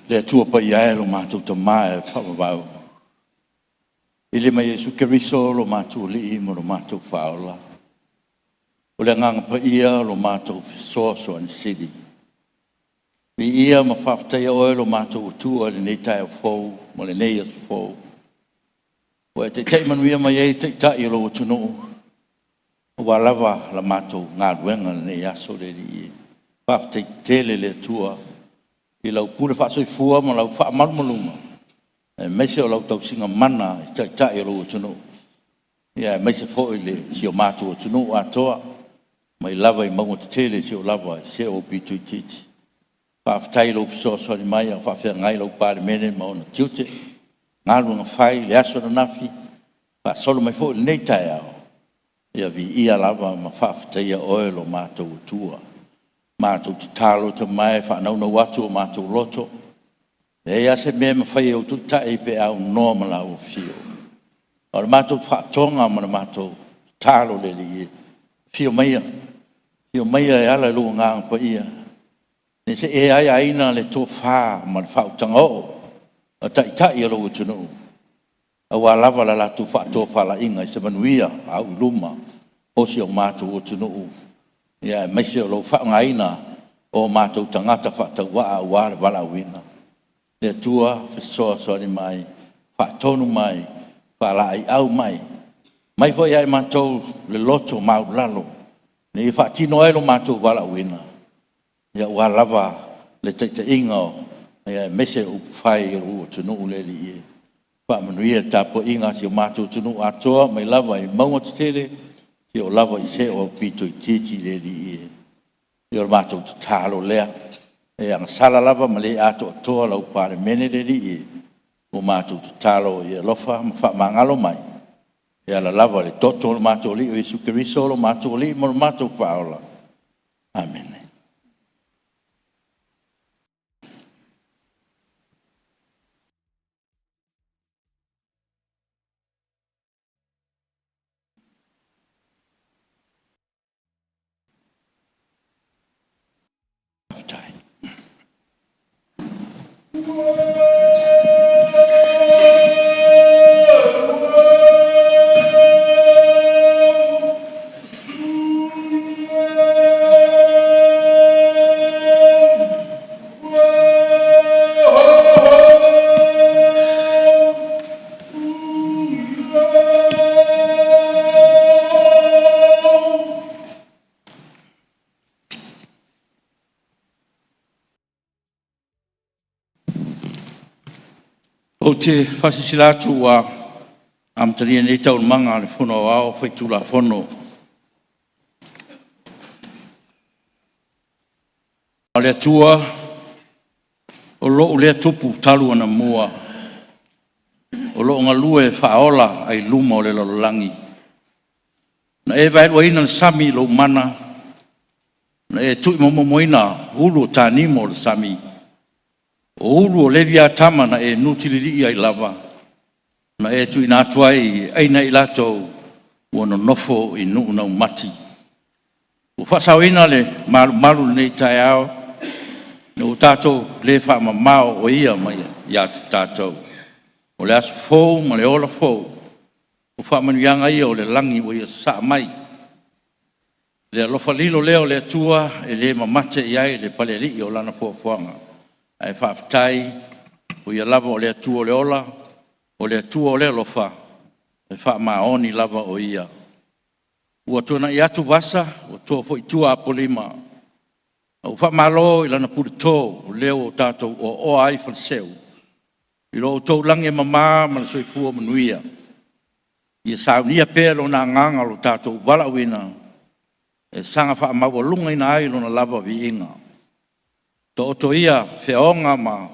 Le Atua Paia e lo matou Tama e faavavau, i le ma Iesu Keriso lo matou Alii ma lo matou Faaola, o le Agaga Paia lo matou Fesoasoani Sili. Viia ma faafetaia oe lo matou Atua i lenei taeao fou ma lenei aso fou, ua e taitai manuia mai ai Taitai o lou atunuu aua lava la matou galuega i lenei aso le Alii e. Faafetai tele le Atua i lau pule faasoifua ma lau faamalumaluga aemaise o lau tausiga mana i Taitai o lou atunuu, aemaise foi le si o matou atunuu atoa mai lava i mauga tetele seia oo lava i se aupito itiiti. Faafetai i lou fesoasoani mai a o faafeagai lau Palemene ma ona tiute, galuega fai i le aso ananafi faasolo mai foi i lenei taeao. Ia viia lava ma faafetaia oe lo matou Atua. Matou tatalo Tama e faanaunau atu o matou loto, e leai lava se mea e mafai e ou taitai pe a aunoa ma lau Afio. A o le matou faatoga ma le matou tatalo le Alii e, afio maia, afio maia e ala i lou Agaga Paia ne i see aiaina le tofa ma le faautaga oo a Taitai o lou atunuu aua lava le latou faatofalaiga i se manuia auiluma o si o matou atunuu, aemaise o lou faaaogaina o matou tagata faatauvaa aua le valaauina. Le Atua fesoasoani mai, faatonu mai, faalaeiau mai, aumai foi ia i matou le loto maualalo ina ia faatino ai lo matou valaauina aua lava le taitaiga aemaise o upufai o lou atunuu le Alii e. Faamanuia i le tapuaiga a si o matou atunuu atoa mai lava i mauga tetele seia oo lava i se aupito itiiti le Alii e. Ia o le matou tatalo lea, e agasala lava ma le atoatoa lau Palemene le Alii e, ua matou tatalo ia e alofa ma faamagalo mai e ala lava i le toto o le matou Alii o Iesu Keriso o lo matou Alii ma lo matou Faaola. Amene. Faafetai. Ou te faasilasila atu ua amatalia nei Taualumaga a le Fono Aoao Faitulafono. O le Atua o lou lea Tupu talu ona mua, o lo o galue faaola ai luma o le lalolagi. Na e vaeluaina le sami i lou mana, na e tuimomimoina ulu o tanimo o le sami, o ulu o Leviatama na e nutililia ai lava, na e tuuina atu ai e aina i latou ua nonofo i nuu naumati. Ua faasaoina le malumalu i lenei taeao Ina ua tatou le faamamao o Ia mai ia te tatou. O le aso fou ma le ola fou, o faamanuiaga ia o le lagi ua ia sasaa mai. Le alofa lilo lea o le Atua e le mamate i ai le Palealii o Lana foafoaga. Ae faafetai, o Ia lava o le Atua o le ola, o le Atua o le alofa, e faamaoni lava o Ia. Ua tuanai atu vasa, ua to foi i tua Apolima, a ua faamalo i lana puleto o lea ua tatou oaoa ai i Faleseu, i lo outou lagi e mama ma le soifua manuia. Ia saunia pea Lona Agaga lo tatou valaauina e saga faamaualugaina ai Lona lava viiga. Taoto ia feaoga ma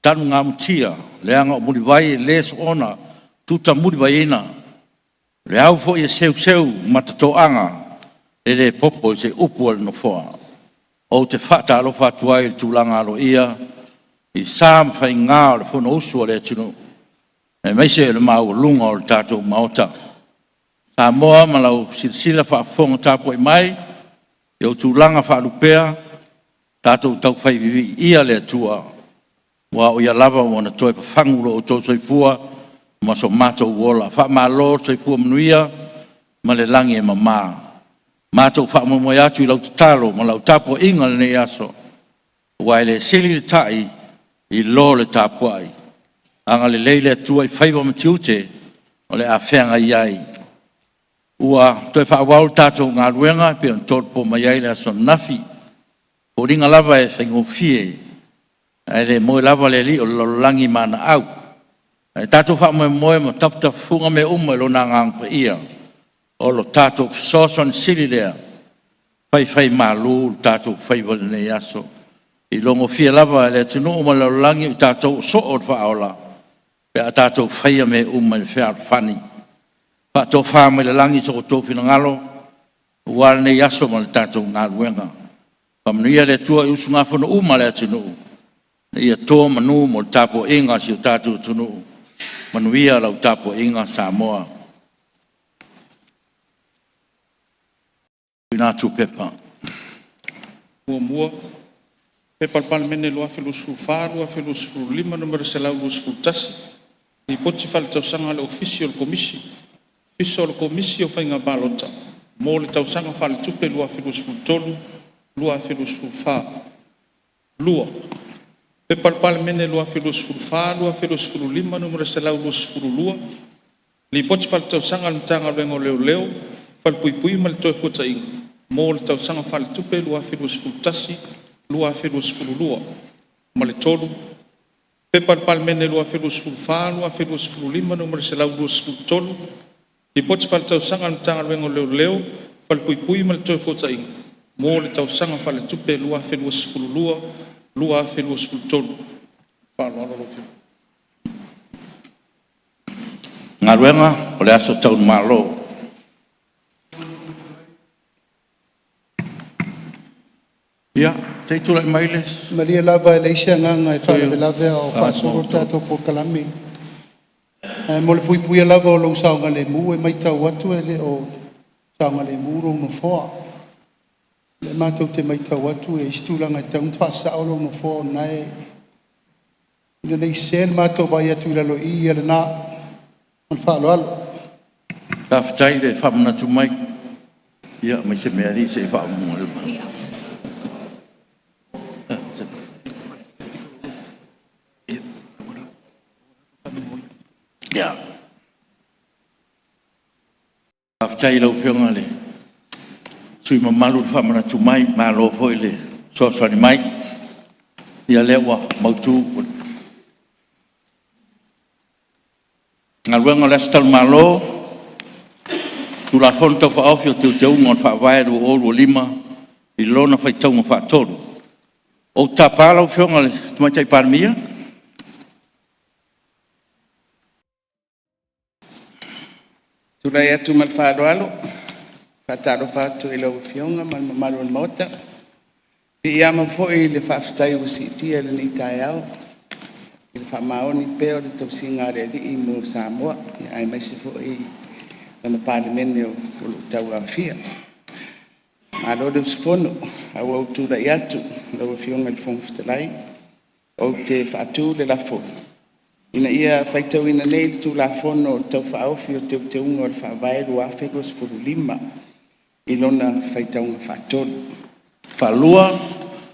talugamutia, leaga o mulivai e le soona tutamulivaiina, o le au foi e seuseu matatoaga, e le popo i se upu a le Nofoa. Ou te faatalofa atu ai i le tulaga aloaia i sa ma faiga o le Fonousu a le atunuu, aemaise o le maualuga o le tatou Maota. Samoa ma lau silasila faafofoga tapuai mai i ou tulaga faalupea, tatou taufai viiviiia le Atua, aua o Ia lava ua na toe fafagu lo outou soifua ma so matou ola. Faamalo le soifua manuia ma le lagi e mama. Matou faamoemoe atu i lau tatalo ma lau tapuaiga i lenei aso, aua e le sili le ta'i i lo le tapuai. Agalelei le Atua i faiva ma tiute o le a feagai ai. Ua toe faaauau le tatou galuega e pei ona tolopo mai ai i le aso ananafi. O foliga lava e faigofie, ae le moe lava le alii o le lalolagi ma ana au. Ae tatou faamoemoe ma tafatafafuga mea uma i Lona Agaga Paia, o lo tatou fesoasoani sili lea e faifaimalu o tatou faiva i lenei aso. E iloagofie lava e le atunuu ma le lalolagi o tatou o soo o le Faaola pe a tatou faia mea uma i le fealofani. Faatofa mai le lagi so outou finagalo aua lenei aso ma le tatou galuega. Faamanuia le Atua i usugafono uma a le atunuu ina ia to manu mo le tapuaiga a si o tatou atunuu. Manuia lau tapuaiga Samoa. 1. P.P. 2024/2025 Nu.121, Lipoti Faaletausaga a le Ofisa o le Komisi Ofisa o le Komisi o Faiga Palota mo le Tausaga Faaletupe 2023/2024. 2. P.P.2024/2025 Nu.122, Lipoti Faaletausaga a le Matagaluega o Leoleo, Falepuipui ma le Toefuataiga mo le Tausaga Faaletupe 2021/2022. Ma le 3. P.P.2024/2025 Nu.123, Lipoti Faaletausaga a le Matagaluega o Leoleo, Falepuipui ma le Toefuataiga mo le Tausaga Faaletupe 2022/2023. Faaaloalo lau Afioga. Galuega, O le aso taulumalo. Ia, se i tulai mai le Malie lava e leai se agaga e sui usufono faalavelave a o o faasolo Sagaga le 3. tatou polokalame. Ae mo le puipuia lava o lou saogalemu, e maitau atu e le o saogalemu lou nofoa. O lea matou te maitau atu e i ai isi tulaga e tatau ona faasao lou nofoa o lena e… ina ne i sese le matou vaai atu i lalo i i, ia lena. Ma le faaaloalo. Faafetai le faamanatu mai. Ia aemaise mea alii se i faamumu. Ia, faafetai i lau Afioga i le sui usufono mamalu le faamanatu mai, malo foi le fesoasoani mai. Ia lea ua mautu. Galuega o le Aso Talu-Malo, Tulafono Tau Faaofi o Teuteuga o le Faavae 2025 i lona faitauga faatolu. Ou te tapa lau Afioga i le Tamaitai Palemia. Tulai atu ma le faaaloalo, e faatalofa atu i lau Afioga ma le mamalu o le Maota. E piiama foi i le faafetai ua siitia i lenei taeao i le faamaoni pea o le tausiga a le Alii mo Samoa, aemaise foi lana Palemene o lo o tauaofia. Malo le usufono. Ae ua ou tulai atu lau Afioga i le Fofoga Fetalai ou te faatu le lafo, Ina ia faitauina nei le Tulafono Tau Faaofi o Teuteuga o le Faavae 2025 i lona faitauga faatolu. Faalua,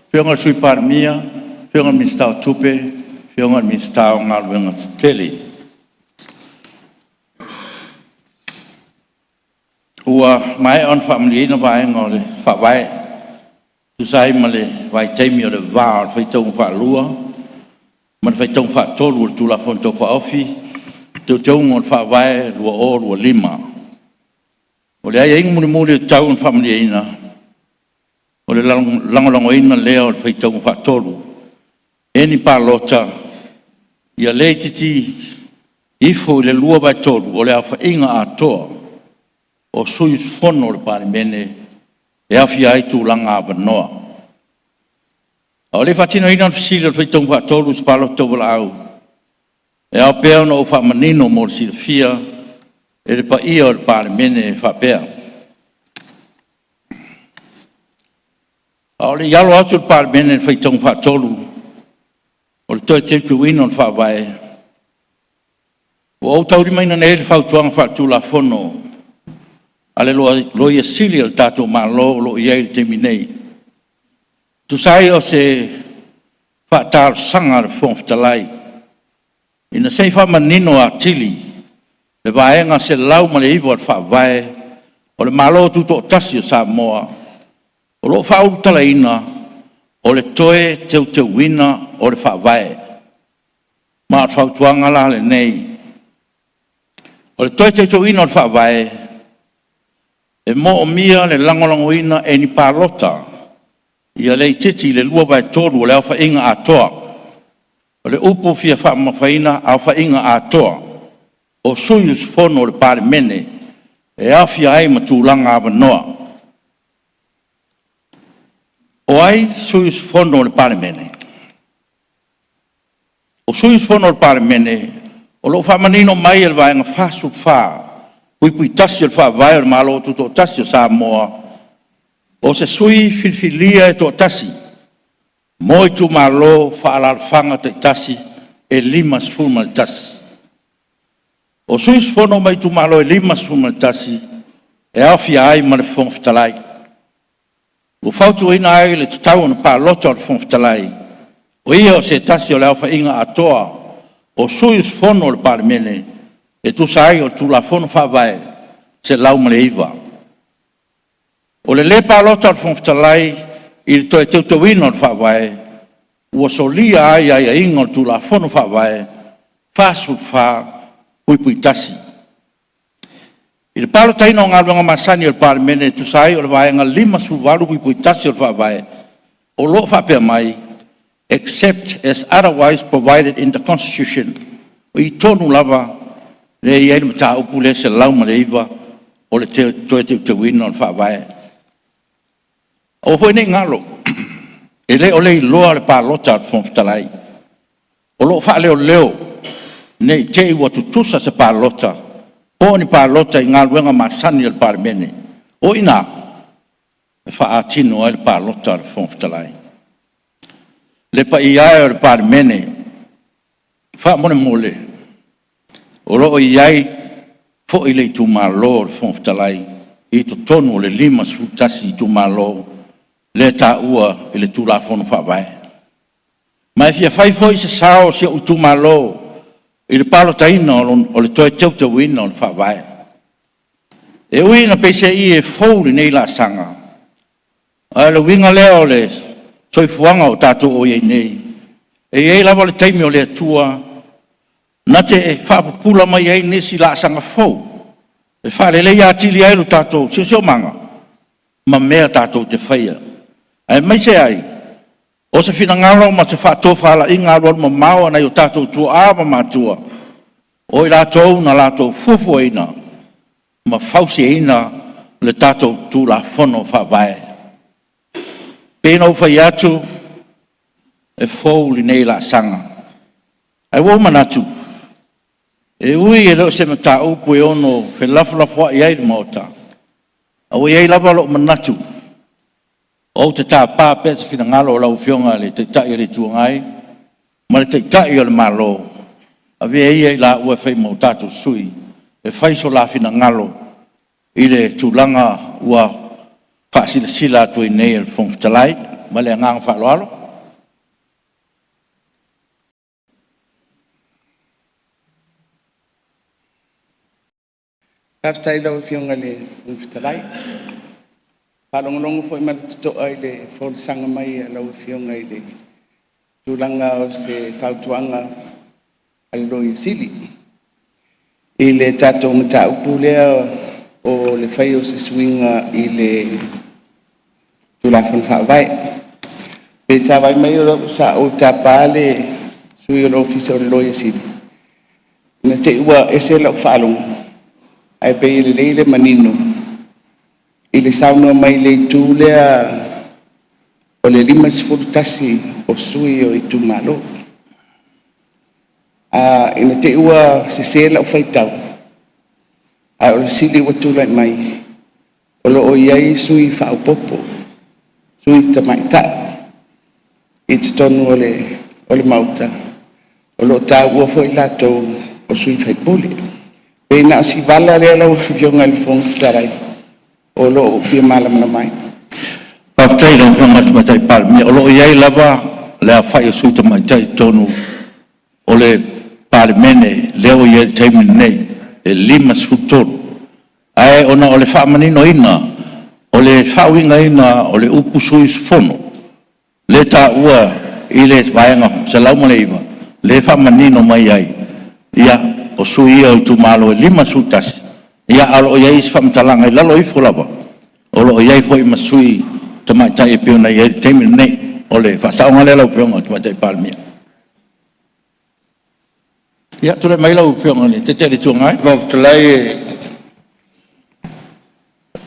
Afioga i le Sui Palemia, Afioga i le Minisita o Tupe, Afioga i le Minisita o Galuega Tetele. Ua maea ona faamalieina vaega o le Faavae e tusa ai ma le vaitaimi o le va o le faitauga faalua ma le faitauga faatolu o le Tulafono Tau Faaofi o Teuteuga o le Faavae 2025. O le aiaiga mulimuli e tatau ona faamalieina, o le lagolagoina lea o le faitauga faatolu e ni palota ia le itiiti ifo i le 2/3 o le aofaiga atoa o sui usufono o le Palemene e aofia ai tulaga avanoa. A o le i faatinoina le fesili o le faitauga faatolu i se palota tauvalaau, e ao pea ona ou faamanino mo le silafia e le paia o le Palemene e faapea: A o le i alo atu le Palemene i le faitauga faatolu o le Toe Teuteuina o le Faavae, ua ou taulimaina nei le Fautuaga Faale-Tulafono a le Loia Sili a le tatou Malo o lo o i ai i le taimi nei, e tusa ai o se faatalosaga a le Fofoga Fetalai, ina se i faamanino atili le Vaega 109 o le Faavae o le Malo Tutoatasi o Samoa, o lo o faaulutalaina o le Toe Teuteuina o le Faavae. Ma o le fautuaga la lenei, o le Toe Teuteuina o le Faavae, e moomia le lagolagoina e ni palota ia le itiiti i le 2/3 o le aofaiga atoa. O le upu fia faamamafaina, aofaiga atoa o sui usufono o le Palemene e aofia ai ma tulaga avanoa. O ai sui usufono o le Palemene? O sui usufono o le Palemene o lo o faamanino mai e le Vaega 44 (1) o le Faavae o le Malo Tutoatasi o Samoa, o se sui filifilia e toatasi mo itumalo faaalaalafaga taitasi e 51. O sui usufono mai itumalo e 51, e aofia ai ma le Fofoga Fetalai. Ua fautuaina ai le tatau ona palota o le Fofoga Fetalai, o ia o se tasi o le aofaiga atoa o sui usufono o le Palemene e tusa ai o le Tulafono Faavae 109. O le le palota o le Fofoga Fetalai i le Toe Teuteuina o le Faavae, ua solia ai aiaiga o le Tulafono Faavae 44(1). I le palotaina o galuega masani a le Palemene e tusa ai o le Vaega 58(1) o le Faavae o lo o faapea mai, except as otherwise provided in the Constitution. O i tonu lava lea e i ai le mataupu lea 109 o le Toe Teuteuina o le Faavae. Aua foi ne i galo, e le o le iloa le palota a le Fofoga Fetalai. O lo o faaleoleo ne i te i ua tutusa se palota po o ni palota i galuega masani a le Palemene. O i ina e faatino ai le palota a le Fofoga Fetalai. Le paia e o le Palemene, faamolemole, o lo o i ai foi le itumalo o le Fofoga Fetalai i totonu o le 51 itumalo lea e taua i le Tulafono Faavae. Ma e fia fai foi se sao o si ou itumalo i le palotaina o le Toe Teuteuina o le Faavae. E ui ina peiseai e fou lenei laasaga, a o le uiga lea o le soifuaga o tatou o i ai nei, e i ai lava le taimi o le Atua na te faapupula mai ai nisi laasaga fou e faaleleia atili ai lo tatou siosiomaga ma mea tatou te faia, aemaise ai o se finagalo ma se faatofalaiga alualumamao a nai o tatou tuaa ma matua, o i latou na latou fuafuaina ma fausiaina le tatou Tulafono Faavae. E pei ona ou fai atu, e fou lenei laasaga, ae ua ou manatu, e ui e le o se mataupu e ono felafolafoai ai le Maota, a ua i ai lava lou manatu Ou te tapa pea se finagalo o lau Afioga i le Taitai o le Itu Agai ma le Taitai o le Malo, avea ia i laua e fai ma o tatou sui e fai so la finagalo i le tulaga ua faasilasila atu ai nei e le Fofoga Fetalai. Ma le agaga faaaloalo. Faafetai i lau Afioga i le Fofoga Fetalai. E faalogologo foi ma le totoa i le folasaga mai a lau Afioga i le tulaga o se fautuaga a le Loia Sili i le tatou mataupu lea o le faia o se suiga i le Tulafono Faavae. Pei sa vaai mai sa ou tapa le sui o le Ofisa o le Loia Sili, ina te i ua ese lau faalogo, ae pei e lelei le manino i le saunoa mai i le itu lea o le 51 o sui o itumalo. Ina ne i te i ua sese lau faitau, a o le fesili ua tulai mai, o lo o i ai sui faaopoopo, sui tamaitai i totonu o le Maota, o lo o taua foi i latou o sui usufono. E pei na o si vala lea lau Afioga i le Fofoga Fetalai o lo o ou fia malamalama ai. Faafetai i lau Afioga i le Tamaitai Palemia. O lo o i ai lava le aofai o sui tamaitai i totonu o le Palemene lea ua i ai i le taimi lenei, e 53. Ae ona o le faamaninoina o le faauigaina o le upu sui usufono lea e taua i le Vaega 109, lea e faamanino mai ai, ia, o sui ia o itumalo e 51, ae o lo o i ai isi faamatalaga i lalo ifo lava, o lo o i ai foi ma sui tamaitai e pei ona i ai i le taimi lenei. O le faasaoga lea lau Afioga i le Tamaitai Palemia. Ia, tulai mai lau Afioga i le Taitai o le Itu Agai. Lau Afioga i le Fofoga Fetalai,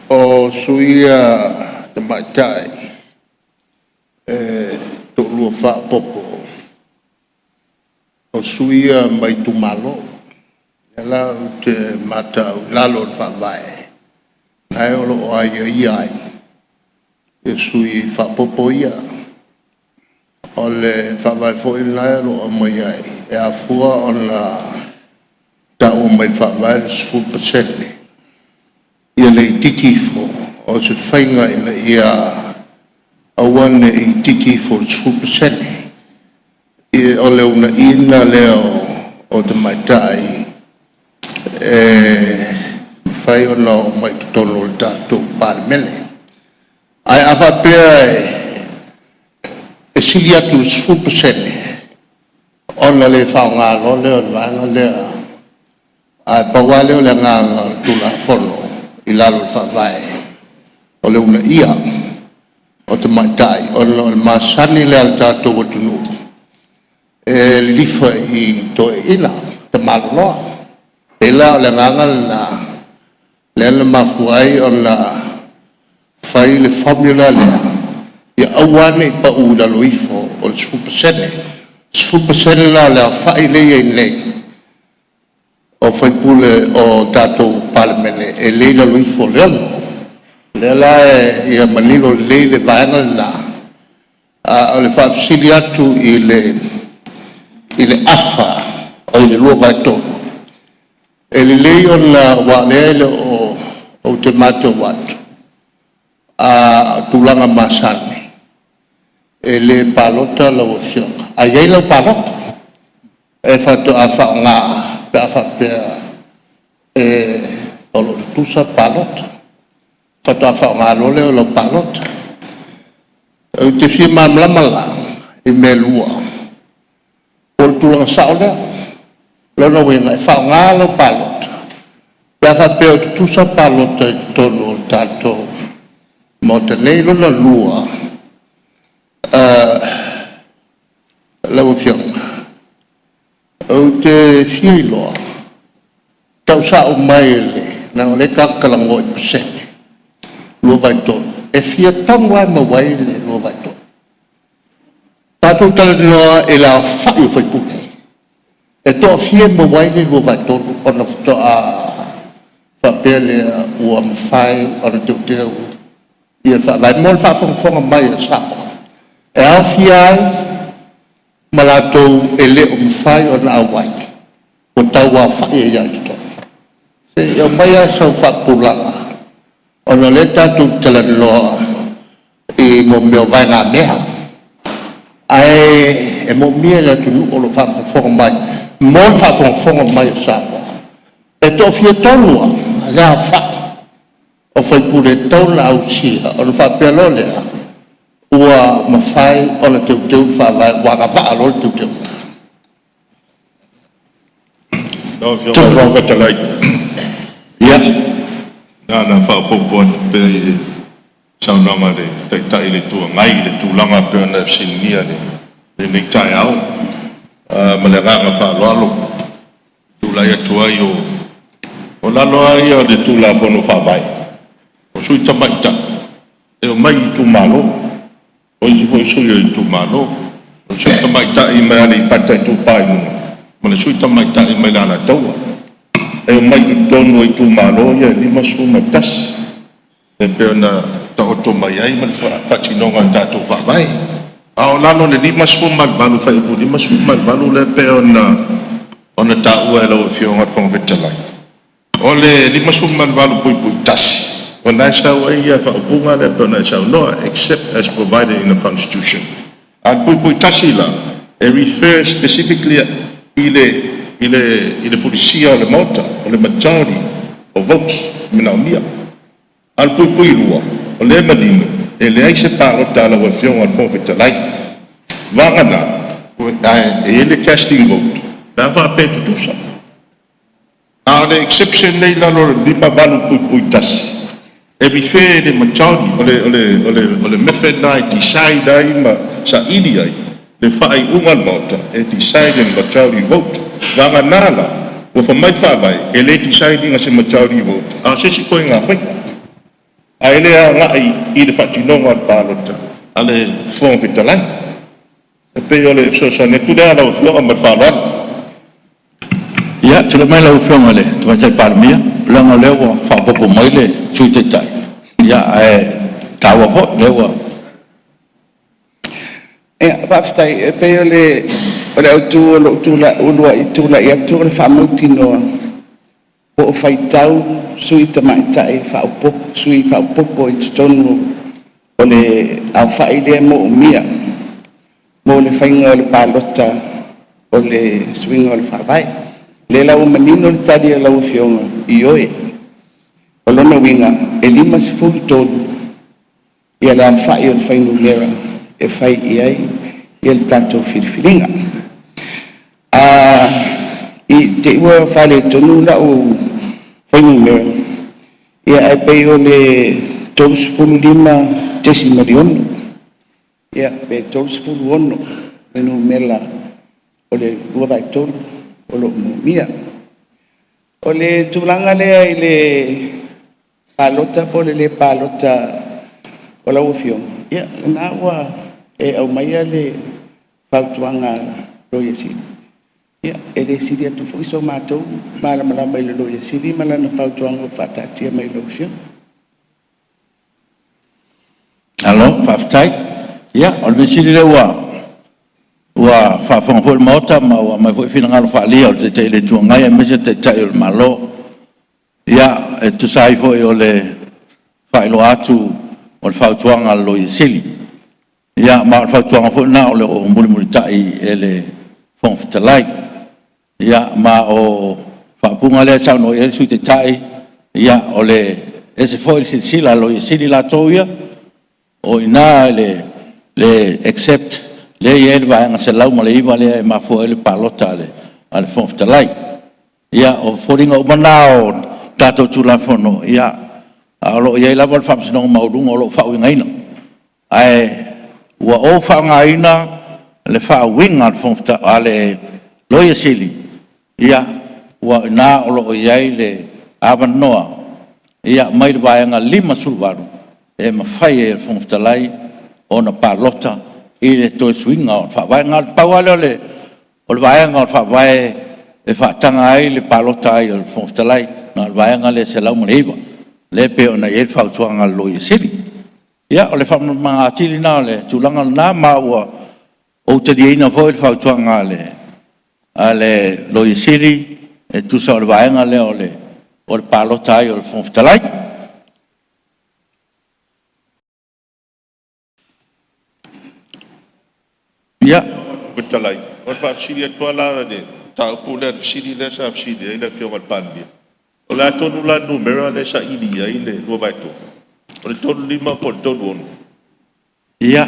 o sui ia tamaitai e toalua faaopoopo, o sui ia mai itumalo. O lea la ou te matau i lalo o le Faavae, o la e o lo o aiaia ai sui faaopoopo ia. O le Faavae foi lena o lo o aumai ai, e afua ona taua mai i le Faavae le 10% ia le itiiti ifo o se faiga ina ia aua ne i itiiti ifo i le 10%. O le uunaina lea o tamaitai e mafai ona oo mai i totonu o le tatou Palemene. Ae a faapea e sili atu i le 10% ona le faaaoga loa lea o le vaega lea. Ae pau lava lea o le agaga o le Tulafono i lalo o le Faavae, o le uunaia o tamaitai ona o le masani lea a le tatou atunuu e lilifa i toeaiina, tamaloloa. E pei la o le agaga lena lea na mafua ai ona fai le formula lea, ia aua ne i pau i lalo ifo o le 10%. O le 10% la o le aofai lea e i ai nei o sui usufono o tatou Palemene, e le i lalo ifo o le 6. O lea la ia manino lelei le vaega lena. A o le faafesili atu i le afa oi le 2/3, e lelei ona aua o lea e le o… ou te matau atu, o tulaga masani, e le palota lau Afioga, ae i ai lau palota, e faatoa faaaoga pe a faapea o lo o tutusa palota, faatoa faaaoga loa lea o lau palota. Ou te fia malamalama la i mea e lua, po o le tulaga sao lea. O lona uiga e faaaoga lau palota pe a faapea o tutusa palota i totonu o le tatou Maota nei. Lona lua lau Afioga, ou te fia iloa, tau sa'o mai leaga o lea tatou te talanoa i pasene 2/3, e fia tonu lava e maua ai le 2/3? Tatou talanoa i le aofai o sui usufono. E toafia e maua ai le 2/3 ona faatoa faapea lea ua mafai ona teuteu le Faavae mo le faafogafoga mai a Samoa, e aofia ai ma latou e le o mafai ona auai ua tauaofai ai lava i totonu? Se i aumaia sau faapupulaga ona o lea tatou te talanoa i mea o vaegamea, ae moomia e le atunuu o lo o faafogafoga mai mo le faafogafoga mai a Samoa, e toafia tonu lava le aofai o sui usufono e tatau ona ausia ona faapea loa lea ua mafai ona teuteu le Faavae, ua agavaa loa le teuteuga? Lau Afioga i le Fofoga Fetalai, na ona faaopoopo atu pea i le saunoaga a le Taitai o le Itu Agai i le tulaga e pei ona e fesiligia i lenei taeao. Ma le agaga faaaloalo e tulai atu ai, o lalo lava ia o le Tulafono Faavae, o sui tamaitai e omai i itumalo. O isi foi sui o itumalo. O le sui tamaitai mai Aleipata Itupa i Luga ma le sui tamaitai mai le Alataua. E omai i totonu o itumalo ia e 51 e pei ona taoto mai ai ma le faatinoga o le tatou Faavae. A o lalo o le 58, fuaiupu 58 lea e pei ona taua e lau Afioga i le Fofoga Fetalai, o le 58(1), o lena e sau ai le faaupuga lea e pei ona e saunoa, except as provided in the Constitution. A o le (1) la, e refer specifically i le fulisia o le Maota, o le majority of votes e manaomia. A o le (2), o lea e manino, e leai se palota a lau Afioga i le Fofoga Fetalai, vagana e i ai le casting vote pe a faapea e tutusa. A o le exception lea e i lalo o le 58(1), e refer i le majority. O le method lena e decide ai ma saili ai le faaiuga a le Maota, e decide e le majority vote. Vagana la ua fai mai le Faavae, e le decide ina e se majority vote, a o se isi ituaiga faiga, ae le agai i le faatinoga o le palota a le Fofoga Fetalai. E pei o le fesoasoani atu lea lau Afioga ma le faaaloalo. Ia, tulai mai lau Afioga i le Tamaitai Palemia, leaga o lea ua faaopoopo mai le Sui Taitai, ae taua foi o lea ua… Ia, faafetai. E pei o le autu o lou uluai tulai atu o le faamautinoa po o faitau sui tamaitai faaopoopo, sui faaopoopo i totonu o le aofai lea e moomia mo le faiga o le palota o le suiga o le Faavae. O lea la ua manino le tali a lau Afioga, ioe. O lona uiga e 53 le aofai o le fuainumera e fai i ai le tatou filifiliga. I te i ua faaletonu lau fuainumera, ae pei o le 35.6 pe 36 le numera o le 2/3 o lo o moomia. O le tulaga lea i le palota po o le le palota o lau Afioga, ia o lena ua e aumaia le fautuaga a le Loia Sili. Ia, e le sili atu foi so matou malamalama i le Loia Sili ma lana fautuaga ua faataatia mai i lau Afioga. Malo faafetai. Ia, o le mea sili o lea ua faafofoga foi le Maota ma ua aumai foi finagalo faaalia o le Taitai o le Itu Agai aemaise le Taitai o le Malo. Ia, e tusa ai foi o le faailoa atu o le fautuaga a le Loia Sili, ia ma o le fautuaga foi lena o lo o mulimulitai e le Fofoga Fetalai. Ia ma o le faaupuga lea e saunoa i ai le Sui Taitai, ia e ese foi le silasila a le Loia Sili latou ia, o i ina i le except lea e i ai le Vaega 109 lea e mafua ai le palota a le Fofoga Fetalai. Ia, o foliga uma na o tatou Tulafono, ae o lo o i ai lava le Faamasinoga Maualuga o lo o faauigaina. Ae ua ou faaaogaina le faauiga a le Loia Sili, ia, o i ina o lo o i ai le avanoa mai le Vaega 58 e mafai ai e le Fofoga Fetalai ona palota i le toe suiga o le Faavae. Na o le pau lava lea o le vaega o le Faavae e faataga ai le palota ai o le Fofoga Fetalai, na o le Vaega lea e 109, lea e pei ona i ai le fautuaga a le Loia Sili. Ia, o le faamalamalamaga atili lena o le tulaga lena, ma ua ou taliaina foi le fautuaga a le Loia Sili e tusa o le vaega lea o le palota ai o le Fofoga Fetalai. Ia, Fetalai, o le faafesili atu lava la i le mataupu lea, le fesili lea sa fesili ai le Afioga i le Palemia, o le a tonu la le numera lea e saili i ai le 2/3? O le 35 po o le 36? Ia,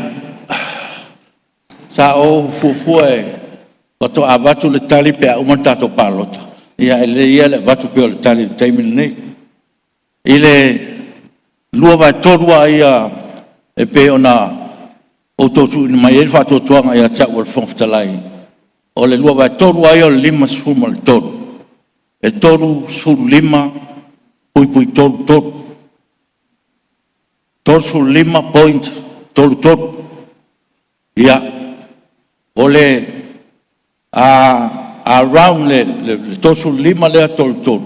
sa ou fuafua faatoa avatu le tali pe a uma le tatou palota, ae lelei ia le avatu pea o le tali i le taimi lenei. I le 2/3 lava ia e pei ona outou tuuina mai ai le faatuatuaga ia te au o le Fofoga Fetalai, o le 2/3 lava ia o le 53, e 35.33. 35.33. Ia, o le a round le 35 lea 33,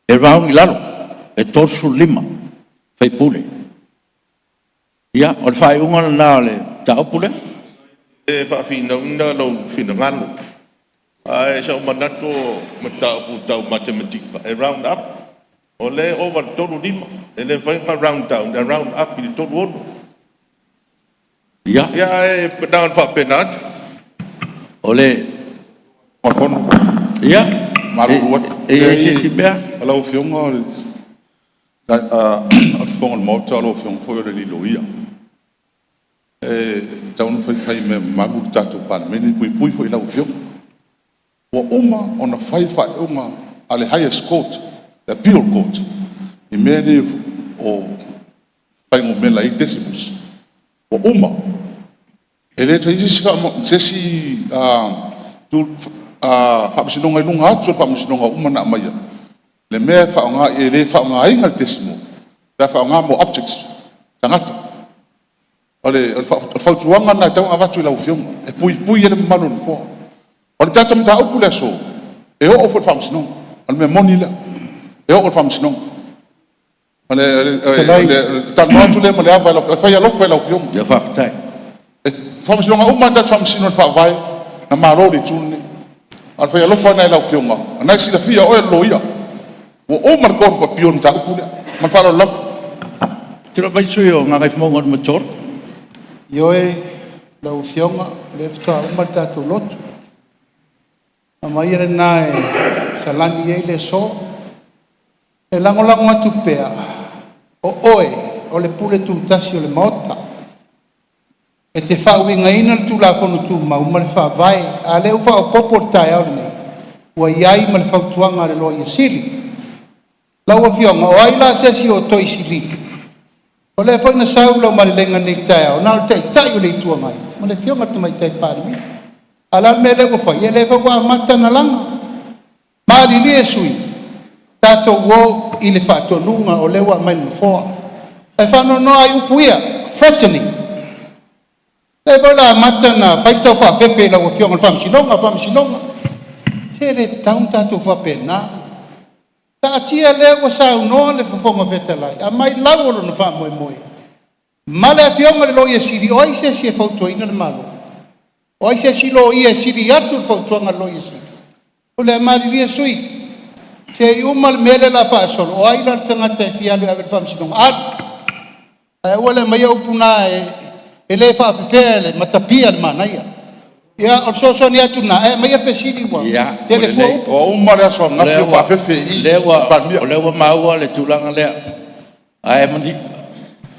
e round i lalo, e 35 sui usufono. Ia, o le faaiuga lena o le mataupu lea. E le faafinauina lou finagalo, ae sa ou manatu o mataupu tau matematika e round up. O lea e ova i le 35, e le mafai ona round down, e round up i le 36. Ia, Ia ae na ona faapena atu. O le... Fono, Ia, malulu atu. e i ai se isi mea? Lau Afioga o le Fofoga o le Maota, o lau Afioga foi o le alii Loia. E tatau ona fai mea mamalu le tatou Palemene, e puipui foi i lau Afioga. Ua uma ona fai le faaiuga a le Highest Court, le Appeal Court i mea nei o fuainumera e i ai decimals. Ua uma. E le toe i ai se isi faamasinoga i luga atu o le faamasinoga ua uma ona aumaia le mea e faaaoga i ai, e le faaaogaina le decimal pe a faaaoga mo objects, tagata. O le fautuaga lena e tatau ona avatu i lau Afioga e puipui ai le mamalu o le Nofoa. O le tatou mataupu i le aso, e oo foi i le Faamasinoga. O le mea moni lea, e oo i le Faamasinoga. O le talanoa atu lea ma le ava, e fai alofa i lau Afioga. Ia faafetai. O faamasinoga uma lava na tatou faamasino i le Faavae, na malo le Itu lenei. A o le fai alofa lena i lau Afioga, o lena e silafia o oe o le Loia. Ua uma le Court of Appeal i le mataupu lea. Ma le faaaloalo lava. Tulai mai le sui usufono mo Gagaifomauga 3. Ioe lau Afioga, o lea faatoa uma le tatou lotu. Tama ia lena e salani ai le aso. E lagolago atu pea, o oe o le pule tutasi o le Maota. E te faauigaina le Tulafono Tumau ma le Faavae, a o lea ua faaopoopo i le taeao lenei, ua i ai ma le fautuaga a le Loia Sili. Lau Afioga, o ai la se isi o toe sili? O lea foi na sau lau malelega nei i le taeao, na o le Taitai o le Itu Agai ma le Afioga i le Tamaitai Palemia. A o le a le mea lea ua fai? Ia lea foi ua amata ona laga. Malilie sui usufono, tatou o i le faatonuga o lea ua aumai e le Nofoa. Ae faanoanoa lava i upu ia, threatening. O lea foi o le a amata ona fai le taufaafefe i lau Afioga i le Faamasinoga, Faamasinoga. Se e le tatau ona tatou faapena. Taatia lea ua saunoa le Fofoga Fetalai, aumai lau o lona faamoemoe ma le Afioga i le Loia Sili. O ai se isi e fautuaina le Malo? O ai se isi Loia e sili atu le fautuaga a le Loia Sili? O lea malilie sui usufono, se i uma le mea lea o le a faasolo, o ai la le tagata e fia alu e ave i le Faamasinoga? Alu, ae aua le aumaia upu na e le faafefea e le matapia le manaia. Ia, o le fesoasoani atu lena, ae aumaia fesili ua tele fua upu. Ua uma le aso ananafi o faafefe i i le Palemia. O lea ua maua le tulaga lea, ae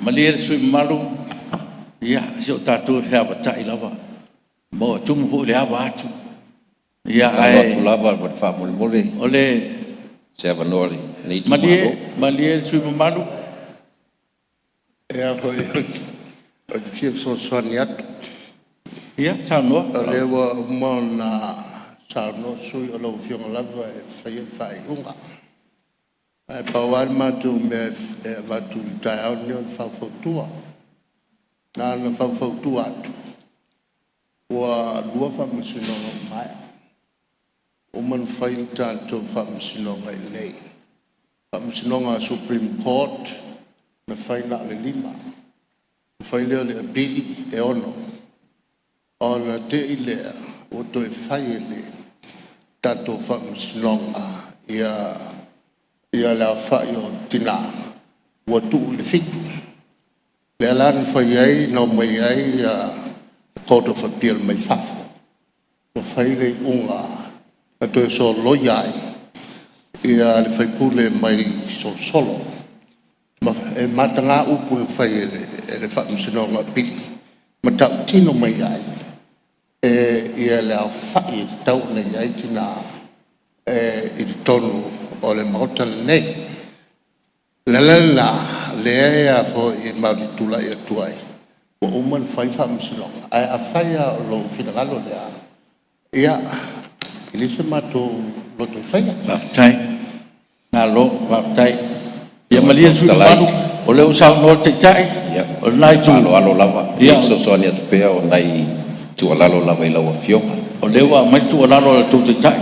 malie le sui usufono mamalu, ia se o tatou e feavatai lava, e tumu foi i le ava atu. Ia, Tatalo ae atu lava faamolemole o le se avanoa o lenei malie, itumalo. malie le sui usufono mamalu. Ia, ou te fia fesoasoani atu. Ia, saunoa. O lea ua uma ona saunoa sui usufono, o lau Afioga lava e faia le faaiuga. Ae pau lava le matou mea e avatu i le taeao lenei o le faufautua. Na ona faufautua atu, ua lua faamasinoga ua maea, ua uma ona fai le tatou faamasinoga i inei. Faamasinoga Supreme Court na fai na o le 5. Fai lea o le apili e 6, ona te'i lea ua toe fai e le tatou Faamasinoga le aofai o tina ua tuu i le 7. Lea la na fai ai na omai ai Court of Appeal mai fafo ma fai le iuga na toe soloia ai le faipule mai Solosolo. Ma e mataga upu na fai e le Faamasinoga Apili, ma tautino mai ai e le aofai e tatau ona i ai tina i totonu o le Maota lenei. O le ala lena lea e matou te tulai atu ai, ua uma ona fai faamasinoga, ae afai lava o lou finagalo lea, ia, e leai so matou loto e faia. Faafetai. Malo faafetai. Ia malie le sui usufono mamalu, o lea ua saunoa le Taitai o lena Itu. Faaaloalo lava. E fesoasoani atu pea o nai tuualalo lava i lau Afioga. O lea ua aumai le tuualalo a le tou Taitai.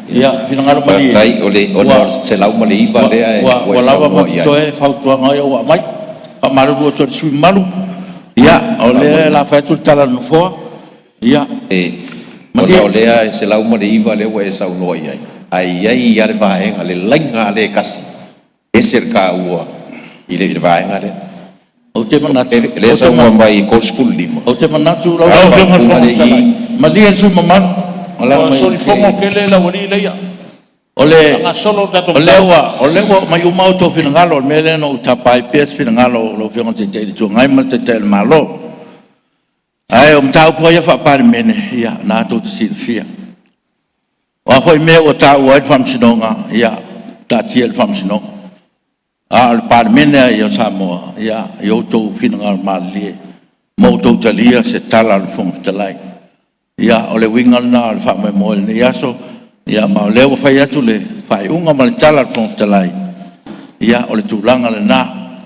Ia finagalo malie. Faafetai. Ona o le 109 lea ua Ua e lava ma saunoa i ai. totoe fautuaga ia ua aumai. E faamalulu atu ai i le sui usufono mamalu, ia o lea o le a fai atu le tala a le Nofoa. Ia Ona o lea e 109 lea ua e saunoa i ai, ae i ai lava le vaega, le laina lava lea e tasi, e ese le taua i le vaega lea. Ou te manatu, O lea e saunoa mai e 35, Ou te manatu lau a o le Afioga i le faaupuga Fofoga lea e Fetalai, i i, malie le sui usufono mamalu. Ua solifono tele le aualii lea O lea a gasolo le tatou ua aumai uma outou finagalo, o le mea lea na ou tapa ai pea se finagalo o lau Afioga i le Taitai o le Itu Agai ma le Taitai o le Malo. Ae o mataupu lava ia faa-Palemene, ia o lena tou te silafia. O a foi mea ua taua ai le Faamasinoga, ia taatia i le Faamasinoga. A o le Palemene lava ia o Samoa, ia outou finagalo malilie ma outou talia se tala a le Fofoga Fetalai. Ia, o le uiga lena o le faamoemoe i lenei aso, ma o lea ua fai atu le faaiuga ma le tala a le Fofoga Fetalai, ia o le tulaga lena.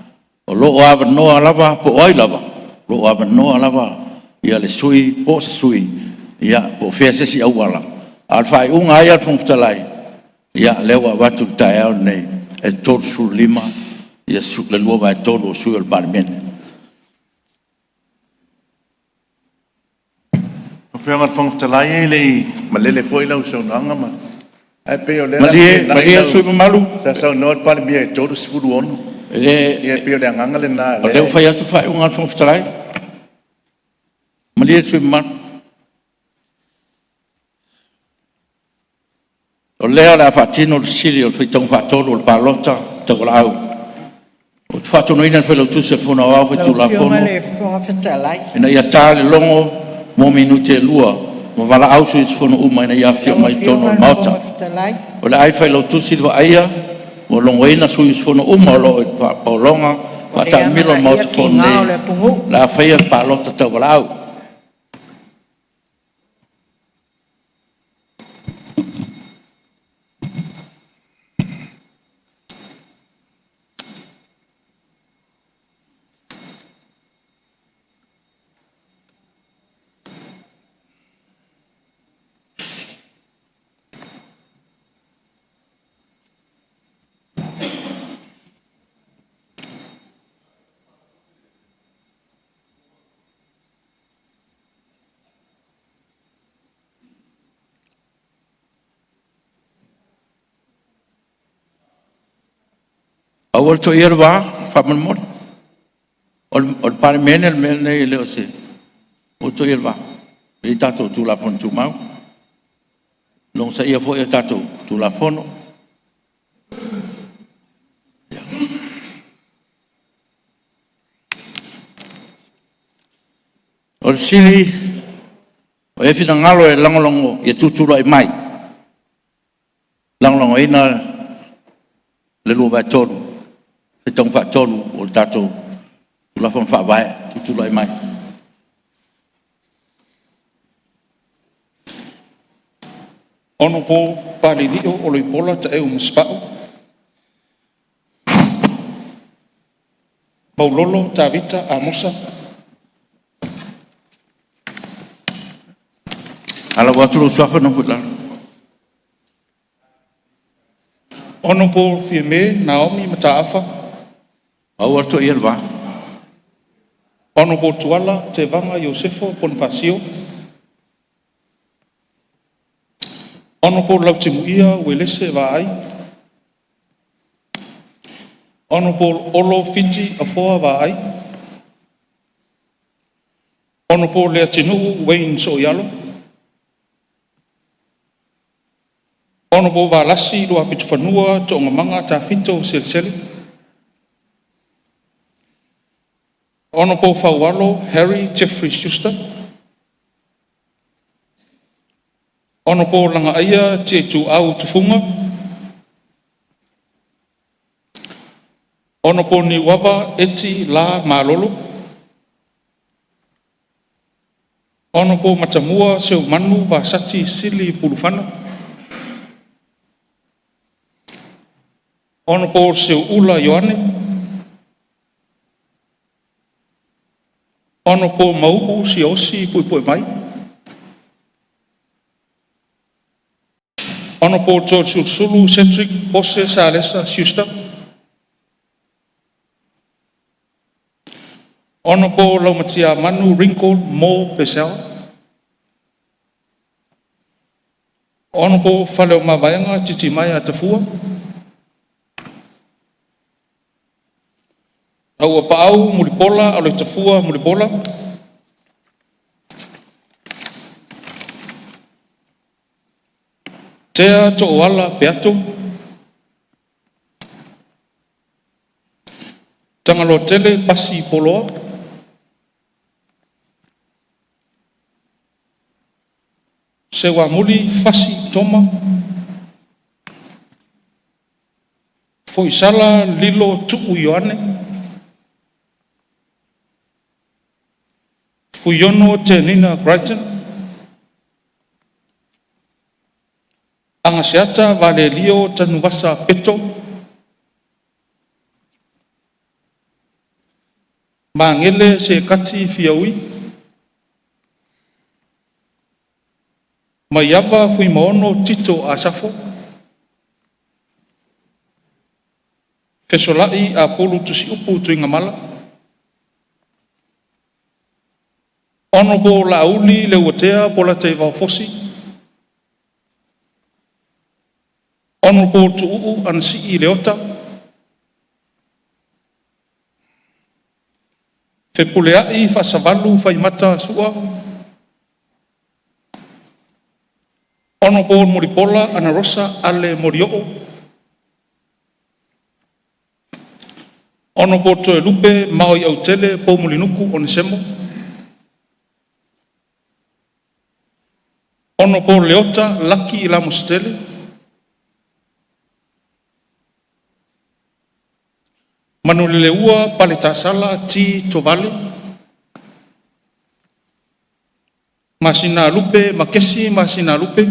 O lo o avanoa lava po o ai lava, o lo o avanoa lava le sui usufono po o se sui usufono po o fea se isi auala, a o le faaiuga lava ia a le Fofoga Fetalai, ia lea ua avatu i le taeao lenei, e 35 le 2/3 o sui usufono o le Palemene. Lau Afioga i le Fofoga Fetalai e le i malele foi lau saunoaga ma… Ae pei o lea Malie le sui usufono mamalu. Sa saunoa le Palemia e 36. Ia e pei o le agaga lena o O lea ua fai atu le faaiuga a le Fofoga Fetalai. Malie le sui usufono mamalu. O lea o le a faatino le fesili o le faitauga faatolu o le palota tauvalaau. Ou te faatonuina le Failautusi o le Fono Aoao Lau Afioga Faitulafono i le Fofoga Fetalai. ina ia ta le logo mo minute e 2 ma valaau sui usufono uma ina ia afifio Lau mai i totonu Afioga o le i le Maota. Fofoga Fetalai. O le a i le Failautusi le vaaia ua logoina sui usufono uma o lo o i le pologa Ua le faataamilo i le amanaia Maota Fono tiga nei o le atunuu. o le a faia le palota tauvalaau. Aua le toeia le va faamolemole. O le Palemene le mea lenei e le o se… Aua le toeia le va. E i ai tatou Tulafono Tumau, logosaia foi a tatou Tulafono. O le fesili, o i ai finagalo e lagolago ia tutulai mai? E lagolagoina le 2/3, faitauga faatolu o le tatou Tulafono Faavae. Tutulai mai. Hon Palilio Oloipola Taeu Masepau. Maulolo Tavita Amosa. Ua alu atu lou suafa nofo i lalo. Hon Fiame Naomi Mataafa. Aua le toeia le va. Honorable Tuala Tevaga Iosefo Ponifasio. Honorable Lautimuia Uelese Vaai. Honorable Olo Fiti Afoa Vaai. Honorable Leatinuu Wayne Sooialo. Honorable Valasi Luapitofanua Toogamaga Tafito Selesele. Honorable Faualo Harry Jeffrey Schuster. Honorable Lagaaia Tiaituau Tufuga. Honorable Niuava Eti L. Malolo. Honorable Matamua Seumanu Vasati Sili Pulufana. Honorable Seuula Ioane. Honorable Mauu Siaosi Puepuemai. Honorable Toeolesulusulu Cedric Pose Salesa Schuster. Honorable Laumatiamanu Ringold Mo Purcell. Honorable Faleomavaega Titimaea Tafua. Auapaau Mulipola Aloitafua Mulipola. Tea Tooala Peato. Tagaloatele Pasi Poloa. Seuamuli Fasi Toma. Foisala Lilo Tuu Ioane. Fuiono Tenina Crichton. Agaseata Valelio Tanuvasa Peto. Magele Sekati Fiaui. Maiava Fuimaono Tito Asafo. Fesolai Apulu Tusiupu Tuigamala. Honorable Laauli Leuatea Polataivao Fosi. Honorable Tuuu Anasii Leota. Fepuleai Faasavalu Faimata Sua. Honorable Mulipola Anarosa Ale Molioo. Honorable Toelupe Maoiautele Poumulinuku Onesemo. Honorable Leota Laki Lamositele. Manuleleua Paletasala T. Tovale. Masina Lupe Makesi Masina Lupe.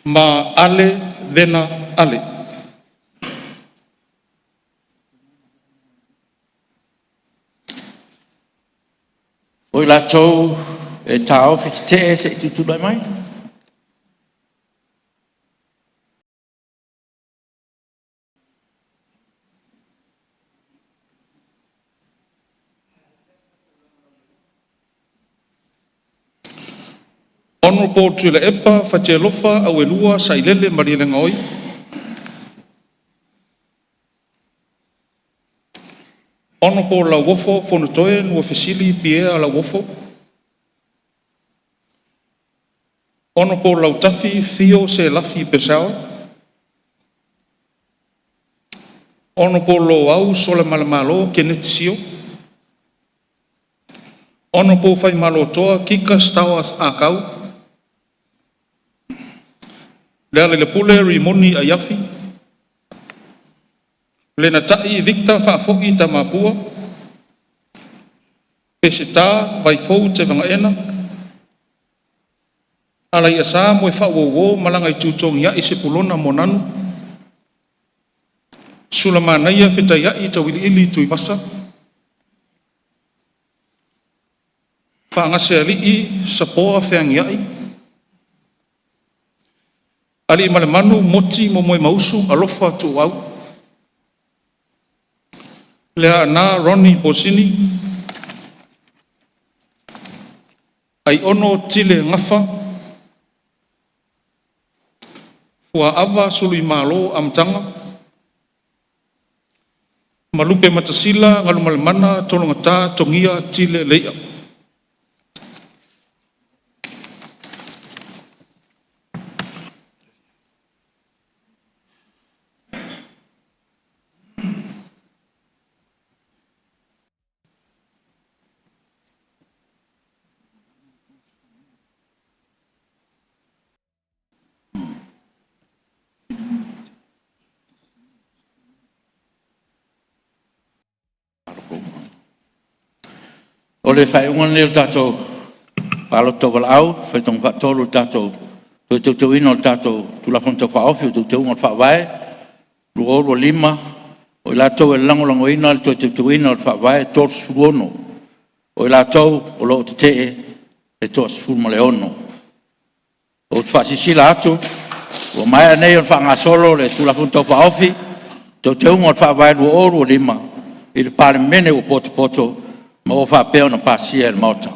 Ma Ale Vena Ale. O i latou e taofi tetee, se i tutulai mai. Honorable Tuilaepa Fatialofa Auelua Sailele Malielegaoi. Honorable Lauofo Fonotoe Nuafesili Pierre Lauofo. Honorable Lautafi Fio Selafi Purcell. Honorable Loau Solamalemalo Keneti Sio. Honorable Faimalotoa Kika Stowers Akau. Lealailepule Rimoni Aiafi. Lenatai Victor Faafoi Tamapua. Peseta Vaifou Tevaga. Alaiasa Moefaauouo Malagaitutogiai Sepulona Moananu. Sulamanaia Fetaiai Tauiliili Tuivasa. Faagasealii Sapoa Feagiai. Aliimalemanu Moti Momoemausu Alofa Tuuau. Leaana Ronnie Posini. Aiono Tile Gafa. Fuaava Suluimalo Amataga, ma LUPEMATASILA Galumalemana Tologata Togia Tile Lei'a. O le faaiuga lenei o le tatou palota tauvalaau, faitauga faatolu i le tatou Toe Teuteuina o le tatou Tulafono Tau Faaofi o Teuteuga o le Faavae 2025, o i latou e lagolagoina le Toe Teuteuina o le Faavae, e 36. O i latou o lo o tete'e, e toa-16. Ou te faasilasila atu ua maea nei ona faagasolo le Tulafono Tau Faaofi o Teuteuga o le Faavae 2025 i le Palemene ua potopoto ma ua faapea ona pasia e le Maota.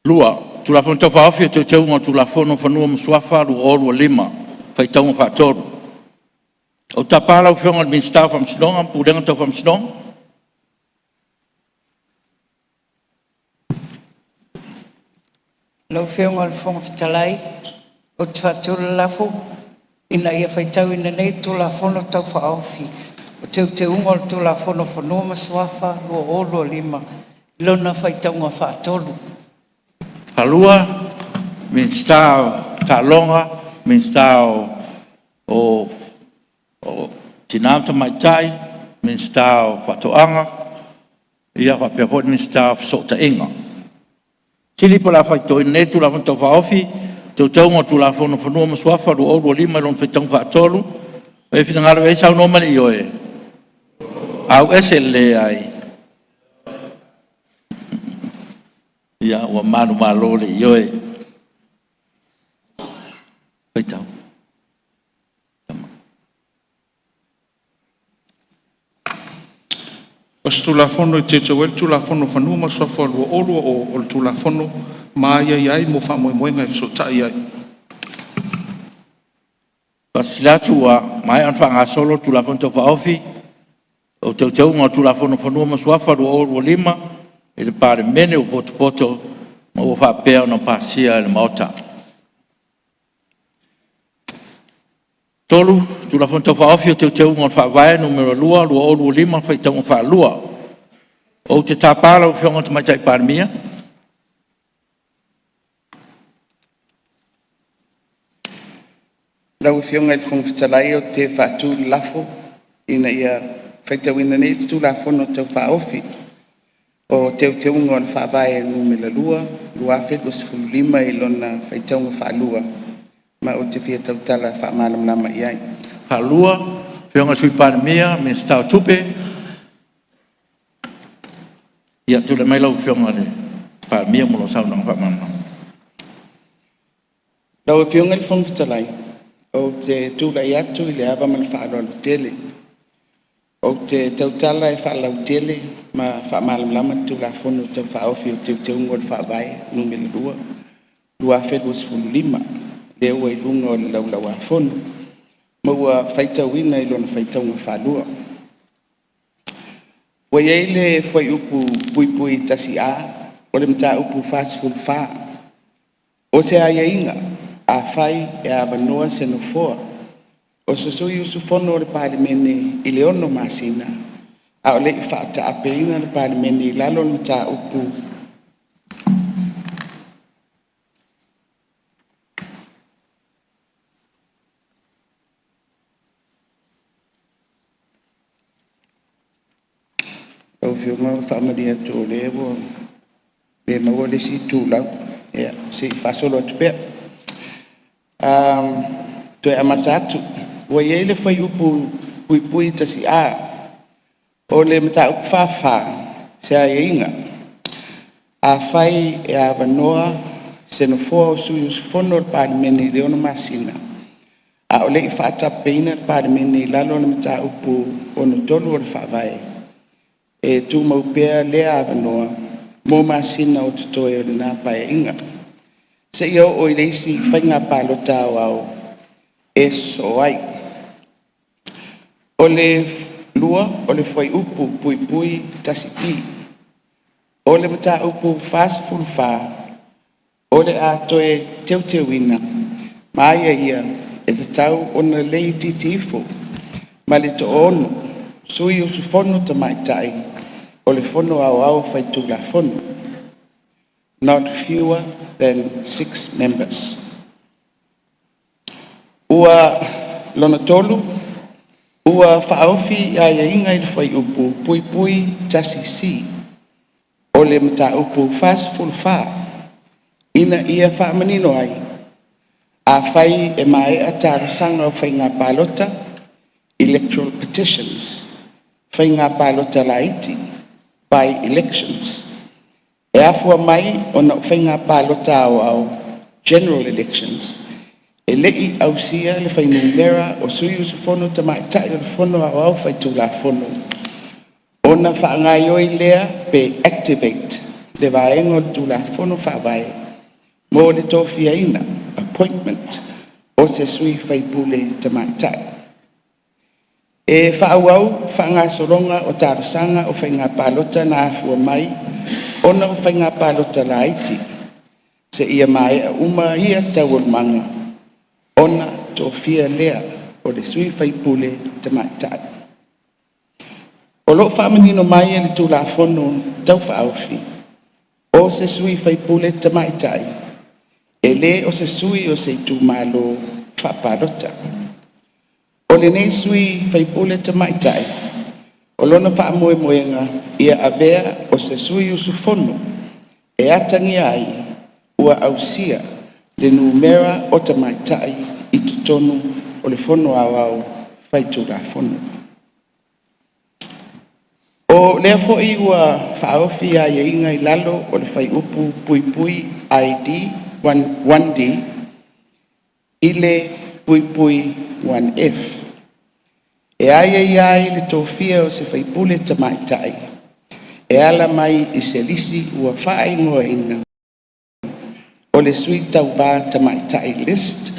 2. Tulafono Tau Faaofi o Teuteuga o le Tulafono o Fanua ma Suafa 2025, faitauga faatolu. Ou te tapa lau Afioga i le Minisita o Faamasinoga ma Pulega Tau Faamasinoga. Lau Afioga i le Fofoga Fetalai, ou te faatu le lafo, Ina ia faitauina nei le Tulafono Tau Faaofi o Teuteuga o le Tulafono o Fanua ma Suafa 2025 i lona faitauga faatolu. Minisita o Taaloga, Minisita o Tina ma Tamaitai, Minisita o Faatoaga faapea foi le Minisita o Fesootaiga. O le a faitauina nei le Tulafono Tau Faaofi o Teuteuga o le Tulafono o Fanua ma Suafa 2025 i lona faitauga faatolu. O le finagalo i ai saunoa ma le ioe. E leai. Ia ua manumalo le ioe. O se Tulafono e Teuteu ai le Tulafono o Fanua ma Suafa 2020, o le Tulafono ma aiaia ai mo faamoemoega e fesootai ai. E faasilasila atu ua maea ona faagasolo le Tulafono Tau Faaofi o Teuteuga o le Tulafono o Fanua ma Suafa 2025 i le Palemene ua potopoto ma ua faapea ona pasia e le Maota. 3. Tulafono Tau Faaofi o Teuteuga o le Faavae (Nu.2) 2025, faitauga faalua. Ou te tapa lau Afioga i le Tamaitai Palemia. Lau Afioga i le Fofoga Fetalai ou te faatu le lafo, Ina ia faitauina nei le Tulafono Tau Faaofi o Teuteuga o le Faavae (Nu.2) 2025 i lona faitauga faalua, ma ou te fia tautala faamalamalama i ai. Faalua, Afioga i le Sui Palemia, Minisita o Tupe. Ia tulai mai lau Afioga i le Palemia mo lau saunoaga faamalamalama. Lau Afioga i le Fofoga Fetalai, ou te tulai atu i le ava ma le faaaloalo tele ou te tautala e faalautele ma faamalamalama le Tulafono Tau Faaofi o Teuteuga o le Faavae (Nu.2) 2025, lea ua i luga o le Laulau-a-Fono ma ua faitauina i lona faitauga faalua. Ua i ai le fuaiupu (1A) o le Mataupu 44, o se aiaiga afai e avanoa se Nofoa o se sui usufono o le Palemene i le 6 masina a o le i faataapeina le Palemene i lalo o le Mataupu Lau Afioga e faamalie atu o lea ua le maua le isi itulau, ia se i faasolo atu pea. Toe amata atu. Ua i ai le fuaiupu (1A) o le Mataupu 44, se aiaiga afai e avanoa se Nofoa o sui usufono o le Palemene i le 6 masina A o le i faatapeina le Palemene i lalo o le Mataupu 63 o le Faavae, e tumau pea lea avanoa mo masina o totoe o lena Paeaiga, seia oo i le isi faiga palota aoao e sosoo ai. O le (2) o le fuaiupu (1)(b), o le mataupu 44, o le a toe teuteuina ma aiaia e tatau ona le itiiti ifo ma le toa-6 sui usufono tamaitai o le Fono Aoao Faitulafono, not fewer than 6 members. Lona (3), ua faaofi aiaiga i le fuaiupu (1)(c) o le Mataupu 44, ina ia faamanino ai, afai e maea talosaga o faiga palota (electoral petitions), faiga palota laiti (by-elections) e afua mai ona o faiga palota aoao (general elections), e le i ausia le fuainumera o sui usufono tamaitai o le Fono Aoao Faitulafono, ona faagaoioi lea pe activate le vaega o le Tulafono Faavae mo le tofiaina (appointment) o se sui faipule tamaitai. E faaauau faagasologa o talosaga o faiga palota na afua mai ona o faiga palota laiti, seia maea uma ia taualumaga ona tofia lea o le sui faipule tamaitai. O lo o faamanino mai e le Tulafono Tau Faaofi, o se sui faipule tamaitai e le o se sui o se itumalo faapalota. O lenei sui faipule tamaitai, o lona faamoemoega ia avea o se sui usufono e atagia ai ua ausia le numera o tamaitai i totonu o le Fono Aoao Faitulafono. O lea foi ua faaofi aiaiga i lalo o le fuaiupu (id) 1D i le (1F), e aiaia ai le tofia o se faipule tamaitai e ala mai i se lisi ua faaigoaina o le Sui Tauva Tamaitai List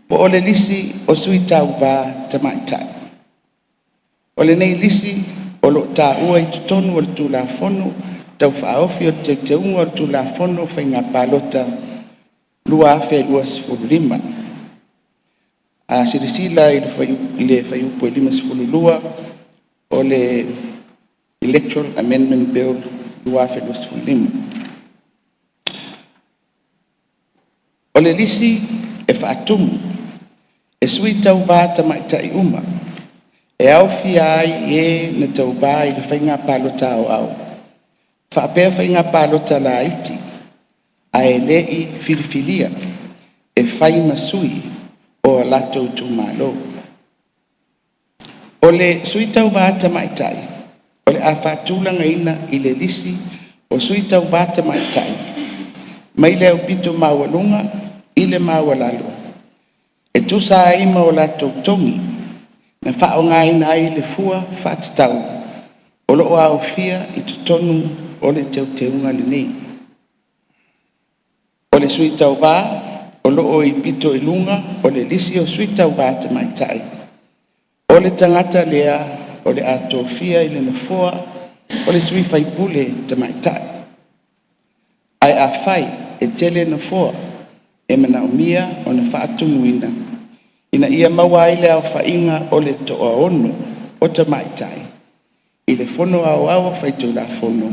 po o le Lisi o Sui Tauva Tamaitai. O lenei lisi o lo o taua i totonu o le Tulafono Tau Faaofi o Teuteuga o le Tulafono o Faiga Palota 2025. A silasila i le fuaiupu e 52 o le Electoral Amendment Bill 2025. O le lisi e faatumu e sui tauva tamaitai uma, e aofia ai e na tauva i le Faiga Palota Aoao faapea Faiga Palota Laiti ae le i filifilia e fai ma sui o a latou itumalo. O le sui tauva tamaitai o le a faatulagaina i le lisi o sui tauva tamaitai mai le aupito maualuga i le maualalo e tusa ai ma o latou togi na faaaogaina ai le fua faatatau o lo o aofia i totonu o le teuteuga lenei. O le sui tauva o lo o i le pito i luga o le lisi o sui tauva tamaitai, o le tagata lea o le a tofia i le nofoa o le sui faipule tamaitai. Ae afai e tele nofoa e manaomia ona faatumuina ina ia maua ai le aofaiga o le toa-6 o tamaitai i le Fono Aoao Faitulafono,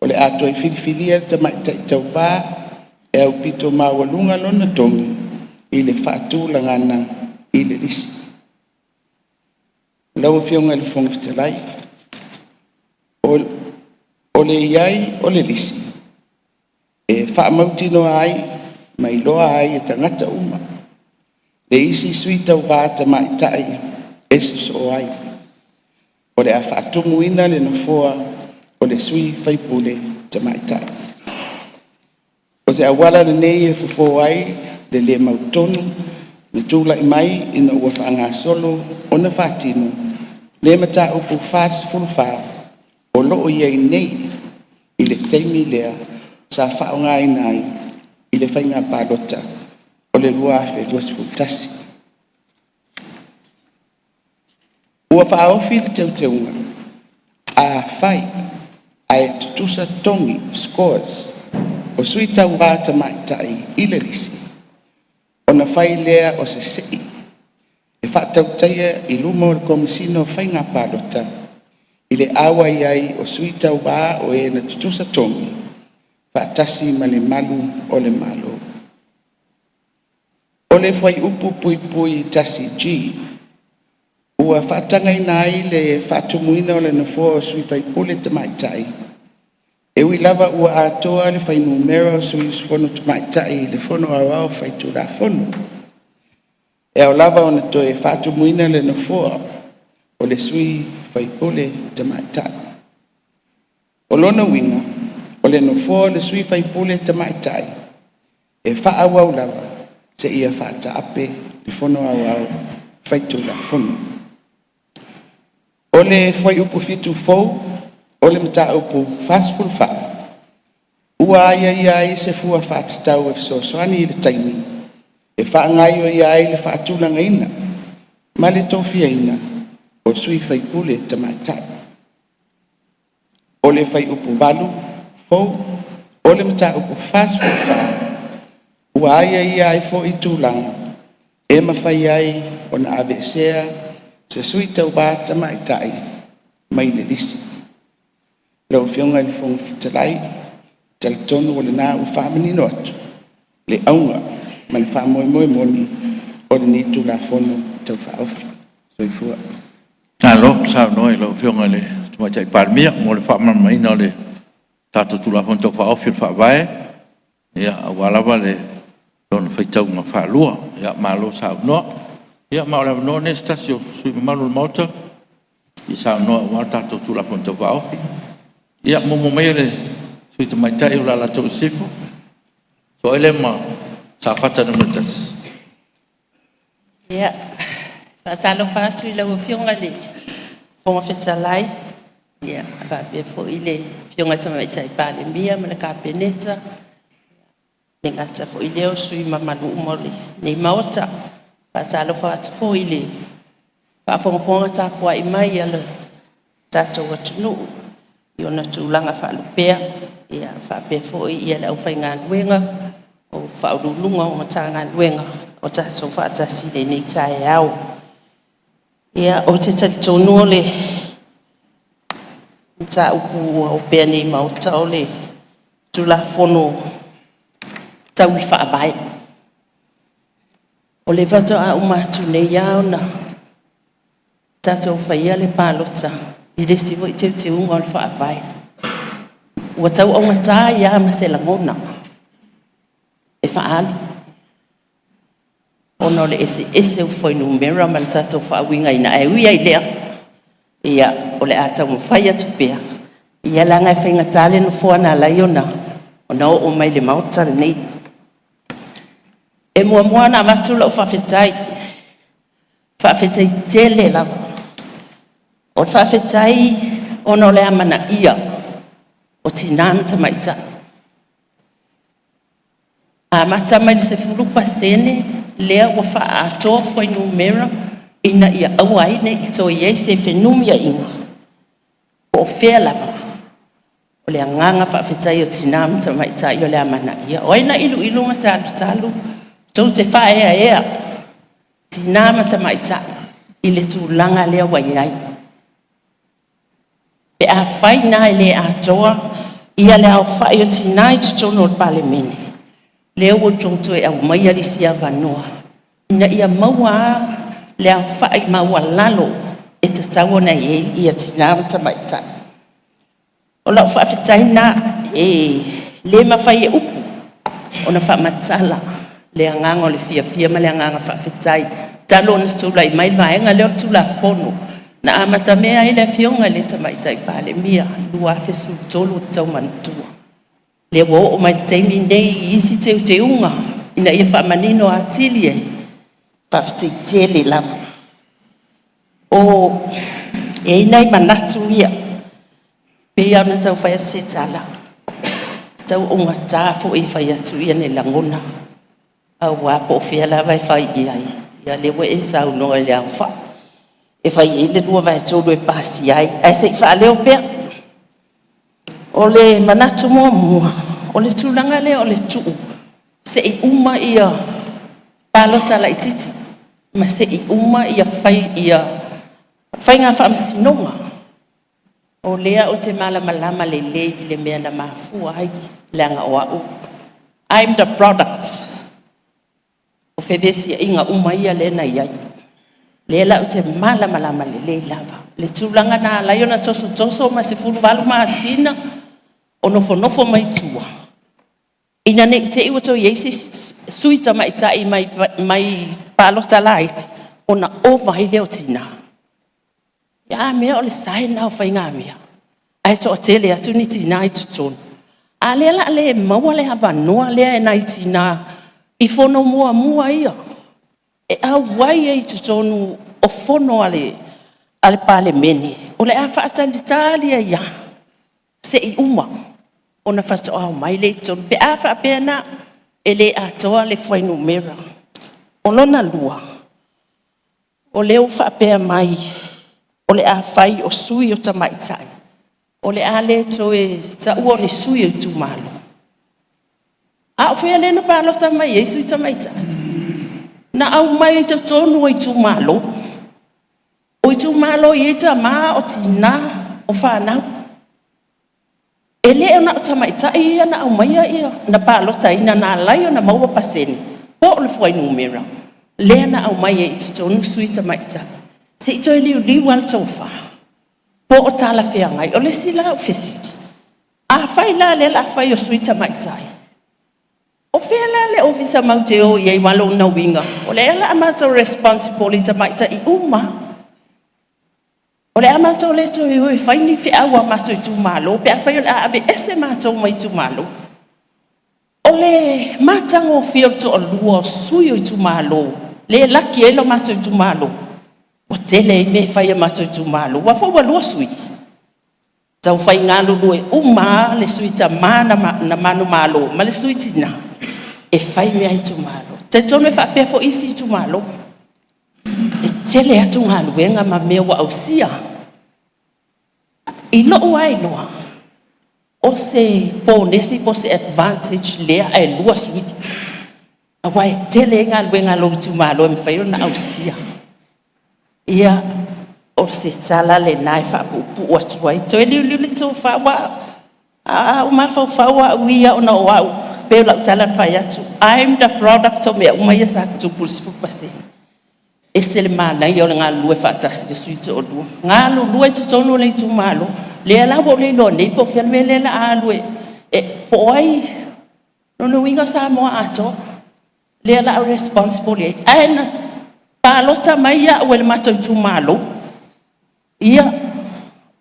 o le a toe filifilia le tamaitai tauva e aupito maualuga lona togi i le faatulagaga i le lisi. Lau Afioga i le Fofoga Fetalai, o le i ai o le lisi e faamautinoa ai ma iloa ai e tagata uma le isi sui tauva tamaitai e sosoo ai, o le a faatumuina le nofoa o le sui faipule tamaitai. O se auala lenei e fofo ai le le mautonu Na tulai mai ina ua faagasolo ona faatino le Mataupu 44 o lo o i ai nei i le taimi lea sa faaaogaina ai i le Faiga Palota o le 2021. Ua faaofi le Teuteuga, afai ae tutusa togi (scores) o sui tauva tamaitai i le lisi, ona fai lea o se sii e faatautaia i luma o le Komesina o Faiga Palota i le auai ai o sui tauva o e na tutusa togi, faatasi ma le Malu o le Malo. O le Fuaiupu (1)(g), ua faatagaina ai le faatumuina o le nofoa o sui faipule tamaitai, e ui lava ua atoa le fuainumera o sui usufono tamaitai i le Fono Aoao Faitulafono. E ao lava ona toe faatumuina le nofoa o le sui faipule tamaitai. O lona uiga, o le nofoa o le sui faipule tamaitai e faaauau lava seia faataape le Fono Aoao Faitulafono. O le Fuaiupu 7 fou o le Mataupu 44, ua aiaia ai se fua faatatau e fesoasoani i le taimi e faagaoioia ai le faatulagaina ma le tofiaina o sui faipule tamaitai. O le Fuaiupu 8 fou o le Mataupu 44, ua aiaia ai foi tulaga e mafai ai ona aveesea se sui tauva tamaitai mai le lisi. Lau Afioga i le Fofoga Fetalai, e talitonu o lena ua faamanino atu le auga ma le faamoemoe moni o lenei Tulafono Tau Faaofi. Soifua. Malo saunoa i lau Afioga i le Tamaitai Palemia mo le faamalamalamaina o le tatou Tulafono Tau Faaofi o le Faavae, aua lava lona faitauga faalua. Malo saunoa. Ia ma o le avanoa lenei o se tasi o sui usufono mamalu o le Maota e fia saunoa aua le tatou Tulafono Tau Faaofi. Ia, muamua maia le sui usufono tamaitai mo Alataua Sisifo, sosoo ai lea ma Safata 1. Ia, e faatalofa atu i lau Afioga i le Fofoga Fetalai faapea foi le Afioga i le Tamaitai Palemia ma le Kapeneta, e le gata foi i lea o sui usufono mamalu uma o lenei Maota. E faatalofa atu foi i le faafogafoga tapuai mai a lo tatou atunuu i ona tulaga faalupea, faapea foi le aufaigaluega o Ofisa Sili o Pulega o Matagaluega ua tatou faatasi i lenei taeao. Ia, ou te talitonu o le mataupu ua opea nei i le Maota o le Tulafono Tau Faavae. O lea faatoa uma atu nei lava ona tatou faia le palota i le isi foi teuteuga o le Faavae. Ua tau augata ai lava ma se lagona e faaali ona o le eseese o fuainumera ma le tatou faauigaina. Ae ui lava i lea, ia o le a taumafai atu pea, ia leaga e faigata le nofoa na ala ai ona oo mai i le Maota lenei. E muamua ona avatu lau faafetai, faafetai tele lava. O le faafetai ona o le amanaia o Tina ma Tamaitai, amata mai le 10% lea ua faaatoa fuainumera ina ia aua ai ne i toe i ai se fenumiaiga po o fea lava. O le agaga faafetai o Tina ma Tamaitai o le amanaia. O ai na iluilu ma talutalu tou te faaeaea Tina ma Tamaitai i le tulaga lea ua i ai? Pe afai la e le atoa le aofai o Tina i totonu o le Palemene, lea ua outou toe aumaia le isi avanoa ina ia maua lava le aofai maualalo e tatau ona i ai Tina ma Tamaitai. O lau faafetai lena, e le mafai e upu ona faamatala le agaga o le fiafia ma le agaga faafetai talu ona tulai mai le vaega lea o le Tulafono na amatamea ai le Afioga i le Tamaitai Palemia 2013 ou te tau manatua. Lea ua oo mai i le taimi lenei i isi teuteuga ina ia faamanino atili ai. Faafetai tele lava. E i ai nai manatu ia, pei lava ona tau fai atu se tala, e tau augata foi e fai atu ni lagona, aua po o fea lava e fai i ai, ia lea ua e saunoa i le aofai e fai i ai le 2/3 e pasia ai, ae se i faaleo pea. O le manatu muamua, o le tulaga lea o le tuu se i uma palota laitiiti ma se i uma faiga faamasinoga. O lea ou te malamalama lelei i le mea na mafua ai, leaga o au, I'm the product o fevesiaiga uma ia lea na i ai. O lea la ou te malamalama lelei lava i le tulaga na ala ai ona tosotoso ma 18 masina o nofonofo mai tua, ina ne i te i ua toe i ai se isi sui tamaitai mai palota laiti ona ova ai lea o tina. A mea o le sign lena o faigamea ae toatele atu ni tina i totonu. A o lea o le a le maua le avanoa lea e nai tina i fono muamua ia e auai ai i totonu o fono a le Palemene, o le a faatalitali ai lava se i uma ona faatoa omai lea i totonu pe a faapea la e le atoa le fuainumera. O lona lua, o lea ua faapea mai o le a fai o sui o tamaitai, o le a le toe taua o ni sui o itumalo. A o fea lea na palota mai ai sui tamaitai? Na aumai i totonu o itumalo. O itumalo e i ai tama o tina o fanau. E le na o tamaitai ia na aumaia na palotaina na ala ai ona maua pasene po o le fuainumera lea na aumai ai i totonu sui tamaitai. Se i toe liuliu lava le tofa po o talafeagai. O le isi la au fesili, afai la o lea o le a fai o sui tamaitai, o fea la le ofisa matou te o i ai? Aua o lona uiga o lea o le a matou responsible i tamaitai uma lava. O le a matou le toe o e fai ni feau a matou itumalo pe afai o le a aveese matou mai itumalo. O le matagofie o le toalua o sui o itumalo lea e laki ai lo matou itumalo, ua tele ai mea e fai a matou itumalo, aua foi ua 2 sui. Taufai galulue uma lava le sui tama na manumalo ma le sui tina e fai mea a itumalo. E talitonu e faapea foi isi itumalo, e tele atu galuega ma mea ua ausia. I lou lava iloa, o se ponesi po o se advantage lea ae 2 sui, aua e tele ai galuega a lou itumalo e mafai ona ausia. Ia, o se tala lena e faapuupuu atu ai. Toe liuliu le tofa, aua a ou mafaufau au ia ona o au, pei o lau tala na fai atu, I'm the product o mea uma ia sa tutupu i le 10%. E ese le manaia o le galulue faatasi o sui e toalua, galulue i totonu o le itumalo. Lea la ua ou le iloa nei po o fea le mea lea o le a alu po o ai, lona uiga o Samoa atoa lea o le a responsible i ai. Ae na palota mai au e le matou itumalo. Ia,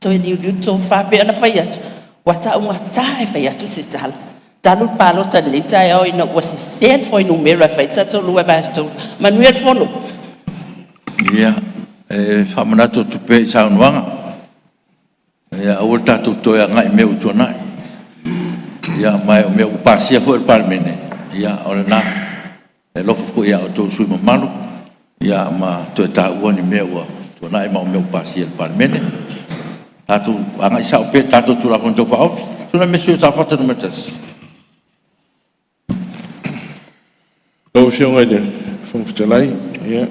toe liuliu le tofa, pei ona fai atu, ua taugata e fai atu se tala talu le palota i lenei taeao ina ua sese le fuainumera e fai ai le tatou 2/3. Manuia le fono. Ia, e faamanatu atu pea i saunoaga, ia aua le tatou toe agai i mea ua tuanai. Ia ma o mea ua pasia foi e le Palemene, ia o lena. E alofa foi ia outou sui usufono mamalu ia ma toe taua ni mea ua tuanai ma mea ua pasia e le Palemene. Tatou agai sao pea i tatou Tulafono Tau Faaofi. Tulai mai le sui usufono mo Safata 1. Lau Afioga i le Fofoga Fetalai, ia, e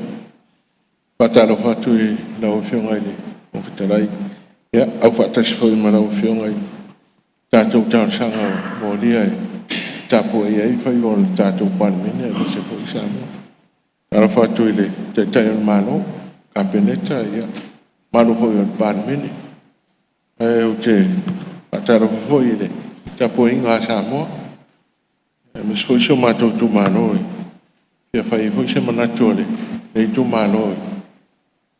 faatalofa atu i lau Afioga i le Fofoga Fetalai, ia, aufaatasi foi ma lau Afioga i tatou talosaga ua molia e tapuai ai faiva o le tatou Palemene aemaise foi Samoa. E faatalofa atu i le Taitai o le Malo, Kapeneta, le mamalu foi o le Palemene. Ae ou te faatalofa foi i le tapuaiga a Samoa, aemaise foi si o matou itumalo e fia fai ai foi se manatu o lenei itumalo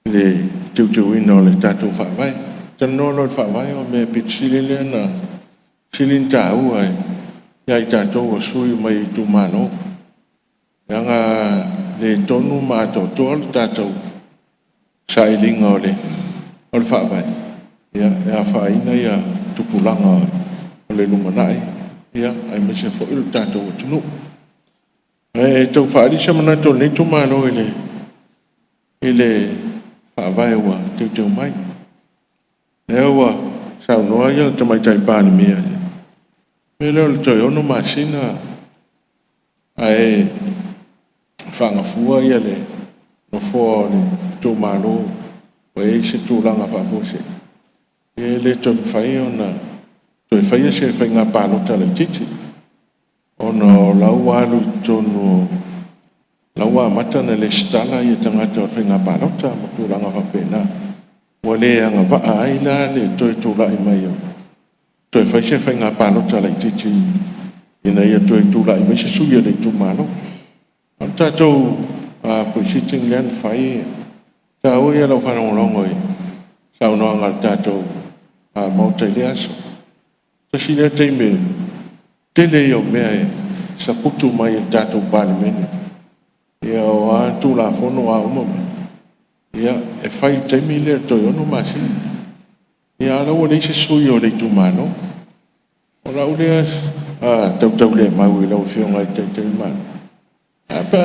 i le teuteuina o le tatou Faavae. Talanoa loa i le Faavae o le mea aupito sili lea ona taua ia i tatou o sui usufono mai itumalo, leaga le tonu ma atoatoa le tatou sailiga o le Faavae, ia, e afaina tupulaga o le lumanai, aemaise foi o le tatou atunuu. Ae tau faaali se manatu o lenei itumalo i le Faavae ua teuteu mai. O lea ua saunoa le Tamaitai Palemia i le mea lea o le toe 6 masina ae faagafua le nofoa o le itumalo ua i ai se tulaga faafuasei, e le toe mafai ona toe faia se faiga palota laitiiti, ona o la ua alu i totonu, o la ua amata ona resitala tagata o le faiga palota ma tulaga faapena, ua le agavaa ai la le toe tulai mai e toe fai se faiga palota laitiiti ina ia toe tulai mai se sui o le itumalo. O le tatou Pre-Sitting lea na fai, e taua ia o lau faalogologo i saunoaga a le tatou Maota i lea aso. Tasi lea taimi o le tele ia o mea e saputu mai i le tatou Palemene, ia o a Tulafono o a uma mea, ia, e fai i le taimi lea o le toe 6 masina. A o la e ua leai se sui o le itumalo. O lau lea tautaulemau i lau Afioga i le Taitai o le Malo, ae a pe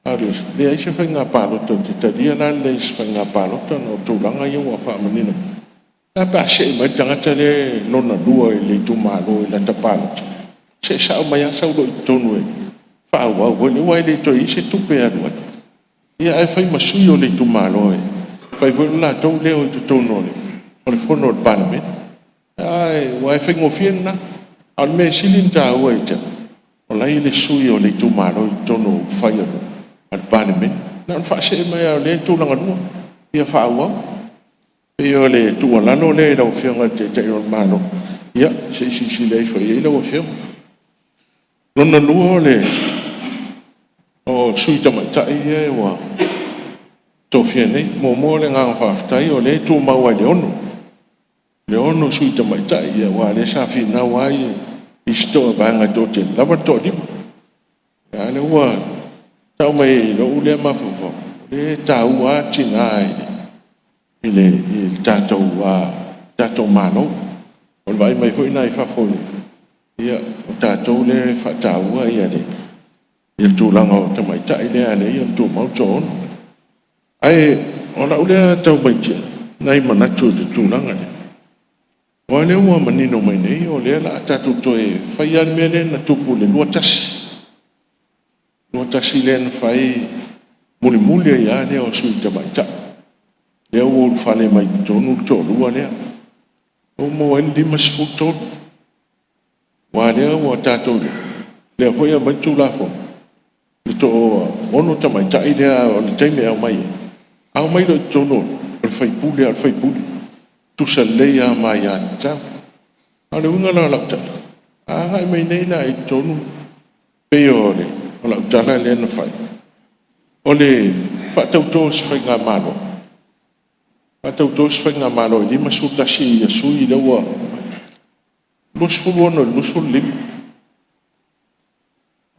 a leai se faiga palota, ou te talia la le leai o se faiga palota ona o tulaga ia ua faamanino mai. Ae a pe a see mai le tagata lea lona lua i le itumalo i lata palota, see sao mai lava sau loa i totonu e faaauau foi lea, aua e le toe i ai se tupe e alu ai. Ia ae fai ma sui o le itumalo e fai foi lo latou leo i totonu o le Fono a le Palemene. Aua e faigofie lena. A o le mea e sili ona taua ia te au, o la e i ai le sui o le itumalo i totonu o upufai a le Palemene. Na ona faasee mai lava o lea e tulaga lua, ia faaauau. E pei o le tuualalo lea i lau Afioga i le Taitai o le Malo, ia se i silasila ifo i ai lau Afioga. Lona lua o sui usufono tamaitai ia ua tofia nei. Muamua le agaga faafetai o lea e tumau lava i le 6 sui usufono tamaitai, aua o lea sa finau lava isi vaega e toatele, lava le toalima. A o lea ua tau mai i lou lea mafaufau, o lea e taua lava tina i le tatou Malo. O le vaai mai foi lena i fafo, ia o tatou lea e faataua le tulaga o tamaitai lea e ala ai ona tumau le toaono. Ae o lau lea tau matio nai manatu i le tulaga lea, aua o lea ua manino mai nei o lea o le a tatou toe fai lava le mea lea na tupu i le 21, 21 lea na fai mulimuli ai lava lea o sui tamaitai, lea ua ulufale mai i totonu le toalua lea, lea ua maua ai le 53. Aua o lea ua tatou iloa, o lea foi e aumai le Tulafono, e toaono tamaitai lea o le taimi e aumai ai, a omai loa i totonu, o le sui usufono lava o le sui usufono, tutusa lelei lava ma aiatatau. A o le uiga la o lau tala, a agai mai nei la i totonu pei o lau tala lea na fai, o le faatauto o se faigamalo, faatauto se faigamalo e 51 sui usufono lea ua aumai, 26 i le 25.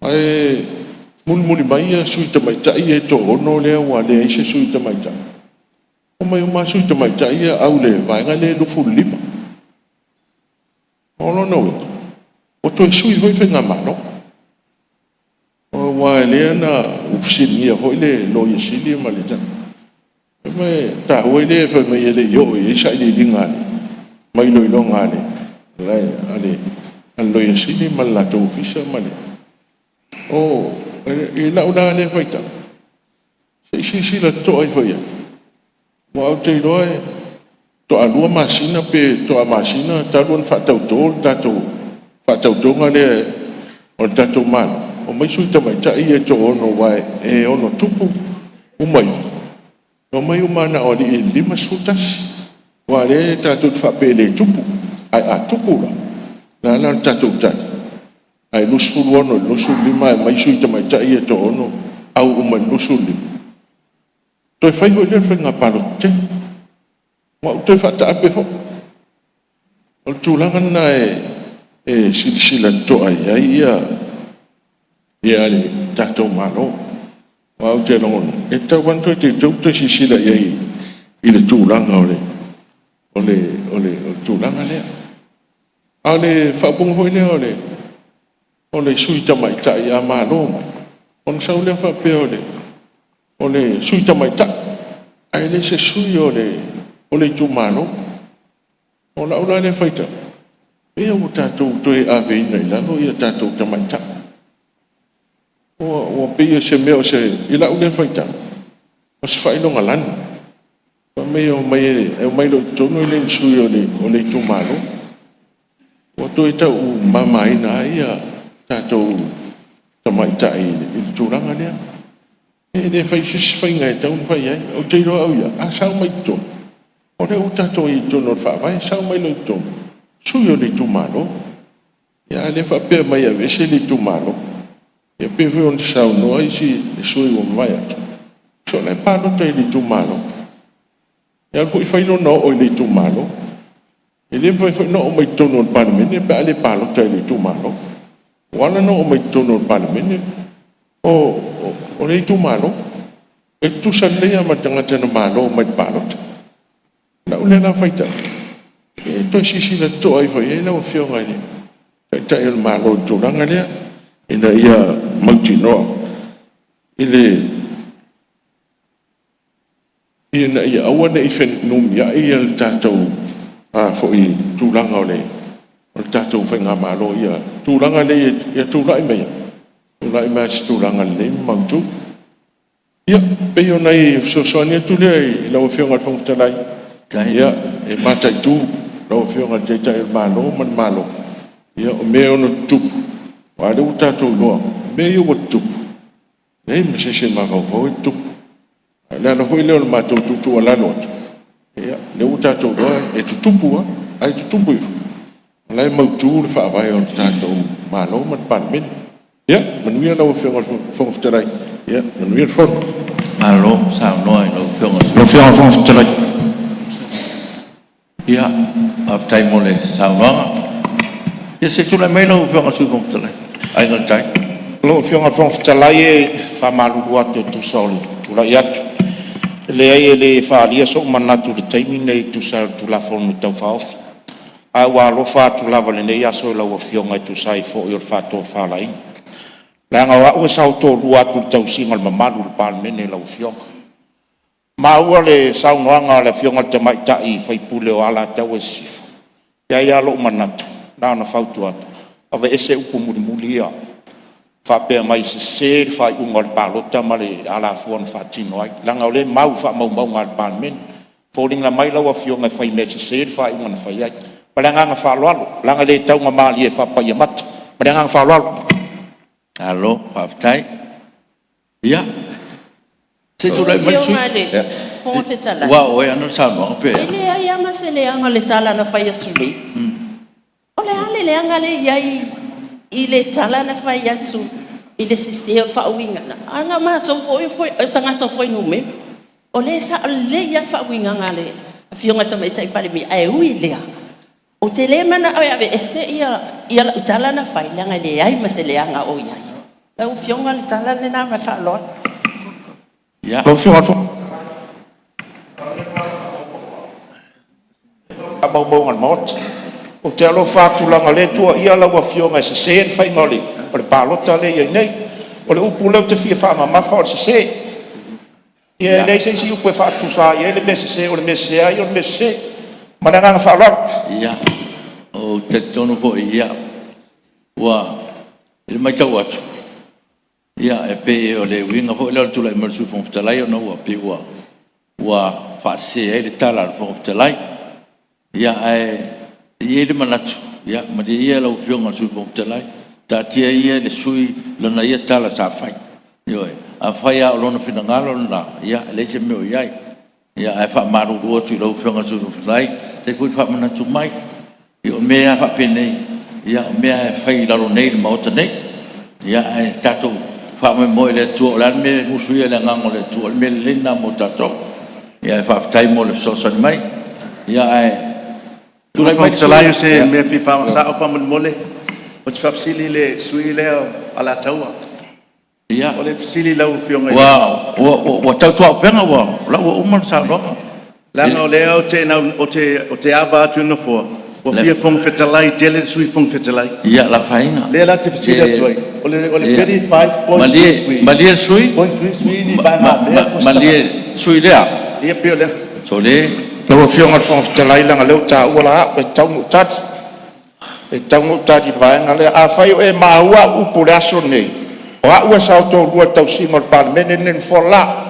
Ae mulimuli mai sui tamaitai ia e toaono lea ua leai se sui tamaitai, omai uma lava sui tamaitai ia au i le vaega lea e 25. O lona uiga, ua toe sui foi le faigamalo, aua o lea na fesiligia foi le Loia Sili ma le taua lea fai mai e le i oo i ai sailiiliga ma iloiloga a le Loia Sili ma le latou Ofisa. I lau la lea faitau, se i silasila totoa ifo i ai, aua ou te iloa faatoa 2 masina pe faatoa masina talu ona faatauto le tatou faatautoga lea o le tatou Malo, omai sui tamaitai ia e toaono aua e ono tupu uma ifo, e omai uma lava na o alii i le 51. Aua o lea tatou te faapea e le tupu, ae a tupu la, o le a la le tatou tali? Ae 26 i le 25 ae omai sui tamaitai ia e toaono au uma i le 25? Toe fai foi lea o le faiga palota tele. Ua ou toe faataape foi. O le tulaga lena e silasila totoa i ai le tatou Malo. Aua ou te lagona, e tatau lava ona toe teuteu ma toe silasila i ai i le tulaga o le tulaga lea. A o le faaupuga foi lea o le sui tamaitai a malo mai, ona sau lea faapea o le sui tamaitai, ae le o se sui o le itumalo. O lau la lea faitau, pei ua tatou toe aveina i lalo tatou tamaitai. Ua pei o se mea o se… i lau lea faitau, o se faailogalanu. Fai mai e omai loa i totonu e le o ni sui o le itumalo. Ua toe taumamaina ai tatou tamaitai i le tulaga lea. E le fai se isi faiga e tatau ona fai ai. Ou te iloa au ia, a sao mai i totonu, o lea ua tatou i ai i totonu o le Faavae, sao mai loa i totonu, sui o le itumalo. A o lea e faapea mai e aveese le itumalo. E pei foi ona saunoa isi sui usufono ua mavae atu, se o la e palota i le itumalo. E alu foi fai lona oo i le itumalo. E le mafai foi ona oo mai totonu o le Palemene pe a le palota i le itumalo. Ua ala ona oo mai totonu o le Palemene o le itumalo. E tutusa lelei lava ma le tagata na malo mai i le palota. O lau lea la faitau, se i toe silasila totoa ifo i ai lau Afioga i le Taitai o le Malo i le tulaga lea, ina ia mautinoa ina ia aua ne i fenumiai le tatou tulaga o le tatou faigamalo, i le tulaga lea ia tulai mai ai i se tulaga lelei ma mautu. Ia, pei o nai fesoasoani atu lea i lau Afioga i le Fofoga Fetalai, e mataitu lau Afioga i le Taitai o le Malo ma le Malo, o mea e ono tutupu, aua o lea ua tatou iloa mea ia ua tutupu, e leai ma se isi e mafaufau e tutupu. A o le ala foi lea o le matou tuutuualalo atu, ia, o lea ua tatou iloa e tutupu lava, ae tutupu ifo, o la e mautu le Faavae o le tatou Malo ma le Palemene. Ia manuia lau Afioga i le Fofoga Fetalai, manuia le fono. Malo saunoa i lau Afioga i le Lau Afioga i le Fofoga Fetalai… Ia, faafetai mo le saunoaga. Ia se i tulai mai lau Afioga i le Sui Fofoga Fetalai, Aiga i le Tai. Lau Afioga i le Fofoga Fetalai e faamalulu atu e tusa o le tulai atu, e leai e le faaalia sou manatu i le taimi lenei e tusa ai o le Tulafono Tau Faaofi, ae ua alofa atu lava i lenei aso i lau Afioga e tusa ai foi o le faatofalaiga, leaga o au e sao toalua atu i le tausiga o le mamalu o le Palemene lau Afioga. Ua maua le saunoaga a le Afioga i le tamaitai sui usufono o Alataua Sisifo, e i ai lava lou manatu, na ona fautua atu, aveese upu mulimuli ia faapea mai e sese le faaiuga o le palota ma le alafua na faatino ai, leaga o lea e mau i faamaumauga a le Palemene. E foliga mai lau Afioga e fai mea sese le faaiuga na fai ai. Ma le agaga faaaloalo, leaga e le taugamalie faa-paiamata. Ma le agaga faaaloalo. Malo faafetai. Ia, se i Lau tulai mai le sui Afioga i le Fofoga usufono. Fetalai, Ua oo e ana le saunoaga pe e a? leai lava ma se leaga o le tala na fai atu nei. O le a le leaga lea e i ai i le tala na fai atu i le sese o le faauigaga? Leaga o matou foi o tagata o fuainumera. O lea e sao lelei lava le faauigaga a le Afioga i le Tamaitai Palemia, ae ui i lea, ou te le manao e aveese lau tala na fai leaga e leai ma se leaga o i ai. Lau Afioga o le tala lena ma le faaaloalo. Ia. Lau Afioga i le faamaumauga a le Maota. Ou te alofa atu leaga o lea e tuuaia lau Afioga e sese le faiga o le palota lea e i ai nei. O le upu lea ou te fia faamamafa o le sese. Ia e leai se isi upu e faatusa ai le mea sese, o le mea sese lava ia o le mea sese. Ma le agaga faaaloalo. Ia, ou te talitonu foi i le matau atu, e pei o le uiga foi lea o le tulai mai o le Sui Fofoga Fetalai ona ua pei ua faasese ai le tala a le Fofoga Fetalai. Ia, ae i ai le manatu, ia malie ia lau Afioga i le Sui Fofoga Fetalai, taatia ia i le sui usufono lana ia tala sa fai. Ioe. Afai lava o lona finagalo lena, ia e leai se mea o i ai. Ae faamalulu atu i lau Afioga i le Sui Fofoga Fetalai, faafetai foi le faamanatu mai. Ia o mea lava faapenei, o mea lava e fai i lalo nei i le Maota nei. Ae tatou faamoemoe i le Atua, o le a le mea e musuia e le Agaga o le Atua, o le mea lelei lena mo tatou. Ae faafetai mo le fesoasoani mai. Ae Lau tulai Afioga i le mai Fofoga le sui Fetalai o se usufono. mea e fia faasao faamolemole. Ou te faafesili i le sui usufono lea o Alataua, Ia. O le fesili i lau Afioga i le... Ua tautuaupega, o la ua uma le saunoaga. Leaga o lea ou te ava atu i le Nofoa, ua fia Fofoga Fetalai tele le Sui Fofoga Fetalai. Ia, le afaina. O lea la ou te fesili atu ai, o le 35.33... Malie le sui .33 ni usufono, malie le sui usufono lea. Ia pei o le... Sole! Lau Afioga i le Fofoga Fetalai leaga o lea ua taua la au, e tatau ona ou tali. E tatau ona ou tali i le vaega lea. Afai o e maua au upu i le aso lenei, o au e saotolua i le tausiga o le Palemene lenei i le nofoa le la.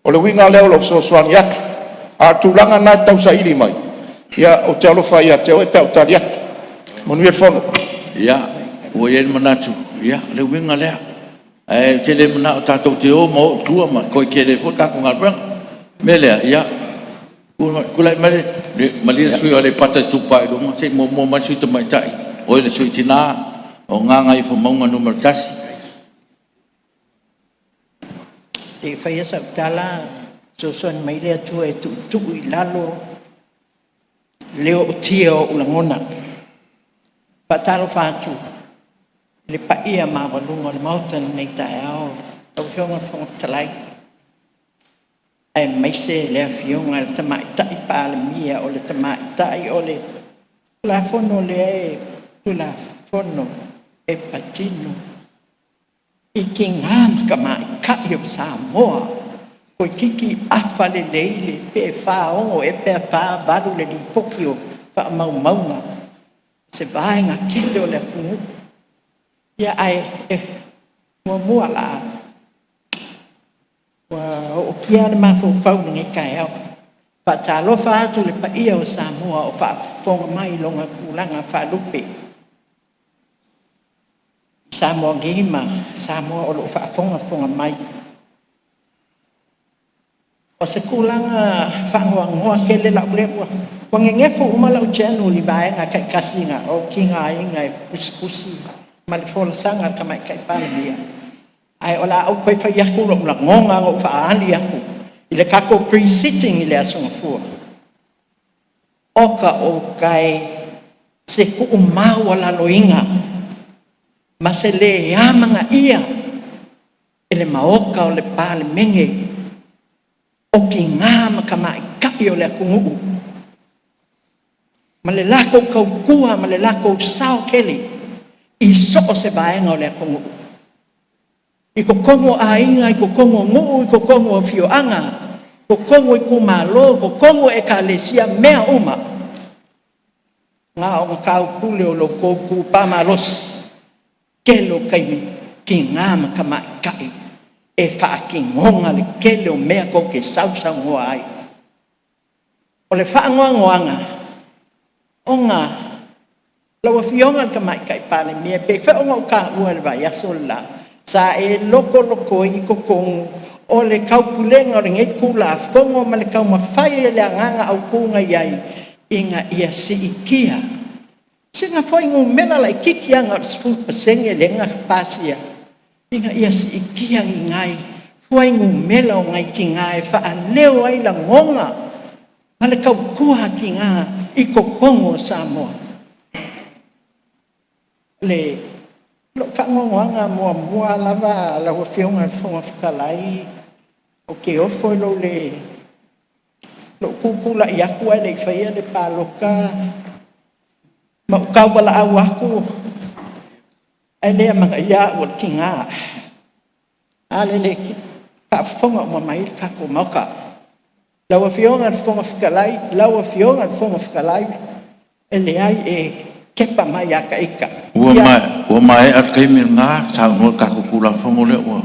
O le uiga lea o lou fesoasoani atu. A o le tulaga lena e te tausaili mai, ia ou te alofa ia te oe pe a ou tali atu. Manuia le fono. Ia, ua i ai le manatu, ia, o le uiga lea. Ae ou te le manao tatou te o ma o i tua ma toe tele ai fua le tatou galuega. O le mea lea, ia, tulai mai le… Malie le sui usufono mo Aleipata Itupa i Luga, se i muamua mai le sui usufono tamaitai, oi le sui usufono tinã o Gagaifomauga 1. Le i faia sau tala, fesoasoani mai le Atua e tuutuu i lalo le ootia o ou lagona. E faatalofa atu i le paia maualuga o le Maota i lenei taeao, lau Afioga i le Fofoga Fetalai, aemaise le Afioga i le Tamaitai Palemia, o le Tamaitai o le Tulafono lea e Tulafono e patino i tina ma tamaitai o Samoa, toeitiiti afa lelei pe 46 ea pe 48 le lipoti o faamaumauga a se vaega tele o le atunuu. Ae muamua lava, ua ootia le mafaufau i lenei taeao. E faatalofa atu i le paia o Samoa o faafofoga mai i ona tulaga faalupe i Samoa nei ma Samoa o lo o faafogafoga mai. O se tulaga faanoanoa tele lau lea… Ua nenefu uma lau journal i vaega taitasi na ou tigaina e tusitusi ma le folasaga a le Tamaitai Palemia, ae o le a ou toe fai atu lou lagona na ou faaali atu i le tatou Pre-Sitting i le Aso Gafua, oka se tuumaualaloina ma se le amanaia e le Maota o le Palemene o tina ma tamaitai o le atunuu ma le latou tautua ma le latou sao tele i so o se vaega o le atunuu, i totonu o aiga, i totonu o nuu, i totonu o afioaga, totonu o itumalo, totonu o Ekalesia, mea uma, na ona taupule o lo outou itupa malosi. Tele o taimi, tina ma tamaitai e faatinoga le tele o mea tou te sausaunoa ai. O le faanoanoaga, ona lau Afioga i le Tamaitai Palemia, e pei foi ona ou taua i le vaiaso le la, sa e lotolotoi i totonu o le taupulega o lenei Tulafono ma le taumafai e le agaga autu na i ai ina ia siitia sina fuainumera laitiiti lava na o le 10% lea na pasia, ina ia siitia ni nai fuainumera o nai tina e faaleo ai lagona ma le tautua a tina i totonu o Samoa. O lou faanoanoaga muamua lava lau Afioga i le Fofoga Fetalai, ou te ofo i lou tutulai atu ae le i faia le palota ma ou tauvalaau atu ae le amanaia au o le tina. A lea e faafofoga uma mai le tatou Maota. Lau Afioga i le Fofoga Fetalai, lau Afioga i le Fofoga Fetalai, e leai, e tepa mai ia te ita. Ua maea le taimi lena, saunoa i le tatou Tulafono lea ua…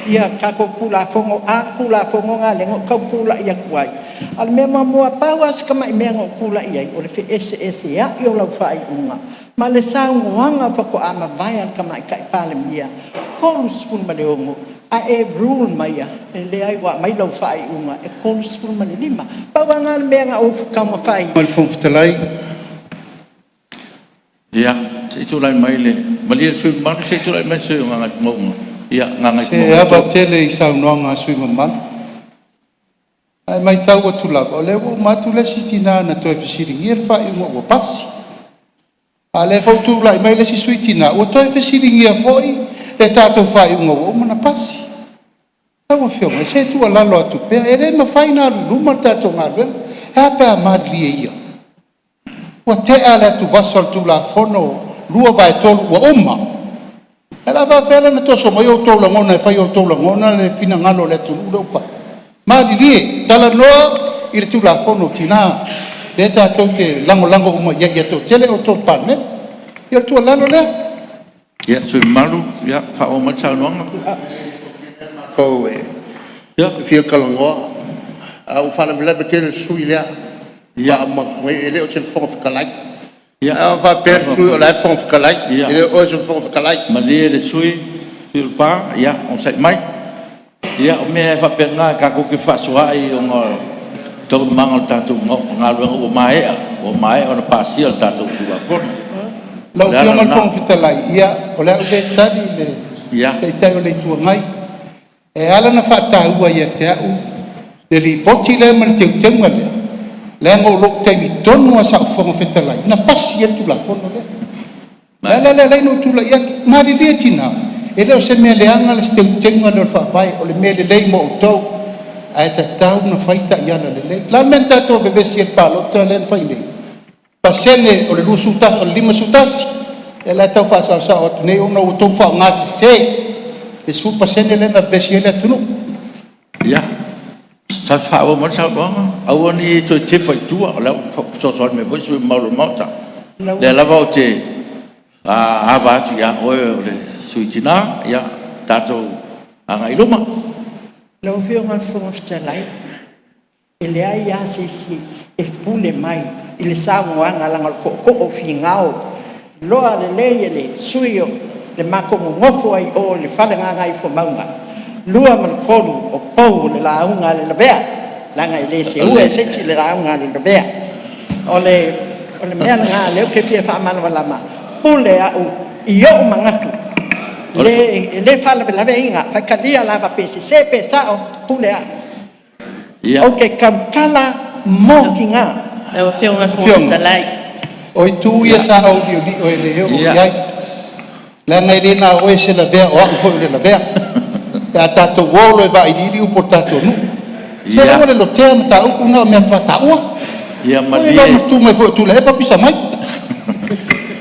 Ia tatou Tulafono, a Tulafono na lea na ou tau tulai atu ai. A o le mea muamua, pau lava si tamai mea na ou tulai ai, o le feeseeseai o lau faaiuga ma le saunoaga faatoa mavae a le Tamaitai Palemia, 36 ae e rule maia, e leai ua aumai lau faaiuga e 35. Pau lava lena o le mea na ou taumafai… Lau Afioga i le Fofoga Fetalai… Ia, se i tulai mai le… Malie le sui usufono mamalu se i tulai mai le sui usufono mo Gagaifomauga Se e ava tele i saunoaga a sui usufono mamalu, ae matau atu lava, o lea ua uma atu le isi tina na toe fesiligia le faaiuga ua pasi. A o lea foi ua tulai mai le isi sui tina ua toe fesiligia foi le le tatou faaiuga ua uma ona pasi. Lau Afioga, se tuualalo atu pea, e le mafai ona alu i luma le tatou galuega. Ae a pe a malilie ia, ua tea le atuvasa o le Tulafono 2/3 ua uma. Ae o le a faapefea la ona toso mai outou lagona e fai e outou lagona le finagalo o le atunuu lea ua fai? Malilie, talanoa i le Tulafono, tina, lea tatou te lagolago uma i ai ia toatele outou o le Palemene. Ia o le tuualalo lea. Ia, le sui usufono mamalu, faaauau mai le saunoaga. E fia talanoa, ae ua faalavelave tele le sui usufono lea faatoa uma atu nei, e le o se Fofoga Fetalai. Ae a faapea le sui usufono o la e Fofoga Fetalai, e le o oe o se Fofoga Fetalai. Malie le sui usufono o Lepa, ia onosai mai. Ia o mea lava e faapena tatou te fefaasoaai ona o taualumaga o le tatou galuega ua maea ona pasia le tatou Tulafono. Lau O le ala Afioga i le lena. Fofoga Fetalai, ia o le a ou le tali i le Taitai o le Itu Agai. E ala ona faataua ia te au le Lipoti lea ma le Teuteuga lea, leaga o lou taimi tonu lava sa ou Fofoga Fetalai na pasi ai le Tulafono lea. O le ala lea e ala ai ona ou tulai atu, malilie tina, e le o se mea leaga le Teuteuga lea o le Faavae, o le mea lelei mo outou, ae tatau ona fai taiala lelei. O le a le mea na tatou vevesi ai i le palota lea na fai nei? Pasene o le 51, lea la e tau faasaosao atu nei ona ua outou faaaogasese le 10% lea na vevesi ai le atunuu. Ia, faaauau mai le saunoaga. Aua ne i e toe tepa i tua, o lea ua fesoasoani mai foi sui usufono mamalu o le Maota. O lea lava ou te ava atu ia oe o le sui tina, ia tatou agai i luma. Lau Afioga i le Fofoga Fetalai, e leai lava se isi e pule mai i le saunoaga leaga o le tootoo o Finao, iloa lelei e le sui usufono le matou nonofo ai i o i le fale Gagaifomauga 2 ma le 3, o pou o le lauga a le Lavea, leaga e le seua e se isi le lauga a le Lavea. O le mea lena o lea ou te fia faamalamalama, pule au i ou manatu, e le faalavelave iga, faitalia lava pe sese pe sao, pule au. Ou te tautala mo tina. Lau Afioga i le Fofoga Fetalai. O itu ia sa ou liolio e le oo i ai, leaga e le na o oe e te lavea, o au foi o le lavea. Pe a tatou o loa e vailiili upu a le tatou nuu. Se aua le lotea mataupu na o mea faataua. Ia Ua malie. le matua mai foi o Tuilaepa pisa mai.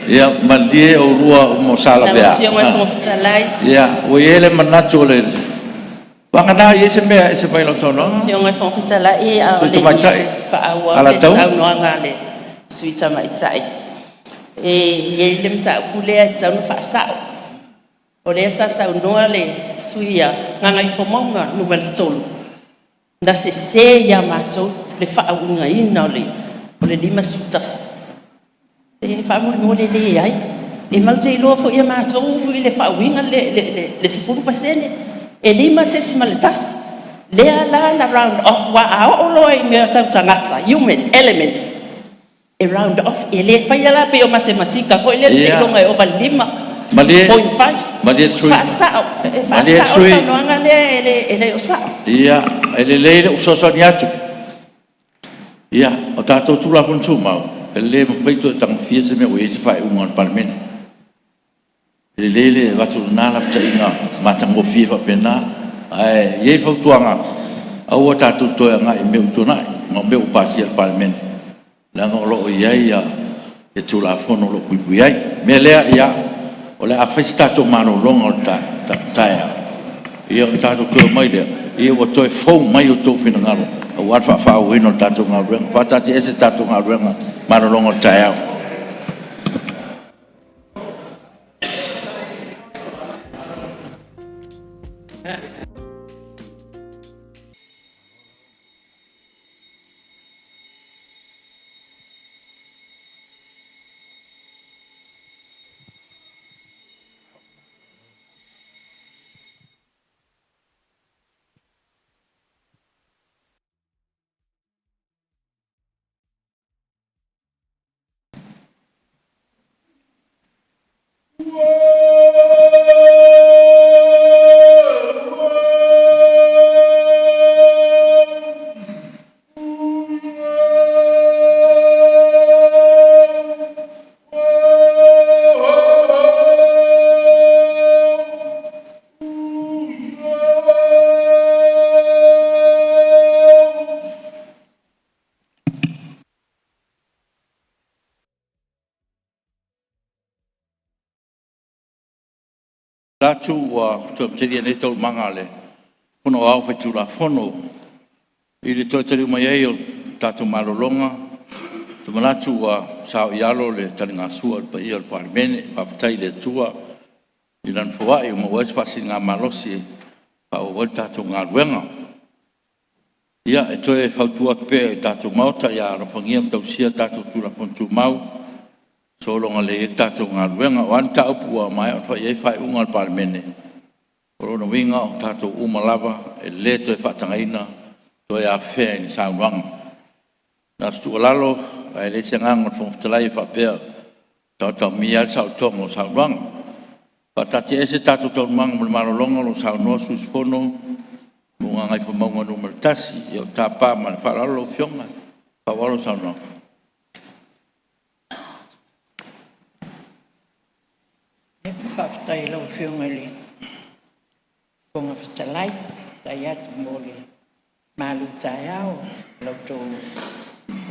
Ia malie oulua uma o Sa Lau Lavea. Afioga i le Fofoga Fetalai. Ia, ua i ai le manatu o le... Vagana e i ai se mea e ese mai lau saunoaga? Afioga i le Fofoga Fetalai, a o Sui le i Tamaitai faaauau le Alataua. saunoaga a le Sui Tamaitai, e i ai le mataupu lea e tatau ona faasao. O lea sa saunoa le sui usufono a Gagaifomauga 3, na sese ia matou le faauigaina o le 51. E faamolemole e leai, e matou te iloa foi e matou le faauiga lea le 10%, e 5.1 lea la na round off aua a oo loa i mea tau tagata, human elements, e round off. E le faia la pei o matematika foi lea seiloga e ova i le Malie, 5.5. malie le sui. Faasao, e Malie le faasao le sui. saunoaga lea e le o sao. Ia, e lelei lou fesoasoani atu. Ia, o tatou Tulafono Tumau, e le mafai ona toe tagofia se mea ua i ai se faaiuga a le Palemene. E lelei le avatu o lena lapataiga matagofie faapena. Ae i ai le fautuaga, aua tatou te toe agai i mea ua tuanai ma mea ua pasia e le Palemene, leaga o lo o i ai le Tulafono o lo o puipui ai. O le mea lea, ia, o le a fai se tatou malologa o le taeao, ia ona tatou toe omai lea ua toe fou mai outou finagalo aua le faaauauina o le tatou galuega. E faataatiaese le tatou galuega mo malologa o le taeao. Latu ua toe amatalia nei Taualumaga a le Fono Aoao Faitulafono. I le toe taliu mai ai o le tatou malologa, ou te manatu ua saoialo le taligasua i le paia o le Palemene. Faafetai i le Atua i Lana foai ua maua ai se faasiligamalosi e faaauau ai le tatou galuega. Ia, e toe fautua atu pea i le tatou Maota, ia alofagia ma tausia tatou Tulafono Tumau e sologa lelei ai le tatou galuega. O a ni mataupu ua maea ona fai i ai faaiuga a le Palemene, o lona uiga o tatou uma lava e le toe faatagaina toe afea i ni saunoaga. Na o se tuualalo, ae leai se agaga o le Fofoga Fetalai e faapea e taotaomia ai le saolotoga o saunoaga. E faataatiaese tatou taualumaga mo le malologa o lo o saunoa le sui usufono mo Gagaifomauga 1. Ia ou te tapa ma le faaaloalo lau Afioga e faaauau lau saunoaga. Faafetai i lau Afioga i le Fofoga Fetalai. Faafetai atu mo le malutaeao i la outou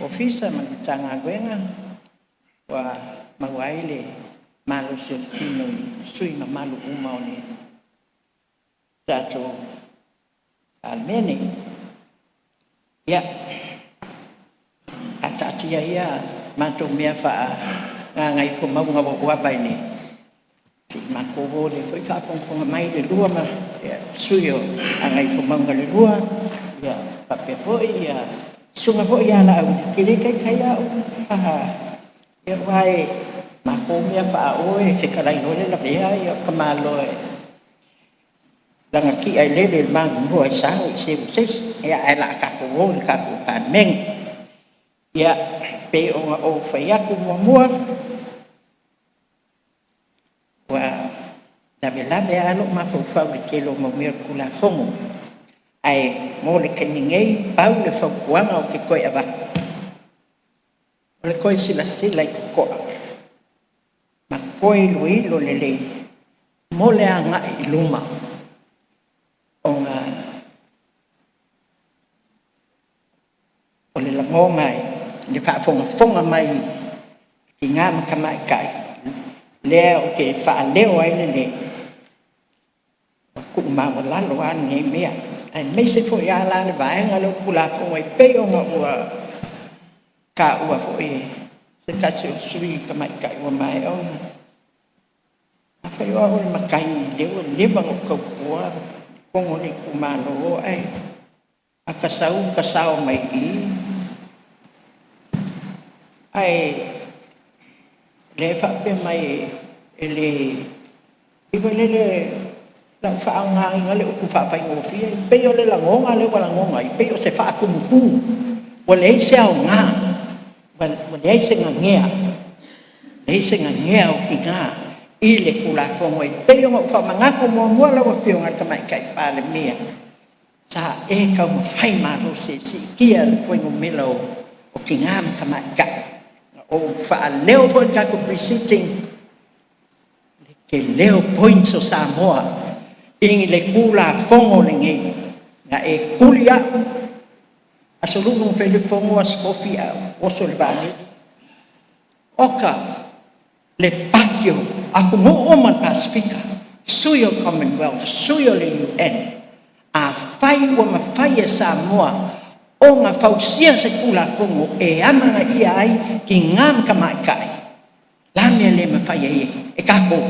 Ofisa ma le Matagaluega ua maua ai le malosi o le tino i sui usufono mamalu uma o le tatou Palemene. Ia, a taatia ia matou mea faa-Gagaifomauga ua ou ava i le… se i matou o lea foi e faafogafoga mai le sui usufono o Gagaifomauga 2, faapea foi le Susuga foi ia Laauli, ou te le taitai lava ona… aua o matou mea faa-o e fetalai loa le lavea o le tamaloa e lagatia e lele i le manumua i sao i seu o se isi. Ae o le a tatou o i le tatou Palemene. Ia, e pei ona ou fai atu muamua, ua lavelave a lou mafaufau i le tele o mau mea o le Tulafono. Ae mo le taimi nei, pau le fautuaga ou te toe avatu, o le toe silasila totoa ma toe iloilo lelei mo le agai i luma ona o le lagona i le faafogafoga mai a tina ma tamaitai lea ou te faaleo ai le leo, ua tuumaualalo a lenei mea, aemaise foi a la le vaega lea o le Tulafono e pei ona ua taua foi e se tasi o sui usufono tamaitai ua maea ona… Afai o au o le matai lea ua leva ona ou tautua i totonu o le itumalo, ae a ta sau ta sao mai i i, ae o lea e faapea mai e le… pei foi lele o le a ou faaaogaina le upu faafaigofie, e pei o le lagona lea ua lagona ai, e pei o se faatumutumu, ua leai se aoga, ua leai se nanea, leai se nanea o tina i le Tulafono e pei ona ou faamanatu muamua lau Afioga i le Tamaitai Palemia, sa e taumafai malosi e siitia le fuainumera o tina ma tamaitai. Na ou faaleo foi i le tatou Pre-Sitting le tele o points o Samoa i le Tulafono lenei. Na e tuli au, Aso Lulu na fai ai le fono, aso Tofi ae ou oso i le vaalele. Oka le paki o atunuu uma o le Pasefika, sui o le Commonwealth, sui o le UN. Afai ua mafai e Samoa ona fausia se Tulafono e amanaia ai tina ma tamaitai, o le a le mea e le mafai ai e tatou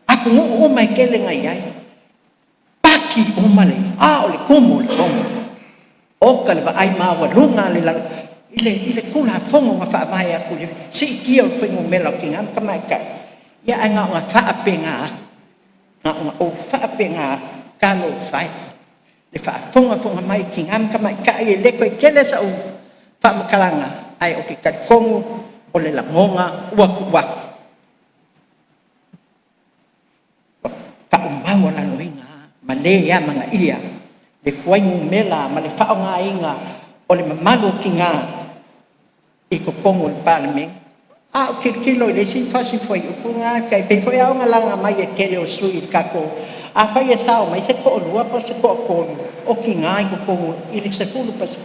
atunuu uma e tele na i ai, paki uma, a o le tumu o le fono. Oka le vaai maualuga i le Tulafono na faavae atu i le siitia o fuainumera o tina ma tamaitai. Ia ae na ona faapena atu, na ona ou faapena atu, talofa e i le faafogafoga mai a tina ma tamaitai. E le toe tele sau faamatalaga, ae ou te talitonu o le lagona ua tuu atu, ua pau maualaloina a ma le amanaia le fuainumera ma le faaaogaina o le mamalu o tina i totonu o le Palemene. A ou tilotilo i le isi fasi fuaiupu lena, e tai pei foi lava ona laga mai e le tele o sui usufono i le tatou… Afai e sao mai se toalua po o se toatolu o tina i totonu i le 10%,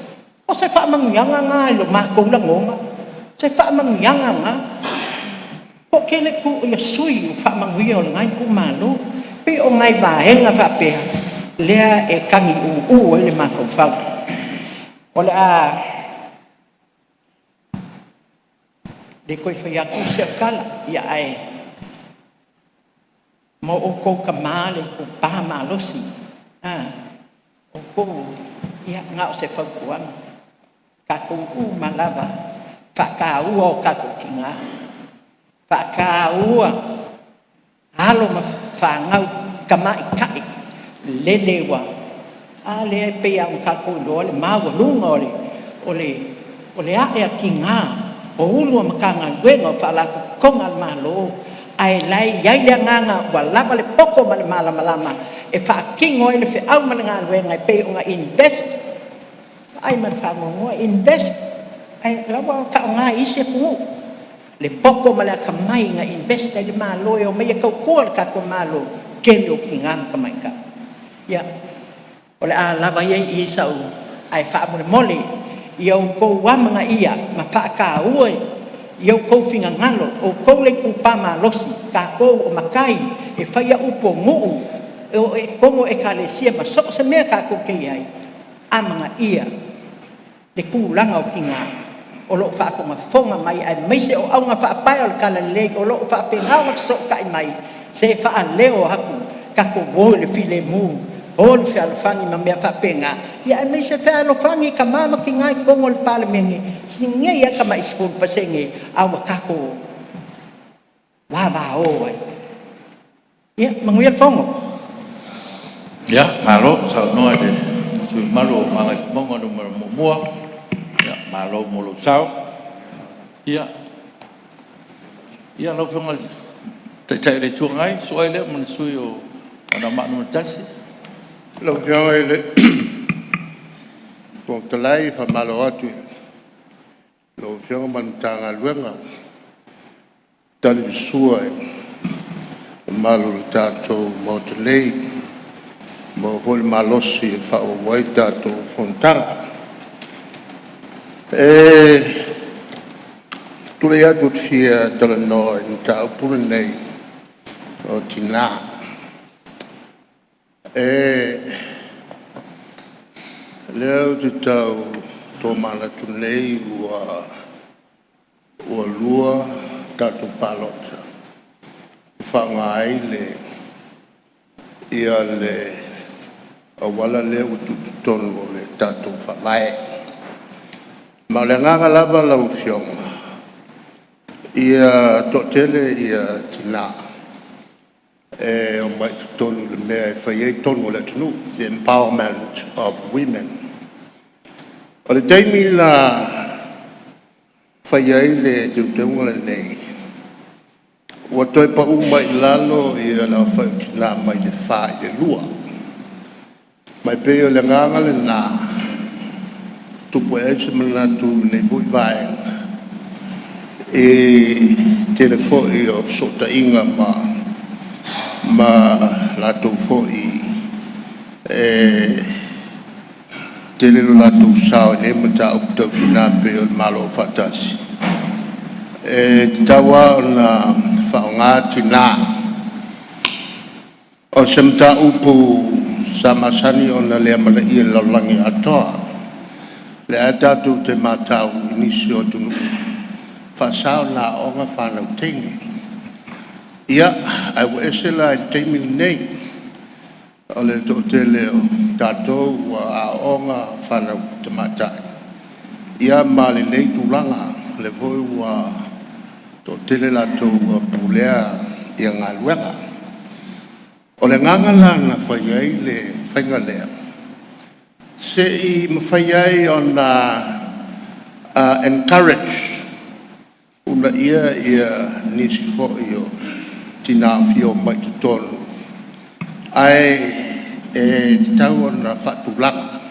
o se faamanuiaga lena i lo matou lagona, o se faamanuiaga lena. Toatele sui usufono faamanuia o lena itumalo. Pei o nai vaega faapea lea e tagiuu ai le mafaufau. O le a le toe fai atu se tala, ae ma o outou tama le itupa malosi, outou, ia na o se fautuaga, tatou uma lava faataua o tatou tina, faataua alo ma fanau tamaitai lele ua… A lea e pei ona tatou iloa le maualuga o le ae a tina o Ofisa Sili o Matagaluega o Faalapotopotoga a le Malo, ae o la e i ai le agaga ua lava le poto ma le malamalama e faatino ai le feau ma le galuega e pei ona invest. Vaai ma le faanoanoa, invest ae o la ua faaaoga e isi atunuu le poto ma le atamai na invest ai le Malo e omai e tautua le tatou Malo, tele o tina ma tamaitai. Ia, o le a lava ia i i sau… Ae faamolemole ia outou amanaia ma faataua i outou finagalo, o outou le itupa malosi, o tatou o matai e faia upu o nuu, e o i totonu o ekalesia ma so o se mea tatou te i ai, amanaia le tulaga o tina o lo o faafogafoga mai aemaise o augafaapae o le talalelei o lo o faapena ona fesootai mai. Se faaleo atu, tatou o i le filemu, o le fealofani ma mea faapena, aemaise fealofani tama ma tina i totonu o le Palemene, si nei lava tamai 10% ae ua tatou vavao ai. Ia manuia le fono. Malo saunoa i le sui usufono mamalu o Gagaifomauga 1, malo mo lou sao. Ia lau Afioga i le Taitai o le Itu Agai, susu ai lea ma le sui usufono mo Anoamaa 1. Lau Afioga i le Fofoga Fetalai, e faamalo atu i lau Afioga ma le Matagaluega ua tali le sua i le mamalu o le tatou Maota nei, ua maua foi le malosi e faaauau ai tatou fonotaga. E tulai atu ou te fia talanoa i le mataupu lenei o tina. O lea ou te tau tomanatu nei ua lua tatou palota na faaaoga ai le auala lea ua tuu i totonu o le tatou Faavae. Ma o le agaga lava lau Afioga, ia toatele tina e omai i totonu i le mea e fai ai tonu a le atunuu, the empowerment of women. O le taimi na fai ai le teuteuga lenei, ua toe pau mai i lalo le aofai o tina mai le 4 i le 2. Ma e pei o le agaga lena e tupu ae ai se manatu i lenei foi Vaega, i le tele foi o fesootaiga ma latou foi e tele lo latou sao i nei mataupu tau tina e pei o le Malo Aufaatasi. E tatau lava ona faaaoga tina. O se mataupu sa masani ona le amanaia i le lalolagi atoa. O lea lava tatou te matau i nisi o atunuu, e faasa ona aooga fanau teine. Ia, ae ua ese la i le taimi lenei, o le toatele o tatou ua aooga fanau tamaitai, ia ma lenei tulaga, o lea foi ua toatele latou ua pulea galuega. O le agaga la na fai ai le faiga lea, se i mafai ai ona encourage, uunaia nisi foi o tina e fia omai i totonu, ae tatau ona faatulaga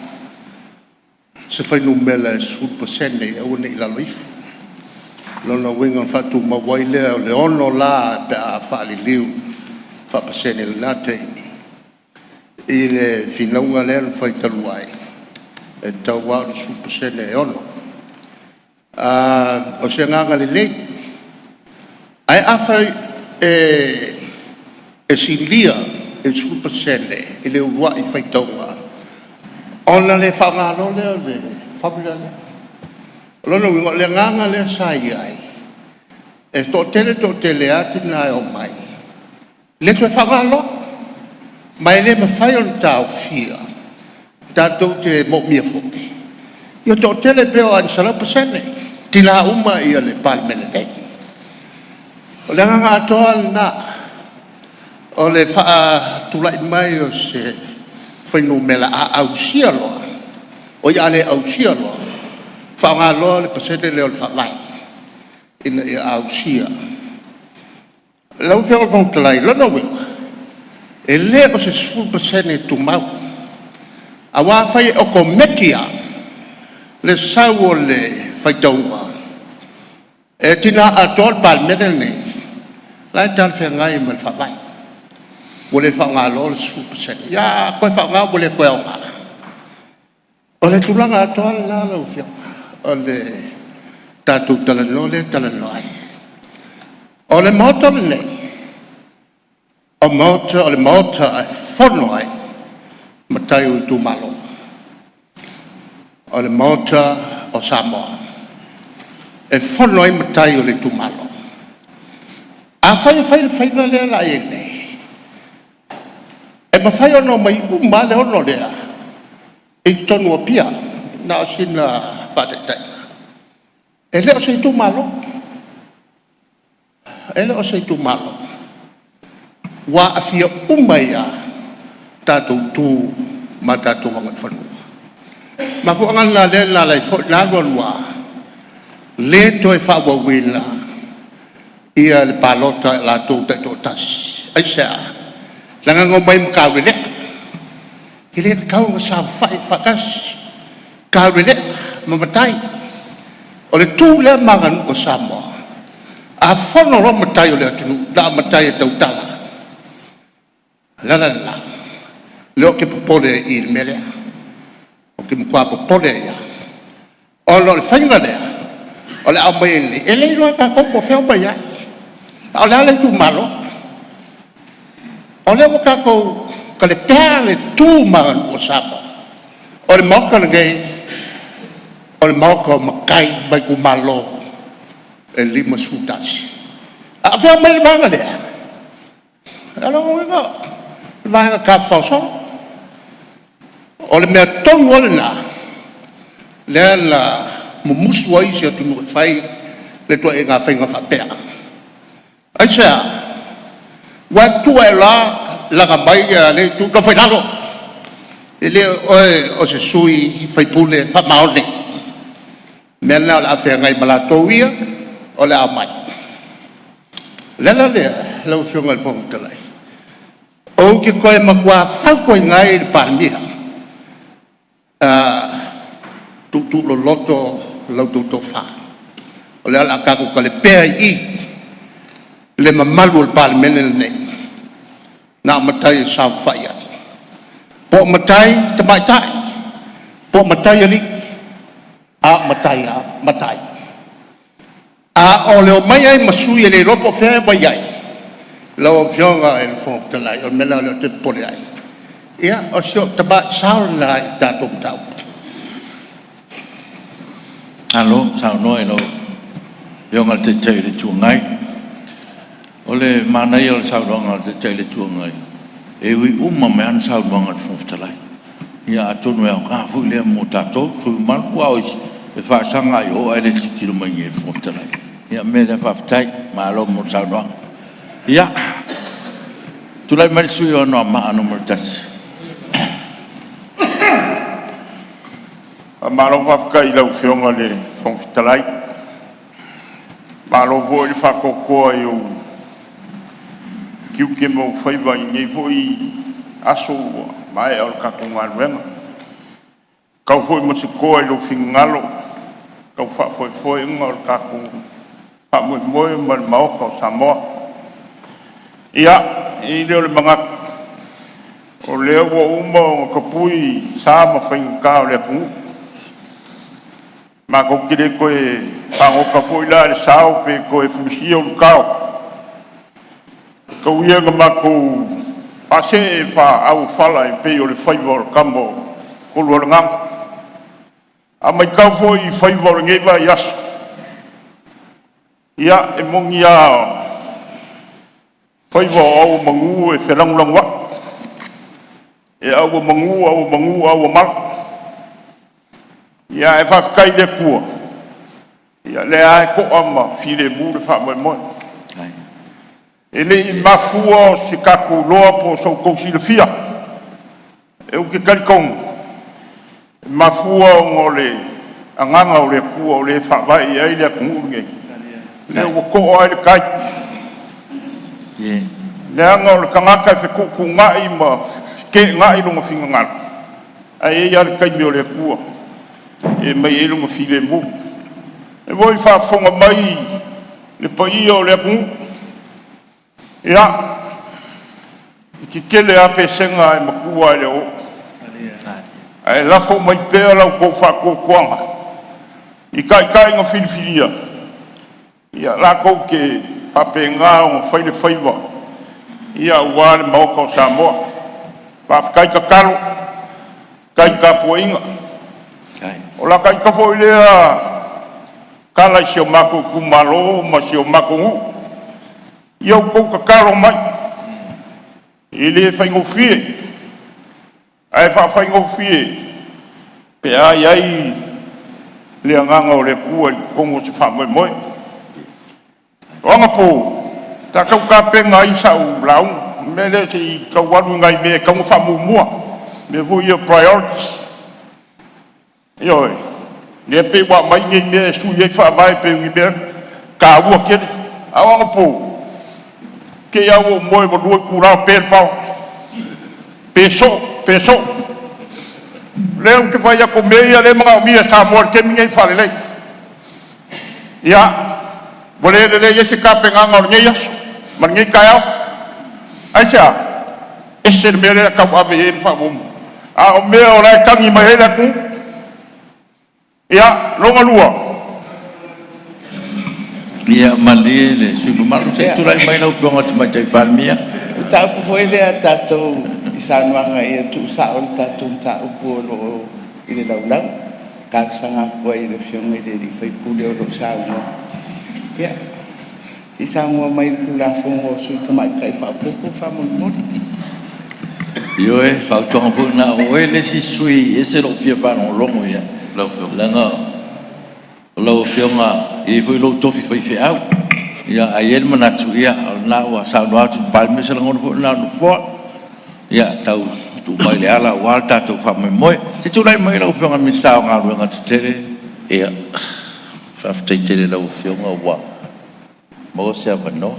se fuainumera e 10% ia aua ne i lalo ifo. O lona uiga ona faatumau ai lea, o le 6 la pe a faaliliu faa-pasene i lena taimi i le finauga lea na fai talu ai, e tatau lava ona 10% e 6. O se agaga lelei, ae afai e silia i le 10% i le uluai faitauga, ona le faaaoga loa lea o le formula lea. O lona uiga o le agaga lea sa i ai, e toatele toatele lava tina e omai, le toe faaaoga loa. Ma e le mafai ona taofia, tatou te moomia foi ia toatele, pe oo lava ina 100% tina uma le Palemene nei. O le agaga atoa lava lena, o le faatulai mai o se fuainumera a ausia loa, oi a le ausia loa, faaaoga loa le pasene lea o le Faavae ina ia ausia. Lau Afioga i le Fofoga Fetalai, o lona uiga e le o se 10% tumau, aua afai e okomeki lava le sau o le faitauga e tina atoa le Palemene lenei, o la e talafeagai ma le Faavae, ua le faaaogaina loa le 10%. Ia a toe faaaoga ua le toe aoga. O le tulaga atoa lena lau Afioga o le tatou talanoa lea e talanoa ai. O le Maota lenei, o le Maota e fono ai matai o itumalo. O le Maota o Samoa, e fono ai matai o le itumalo. Afai e fai le faiga lea o le a i ai nei, e mafai ona omai uma lava le 6 lea i totonu o Apia. Na o sina faataitaiga, e le o se itumalo, e le o se itumalo, ua aafia uma ai lava tatou tu ma tatou agaifanua. O le mafuaaga lena lea na ala ai foi ona alu alu lava le toe faaauauina le palota a i latou taitoatasi. Aisea? Leaga na omai ma taulelea, e le tatau ona saofai faatasi taulelea ma matai. O le tu lea ma aganuu a Samoa, a fono loa matai o le atunuu, na o matai e tautala. O le ala lena o lea ou te popole ai i i le mea lea, ou te matua popole ai lava, ona o le faiga lea o le a aumai ai nei, e le iloa e tatou po o fea e omai ai, a o le a le itumalo. O lea ua tatou talepea le tu ma le aganuu a Samoa. O le Maota lenei, o le Maota o matai ma itumalo e 51. A o fea e aumai ai le vaega lea? O lona uiga o le vaega tafafao solo. O le mea tonu lava lena lea na mumusu ai isi atunuu e fai le ituaiga faiga faapea. Aisea? Aua e tutu ae loa laga mai lea itu, nofo i lalo, e le o oe o se sui usufono faamaoni. O le mea lena o le a feagai ma latou ia o le a omai. O le ala lea lau Afioga i le Fofoga Fetalai, ou te toe matua fautuaina ai le Palemia, tuutuu loloto la outou tofa, o lea o le a tatou talepea i i le mamalu o le Palemene lenei, na o matai e saofafai ai, po o matai tamaitai po o matai alii, a o matai lava matai. A o le omai ai ma sui e le iloa po o fea e omai ai, lau Afioga i le Fofoga Fetalai, o le mea lena o lea ou te popole ai. Ia, o si ou tamai sao lena i le tatou mataupu. Malo saunoa i lau Afioga i le Taitai o le Itu Agai. O le manaia o le saunoaga a le Taitai o le Itu Agai, e ui uma mai lava ana saunoaga i le Fofoga Fetalai. Ia atonu e aoga foi lea mo tatou sui usufono mamalu, aua o isi e faasaga lava i o ae le tilotilo mai i inei i le Fofoga Fetalai. Ia o le mea lea faafetai, malo mo le saunoaga. Ia, tulai mai le sui usufono mo Anoamaa 1. Faamalo faafetai i lau Afioga i le Fofoga Fetalai, malo foi le faatoatoa i ou tiute ma ou faiva i lenei foi aso ua maea o le tatou galuega. E tau foi ma se toa i lou finagalo i le tau faafoefoeina o le tatou faamoemoe ma le Maota o Samoa. Ia, e i ai lea o le manatu, o lea ua uma ona tapui sa ma faigata o le atunuu, matou te le toe fagota foi la i le sao pe toe fulisia ulutao, tau ia ina matou Faasee faaauofala e pei o le faiva o le tama o Tolualegaga. A matau foi i faiva o lenei vaiaso, ia, e moni lava faiva o ao o manu e felanulanuai, e au o manu, au o manu, au o mala. Ae faafetai i le Atua, o lea lava e toa ma filemu le faamoemoe. E le i mafua se tatou iloa po o so outou silafia, ou te talitonu e mafua ona o le Agaga o le Atua o lea e faavae i ai le atunuu lenei, lea ua toa ai le tai. Leaga o le tagata e fetuutuunai ma feteenai lona finagalo, ae i ai lava le taimi o le Atua e aumai ai lona filemu. O lea foi e faafofoga mai le paia o le atunuu, ia, e tetele lava pesega ae matua lava i le oo. Ae lafo mai pea la outou faatuatuaga i taitai na filifilia latou te faapena ona fai le faiva aua le Maota o Samoa. Faafetai tatalo, faafetai le tapuaiga. O lata ita foi lea tala i si o matou itumalo ma si o matou nuu, ia outou tatalo mai, e le faigofie, ae faafaigofie pe a i ai le Agaga o le Atua i totonu o se faamoemoe. O anapo sa tau tapena ai sau lauga, o le mea lea se i tau alu i nai mea e tatau ona faamuamua, mea foi ia o priorities. Ioe, lea e pei ua aumai nei mea e sui ai faavae pei o ni mea taua tele. A o anapo, te i lava ua ou moe ua 2 itula o pe le power, pe soo, pe soo. O lea ou te fai atu o mea ia o lea e manaomia e Samoa i le taimi lenei ona faalelei. Ia, ua le lelei ai se tapenaga o lenei aso ma lenei taeao. Aisea? Ese le mea lea o le a tauave i ai le faamuamua, a o mea o la e tagi mai ai le atunuu. Ia, lona lua, Ia malie le sui usufono mamalu, se i tulai mai lau Afioga i le Tamaitai Palemia. O le mataupu foi lea a tatou i saunoaga ia tuusao le tatou mataupu o lo o i le Laulau. E talosaga atu ai i le Afioga i le sui usufono o lo o saunoa, ia, se i saunoa mai i le Tulafono o Sui Tamaitai faaopoopo faamolemole. Ioe, o le fautuaga foi lena, o oe le isi sui usufono e ese lou fia faalogologo i ai, leaga o lau Afioga e i ai foi lou tofi faifeau. Ae i ai le manatu, o lena ua saunoa atu le Palemia, o se lagona foi lena o le Nofoa, ia tau tuu mai i le ala aua le tatou faamoemoe. Se i tulai mai lau Afioga i le Minisita o Galuega Tetele. Ia, faafetai tele i lau Afioga ua maua se avanoa.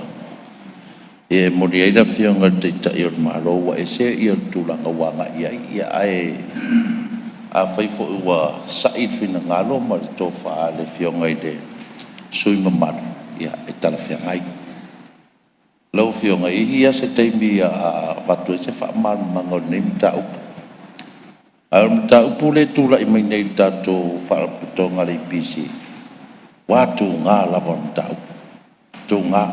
E momoli ai le Afioga i le Taitai o le Malo ua ese le tulaga ua agai i ai. Ae afai foi ua sa'i le finagalo ma le tofa a le Afioga i le sui usufono mamalu, ia e talafeagai. Lau Afioga, e i ai lava se taimi o le a avatu ai se faamalamalamaga o lenei mataupu. A o le mataupu lea e tulai mai nei i le tatou Faalapotopotoga a le EPC, ua tuga lava le mataupu, tuga,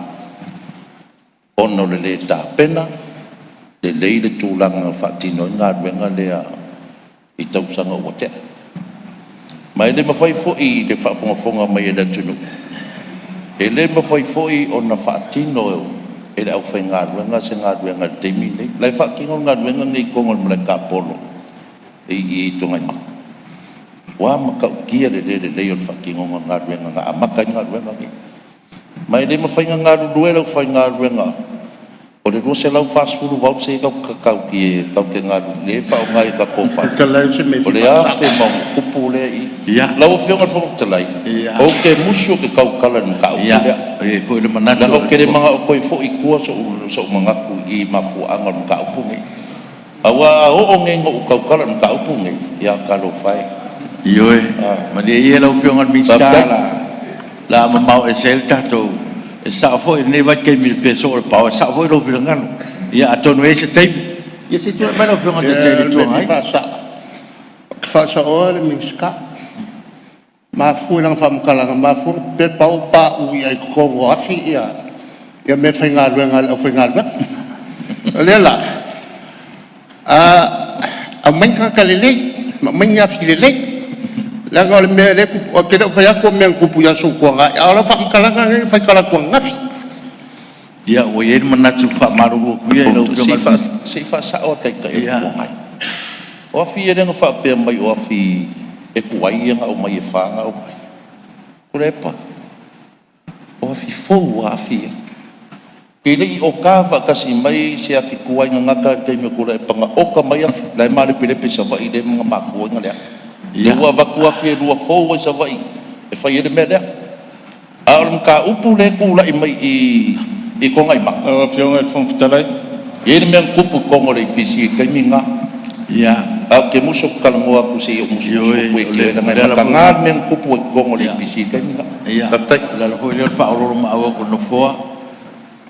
ona o le lē tapena lelei le tulaga na faatino ai le galuega lea i tausaga ua tea. Ma e le mafai foi i le faafogafoga mai a le atunuu, e le mafai foi ona faatino e le aufaigaluega se galuega i le taimi lenei. O la e faatino le galuega lenei i totonu o le malae tapolo i i Tuanaimato. Ua matautia le le lelei o le faatinoga o le galuega na amata ai le galuega lenei. Ma e le mafai ona galulue le aufaigaluega o le 240 volts lea tatou te galulue, lea e faaaoga i tatou fale, o le 1000+ lea e i i. Lau Afioga i le Fofoga Fetalai, ou te musu ou te tautala i le mataupu lea, leaga ou te le manao e toe foi i tua sou manatu i mafuaaga o le mataupu lenei. Aua a oo nei ina ou tautala i le mataupu lenei, ia talofa e. Ioe, malie ia lau Afioga i le Minisita, o le a mamao ese ai le tatou... E sao foi i lenei vaitaimi i le pe soo o le paoa, e sao foi lou finagalo. Ia atonu e i ai se taimi. Ia se i tulai mai lau Afioga i le Taitai o le Itu Agai. Ou te faasaoa le Minisita, e mafua i lana faamatalaga, e mafua ona pepe le paoa ua pauu ai i totonu o afi meafaigaluega a le aufaigaluega. O lea la, Aumai ni tagata lelei ma aumai ni afi lelei, leaga o le mea lea e tupu, ou te le o fai atu o mea na tupu i aso ua tuanai, a o lau faamatalaga lea na faitala atu ananafi. Ia, ua i ai le manatu e faamalulu atu ia i lau Afioga i le… Se i faasao le Taitai o le Itu Agai. O afi ia lea na faapea mai o afi e tuai ona aumai e fa ona aumai, Tuilaepa, o afi fou lava afi ia. E le i oka faatasi mai se afi tuai na gata i le taimi o Tuilaepa na oka mai afi, la e malepelepe i Savaii lea na mafua ai ona leaga. Lea ua avatu afi e lua fou lava i Savaii e fai ai le mea lea. A o le mataupu lea e tulai mai i i Tuanaimato, Lau Afioga i le Fofoga Fetalai. E i ai le mea na tupu i totonu o le EPC i le taimi lena. Ae ou te musu ou te talanoa atu se i ou musumusu atu ia te oe, leaga e mataga le mea na tupu ai i totonu o le EPC i le taimi lena. Ia, Faafetai. o le ala foi lea o le faaoloolomaau atu o le Nofoa,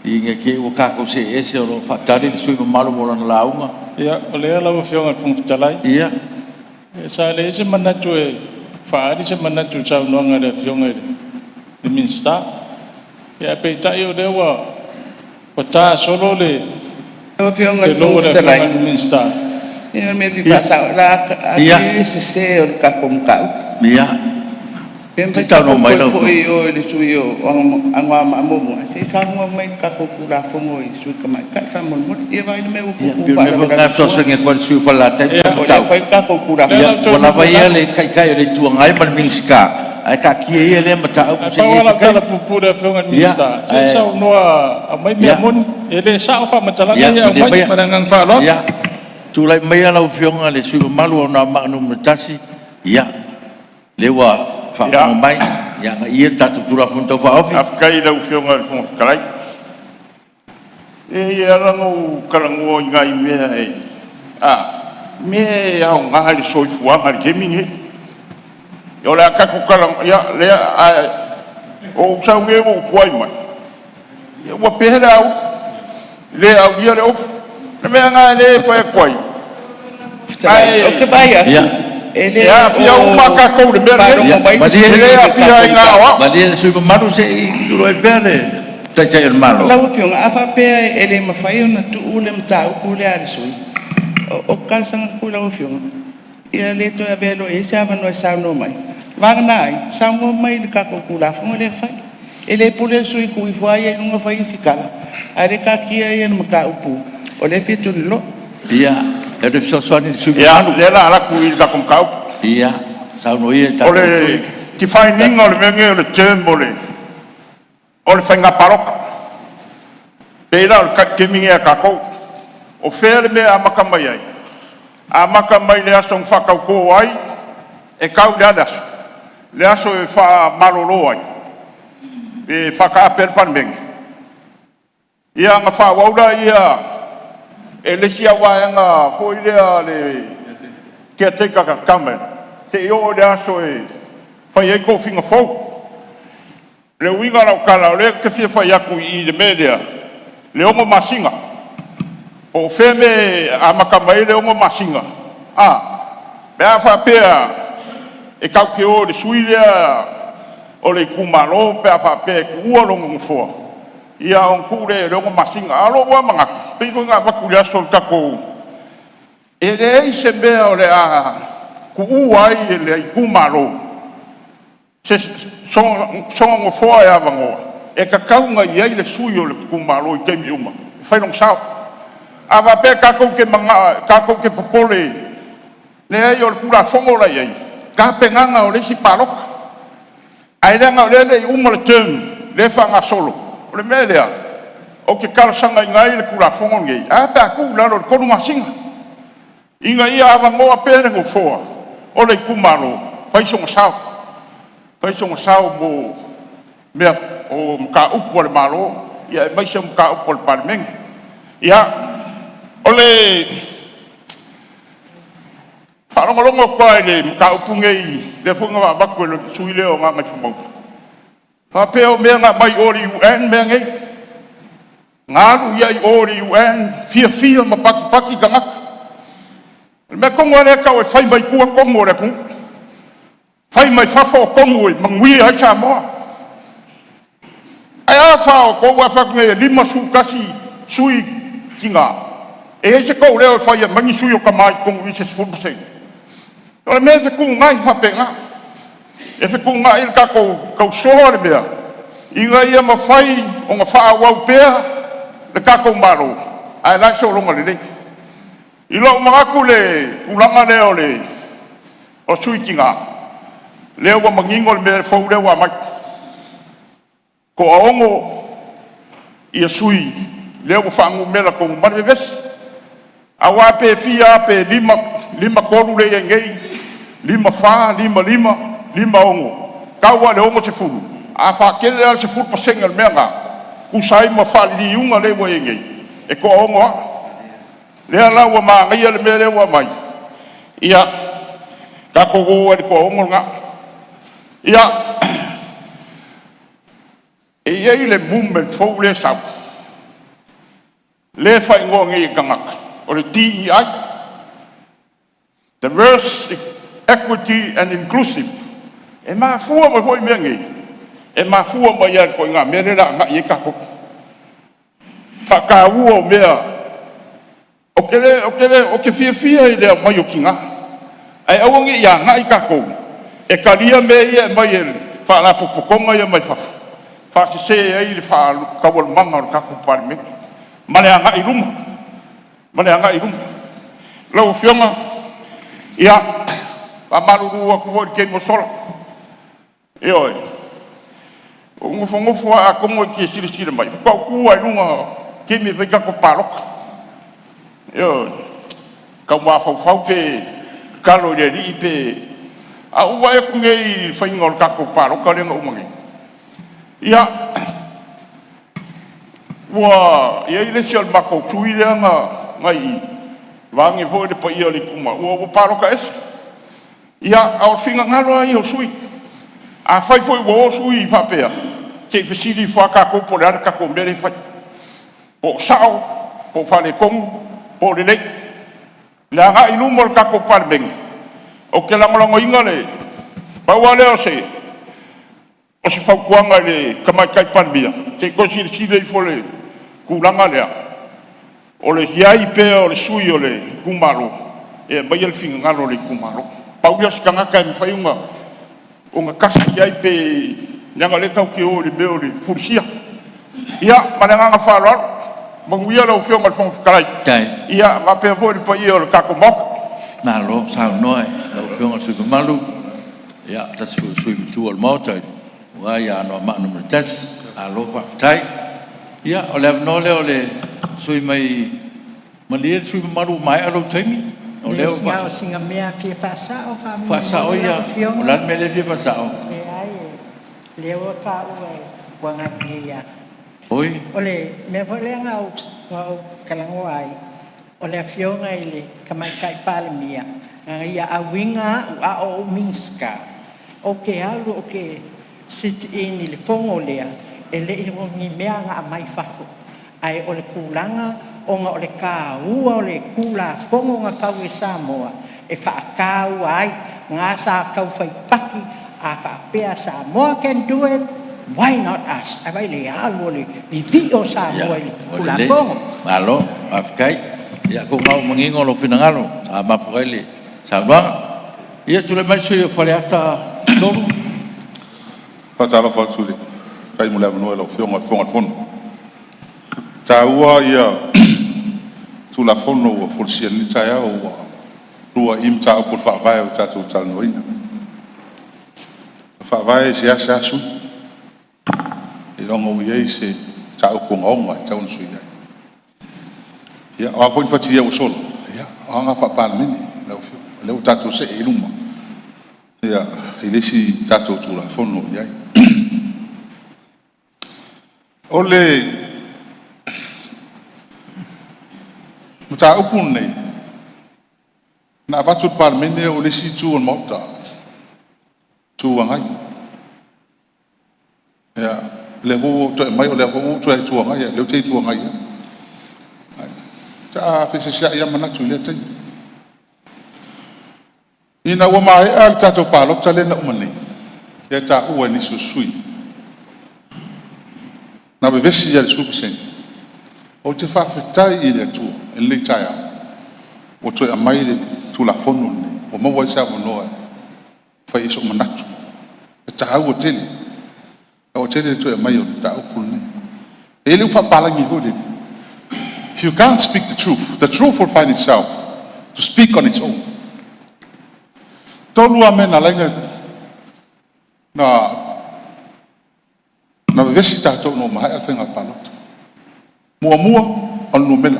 ina ne i te i ua tatou see ese o lo o faatali le sui usufono mamalu mo lana lauga. Ia, o lea lau Afioga i le Fofoga Fetalai, sa leai se manatu e faaali se manatu i le saunoaga a le Afioga i le Minisita. Ae peitai o lea ua ta solo le Lau Afioga i le lou Fofoga o le Fetalai, Afioga i le Minisita. ia o le mea e fia faasao, o le a atili sese o le tatou mataupu. Pe Se mafai i saunoa ona mai tatou lau toe foi Afioga. i o i le sui usufono o Anoamaa 1, se i saunoa mai i le tatou Tulafono i sui tamaitai faamolemole. Ia vaai le mea ua Ia, tupu pei o le mea foi lena e faalavelave tua, fesoasoani atu ai i le sui usufono o Falelatai ma o lea Samatau. e fai le tatou O lea o Ia, le a ou Tulafono. toe ua lava nofo i ia lalo. le Taitai o le Itu Agai ma le Minisita, ae taatia ia lea mataupu Ae se i pau i ai lava se lau taimi. tala puupuu i le Afioga i le Ia, Minisita, se i ae saunoa, aumai mea moni. E le sao faamatalaga ia ia e malie aumai. maia. Ma le agaga faaaloalo. Ia, tulai maia lau Afioga i le sui usufono mamalu mo Anoamaa 1. Ia, lea ua faafofoga mai, ia agaia le tatou Tulafono Tau Faaofi. Faafetai i lau Afioga i le Fofoga Fetalai. E ala ona ou talanoa i nai mea e mea e aoga i le soifuaga i le taimi lenei. O le a tatou talanoa, ia lea, ae o ou sau nei ua ou tuai mai, ua pe le auli, le aulia le ofu. O le mea lena o lea e fai atu ai, Fetalai, ou ae te vaai atu, e le e o aafia uma lava tatou i le mea Ia, faalogo lenei. mai le malie E sui le usufono i le aafia tatou ai na o mataupu. au. Malie le sui usufono mamalu se i tulai pea le Taitai o le Malo. Lau Afioga, a faapea e le mafai ona tuu le mataupu lea a le sui usufono, ou te talosaga atu i lau Afioga, ia le toe avea loa i ai se avanoa e saunoa mai, vagana ai saunoa mai i le tatou Tulafono lea e fai. E le pule le sui usufono e tuu ifo lava ia i luga fai isi tala, a o lea e taatia le mataupu o lea e fia tuliloa. Ia, o le fesoasoani i le sui usufono Ia, mamalu. o lea o le a alu atu i le tatou mataupu. Ia, saunoa ia i le O tatou le define ina o le mea lenei o le term o le faiga palota. Pei la o le taimi lenei a tatou, o fea le mea e amata mai ai? Amata mai le aso na faatauto ai e tau i le a le aso? Le aso e faamalolo ai, pe faataape ai le Palemene? Ia ona faaauau lea e le isi au vaega foi lea le caretaker government seia oo i le aso e fai ai tofiga fou. O le uiga o lau tala, o lea ou te fia fai atu i le mea lea, le 6 masina. Po o fea le mea e amata mai ai le 6 masina, a? Pe a faapea e tatou te o i le sui lea o le itumalo pe a faapea e tuua lona nofoa, ia ona tuu lea i ai o le 6 masina. A o lou lava manatu, e pei foi ona avatu i le aso o le tatou... e leai se mea o le a tuua ai e le itumalo se sona nofoa e avanoa, e tatau ona i ai le sui o le itumalo i taimi uma e fai lona sao. A faapea tatou te mananao tatou te popole, leai o le Tulafono la e i ai, tapenaga o le isi palota. Ae leaga o lea e le i uma le term lea e faagasolo. O le mea lea ou te talosagaina ai le Tulafono lenei, ae a pe a tuu i lalo i le 3 masina, ina ia avanoa pea le nofoa o le itumalo e fai sona sao, fai sona sao mo mea o mataupu a le Malo aemaise o mataupu a le Palemene. Ia, o le faalogologo atu lava i le mataupu lenei, lea foi na avatu e le sui usufono lea o Gagaifomauga 2, faapea o mea na aumai o le UN mea nei, na alu ai i o i le UN fiafia ma patipati tagata. O le mea tonu lava lea e tau e fai mai tua tonu o le atunuu, fai mai fafo tonu e manuia ai Samoa. Ae a fa o outou ae fai atu nei e 51 sui tina, E i ai se tou leo e fai e aumai ni sui o tama i totonu i i se 10%? O le mea e fetuunai faapena, e fetuunai le tatou tausoa le mea ina ia mafai ona faaauau pea le tatou Malo, ae o la e sologa lelei. I lou manatu i le tulaga lea o sui tina, lea ua manino le mea fou lea ua aumai, toaono sui lea ua faanumera tonu ma le vevesi. Aua pe fia lava, pe 5 3 lea e i ai nei, 5 4, 5 5, 5 6, tau lava i le 60, a faatele la le 10% o le mea lena, tusa ai ma faaliliuga lea ua i ai nei, e toaono lava. Lea la ua manaia le mea lea ua aumai, ia tatou o ai i le toaono lena. Ia, e i ai le movement fou lea e sau, lea e faaigoa nei e tagata o le DEI, Diverse Equity and Inclusive. E mafua mai foi mea nei, e mafua mai lava i le ituaiga mea lea o le a agai i ai tatou. Faataua o mea, ou te fiafia i le aumai o tina, ae aua ne i agai tatou e talia mea ia e aumai e faalapotopotoga ia mai fafo, faasese ai le taualumaga o le tatou Palemene ma le agai i luma, ma le agai i luma. Lau Afioga, ia, e faamalulu atu foi i le taimi ua sola. Ioe. Ou nofonofo lava, atonu e te silasila mai, faatoa ou tu lava i luga i le taimi e fai ai tatou palota. Ioe. Tau mafaufau pe tatalo i le Alii pe… Ae ua ou vaai atu nei i le faiga o le tatou palota lea na uma nei, ia, ua i ai le isi o le matou sui lea na i i, vaeane foi le paia o le itumalo, ua palota ese. Ia, a o finagalo lava ia o sui usufono. Afai foi ua o sui faapea, se i fesili ifo lava tatou po o le a le tatou mea lea e fai, po o sao, po o faaletonu, po o lelei. I le agai i luma o le tatou Palemene, ou te lagolagoina le… Pau lava lea o se fautuaga i le Tamaitai Palemia, se i toe silasila ifo i le tulaga lea, o le i ai pea o le sui o le itumalo e aumaia le finagalo o le itumalo. Pau lea o se tagata e mafai ona tasi i ai pe… leaga o lea tatou te o i le mea o le fulisia. Ia, ma le agaga faaaloalo. Manuia lau Afioga i le Fofoga Fetalai, faapea foi le paia o le tatou Maota. Malo saunoa i lau Afioga i le sui usufono mamalu, se tasi foi o sui usufono matua o le Maota aua Anoamaa 1. Malo faafetai. Ia, o le avanoa lea o le sui usufono mai… Malie le sui usufono mamalu ua maea lou taimi. O lea ua… Leai, na o sina mea e fia faasao Faasao faamolemole ia. lau O Afioga. le a le mea lea e fia faasao? Leai, o lea ua taua ua agai ia… Oi. O le mea foi lea na ou talanoa ai, o le Afioga i le Tamaitai Palemia na ia auina au a o ou Minisita ou te alu ou te sit in i le fono lea. E le o ni mea na aumai fafo, ae o le tulaga ona o le taua o le Tulafono na fau e Samoa e faataua ai. Na sa tau fai paki a faapea Samoa can do it, why not us? Ae vaai i le alu o le vivii o Samoa i le Ua lelei, Tulafono. malo faafetai. Ia atonu o lena ua manino lou finagalo sa mafua ai le saunoaga. Ia, tulai mai le sui usufono mo Faleata 3. Faatalofa atu i le faafetai mo le avanoa i lau Afioga i le Fofoga o le Fono. E taua Tulafono ua folasia i lenei taeao, ua lua'i mataupu o le Faavae ua tatou talanoaina. O le Faavae e seasea sui seiloga ua i ai se mataupu ogaoga e tatau ona suia ai. Ia o a foi ni futia ua sola, ia o aga faa-Palemene lau Afioga, o lea ua tatou see i luma i le isi tatou Tulafono o i ai. O le mataupu lenei, na avatu i le Palemene o le isi itu o le Maota, Itu Agai. Ia, lea foi ua ou toe aumai, o lea foi ua ou toe Itu Agai lava, o lea ou te Itu Agai lava. Sa feeseeseai lava manatu i lea taimi. Ina ua maea le tatou palota lea na uma nei, lea e taua e nisi o sui usufono, na vevesi ai i le 10%. Ou te faafetai i le Atua i lenei taeao ua toe aumai le Tulafono lenei ua maua ai se avanoa e fai ai sou manatu. E taua tele, e taua tele le toe aumai o le mataupu lenei. E i ai le upu faapapalagi foi lele, if you can't speak the truth will find itself to speak on its own. E tolu lava mea na ala ai ona vevesi tatou ina ua maea le faiga palota. Muamua, o le numera,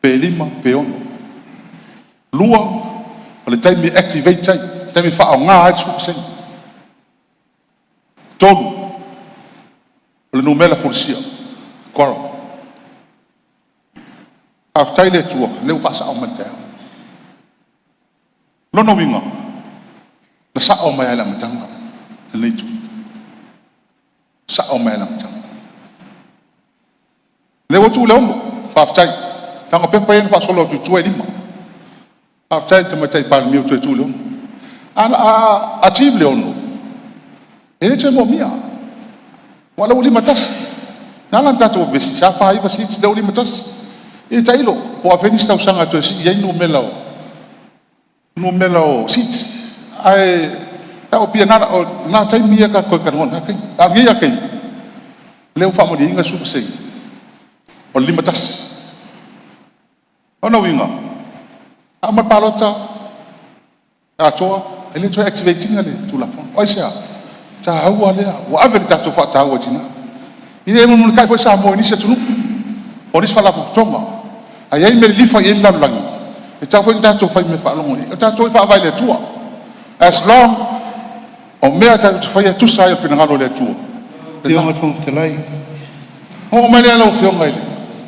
pe 5 pe 6. Lua, o le taimi e activate ai, le taimi e faaaoga ai le 10%. Tolu, o le numera fulisia, quorum. Faafetai i le Atua o lea ua faasao mai i le taeao. O lona uiga, na sao mai lava i le amataga lenei Itu, sao mai lava i le amataga. O lea ua tuu le 6, faafetai, leaga o pepa ia na faasolo atu i tua e 5. Faafetai i le Tamaitai Palemia ua toe tuu i le 6. A achieve le 6, e le toe moomia, aua o lea ua 51. Na ala ona tatou vevesi, sa 49 seats lea ua 51. Ia tailo po o afea nisi tausaga e toe sii ai numera o seats. Ae tau ina o na taimi ia tatou toe talanoa i lena taimi. A o lenei lava taimi, o lea ua faamalieina le 10% o le 51. O lona uiga, a uma le palota atoa, e le toe activate ina le Tulafono. Aisea? E taua lea, ua ave le tatou faataua i tina. E le mulimulitai foi Samoa i nisi atunuu po o nisi faalapotopotoga. A i ai le mea e lilifa i ai le lalolagi, e tatau foi ona tatou faimea faalogo i ai. O tatou e faavae i le Atua. As long o mea tatou te faia e tusa ai o le finagalo o le Atua. Lau Afioga i le Fofoga Fetalai… Ona oo mai lea lau Afioga i le…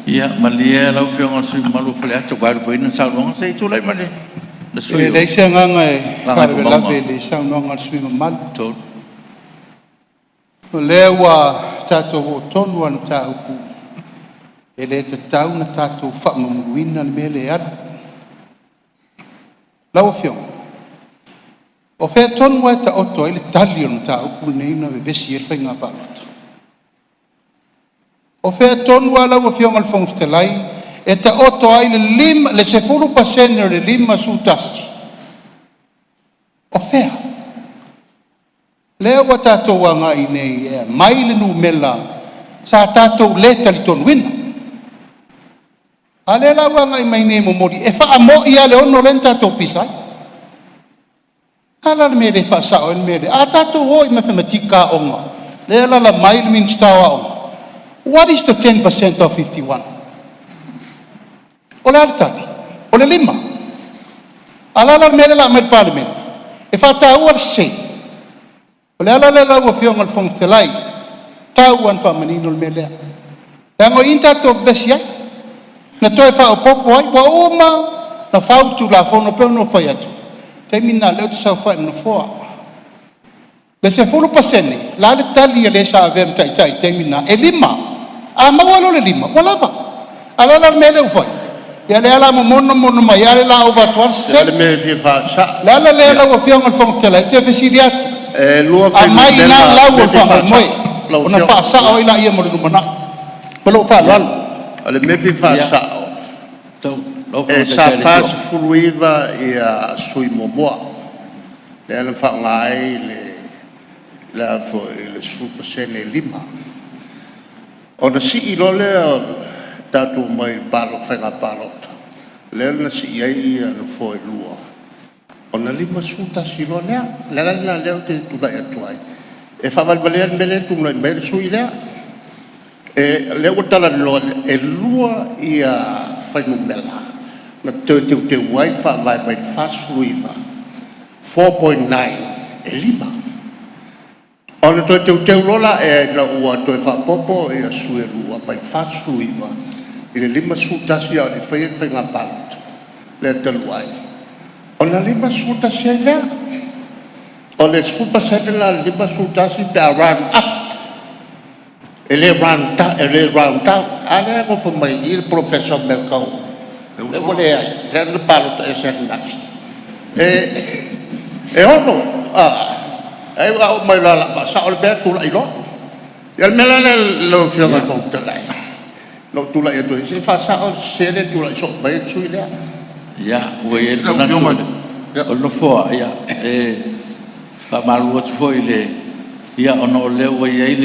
Ia malie lau Afioga i le sui usufono mamalu o Faleata 8 le saunoaga, se i tulai mai le sui E usufono leai mo se agaga e Gagaifomauga faalavelave i le saunoaga a le sui usufono mamalu. 3. O lea ua tatou oo tonu lava i le mataupu e le tatau ona tatou faamamuluina le mea lea e alu. Lau Afioga, o fea tonu lava e taoto ai le tali o le mataupu lenei na vevesi ai le faiga palota? O fea tonu lava lau Afioga i le Fofoga Fetalai e taoto ai le 10% o le 51? O fea? Lea ua tatou agai nei e aumai le numera sa tatou le talitonuina. A o lea la ua agai mai nei e momoli, e faamoi lava le 6 lea na tatou pisa ai. O le a la le mea e le faasao ai le mea lea? A tatou o i matematika a aoga, lea e alaala mai le Minisita o Aoga, what is the 10% of 51? O le a le tali? O le 5. A o le a la le mea lea o le a aumai i le Palemene? E faataua le sese? O le ala lea lau Afioga i le Fofoga Fetalai, e tatau lava ona faamanino le mea lea, leaga o i na tatou vevesi ai, na toe faaopoopo ai. Ua uma ona fau le Tulafono e pei ona ou fai atu, o le taimi lena o lea ou te saofai i le nofoa. O le 10% o le a le tali a le sa avea ma taitai i le taimi lena? E 5. A maua loa le 5 ua lava. A o le a la le mea lea ua fai? Ia lea o le a momono momono mai lava lea o le a ova atu lava le O sese. le mea e fia faasa'o. O le ala lea lau Afioga i le Fofoga Fetalai, ou te fesili atu, E lua aumai i ina fuainumera lau o o le le mea e fia faamoemoe faasa'o lau ona Afioga. faasao ai lea mo le lumanai. Ma lou faaaloalo. O le mea e fia faasa'o, Lau e Afioga i le sa Taitai o le Itu 49 sui usufono muamua lea na faaaoga ai le a foi le 10% e 5. Ona sii loa lea o le tatou omai i le faiga palota, lea na sii ai nofoa e 2 ona 51 loa lea. O le ala lena o lea ou te tulai atu ai e faavalevalea le mea lea e tulai mai ai le sui usufono lea. O lea ua talanoa, e lua fuainumera na toe teuteu ai le Faavae mai le 49, 4.9 e 5. Ona toe teuteu loa lea ina ua toe faaopoopo sui e 2 mai le 49 i le 51 a o le i faia ni faiga palota lea talu ai, ona 51 ai lea. O le 10% la o le 51 pe a round up, e le round down. A lea e nofo mai i i le Polofesa Milko lea ua leai, lea na palota ese ananafi, e ono, a oo mai loa o le a faasao le mea tulai loa. Ia o le mea la lea lau Afioga i le Fofoga Fetalai, Na ou tulai atu ai se i faasao le sese lea e tulai soo mai ai le sui usufono lea. Ia, ua i ai le manatu o le Nofoa, e faamalulu atu foi i le… Ia ona o lea ua i ai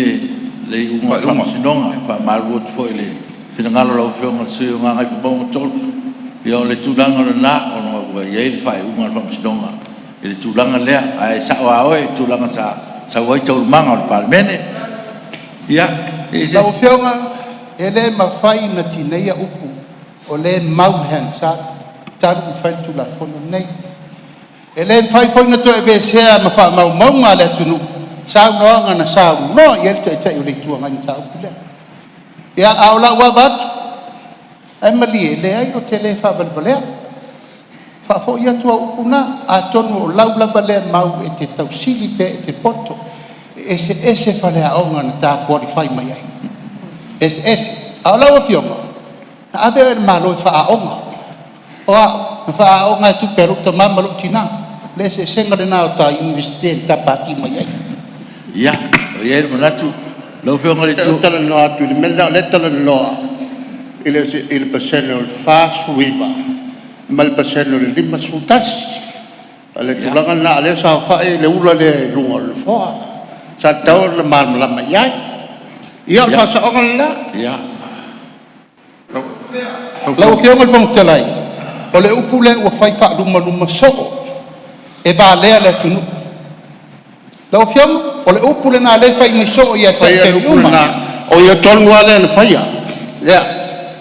le iuga a le Faamasinoga. E faamalulu atu foi i le finagalo o lau Afioga i le sui usufono mo Gagaifomauga 3. Ia o le tulaga lena ona ua i ai le faaiuga a le Faamasinoga i le tulaga lea, ae sao lava oe i le tulaga sa sau ai taualumaga o le Palemene. Ia, e i ai se isi… Lau Afioga e le mafai ona tineia upu o lea e mau i le Hansard talu ona fai le Tulafono lenei. E le mafai foi ona toe aveesea ma faamaumauga a le atunuu saunoaga na saunoa i ai le Taitai o le Itu Agai i le mataupu lea. Ia, a o lau ava atu, ae malie, e leai ou te le faavalevalea, faafoi atu au upu na, atonu o lau lava lea mau e te tausili pe e te poto. E eseese faleaoga na ta qualify mai ai, e eseese. A o lau Afioga, na ave oe e le Malo e faaaoga, o au, na faaaoga lava tupe a lou tama ma lou tina. O le eseesega lena o ta Iunivesite na ta pati mai ai. Ia, ua i ai le manatu lau Afioga i le… Se ou te talanoa atu i le mea lena o lea e talanoa i le pasene o le 49 ma le pasene o le 51. O le tulaga lena, a o lea e saofai le ula lea i luga o le nofoa, sa tatau ona malamalama i ai. Ia o le faasaoga lena. Lau Afioga i le Fofoga Fetalai, o le upu lea ua fai faalumaluma soo e valea le atunuu. Lau Afioga, o le upu lena o lea e fai mai soo ia te au i Faia le taimi upu uma. lena, o ia tonu lava lea na faia, lea.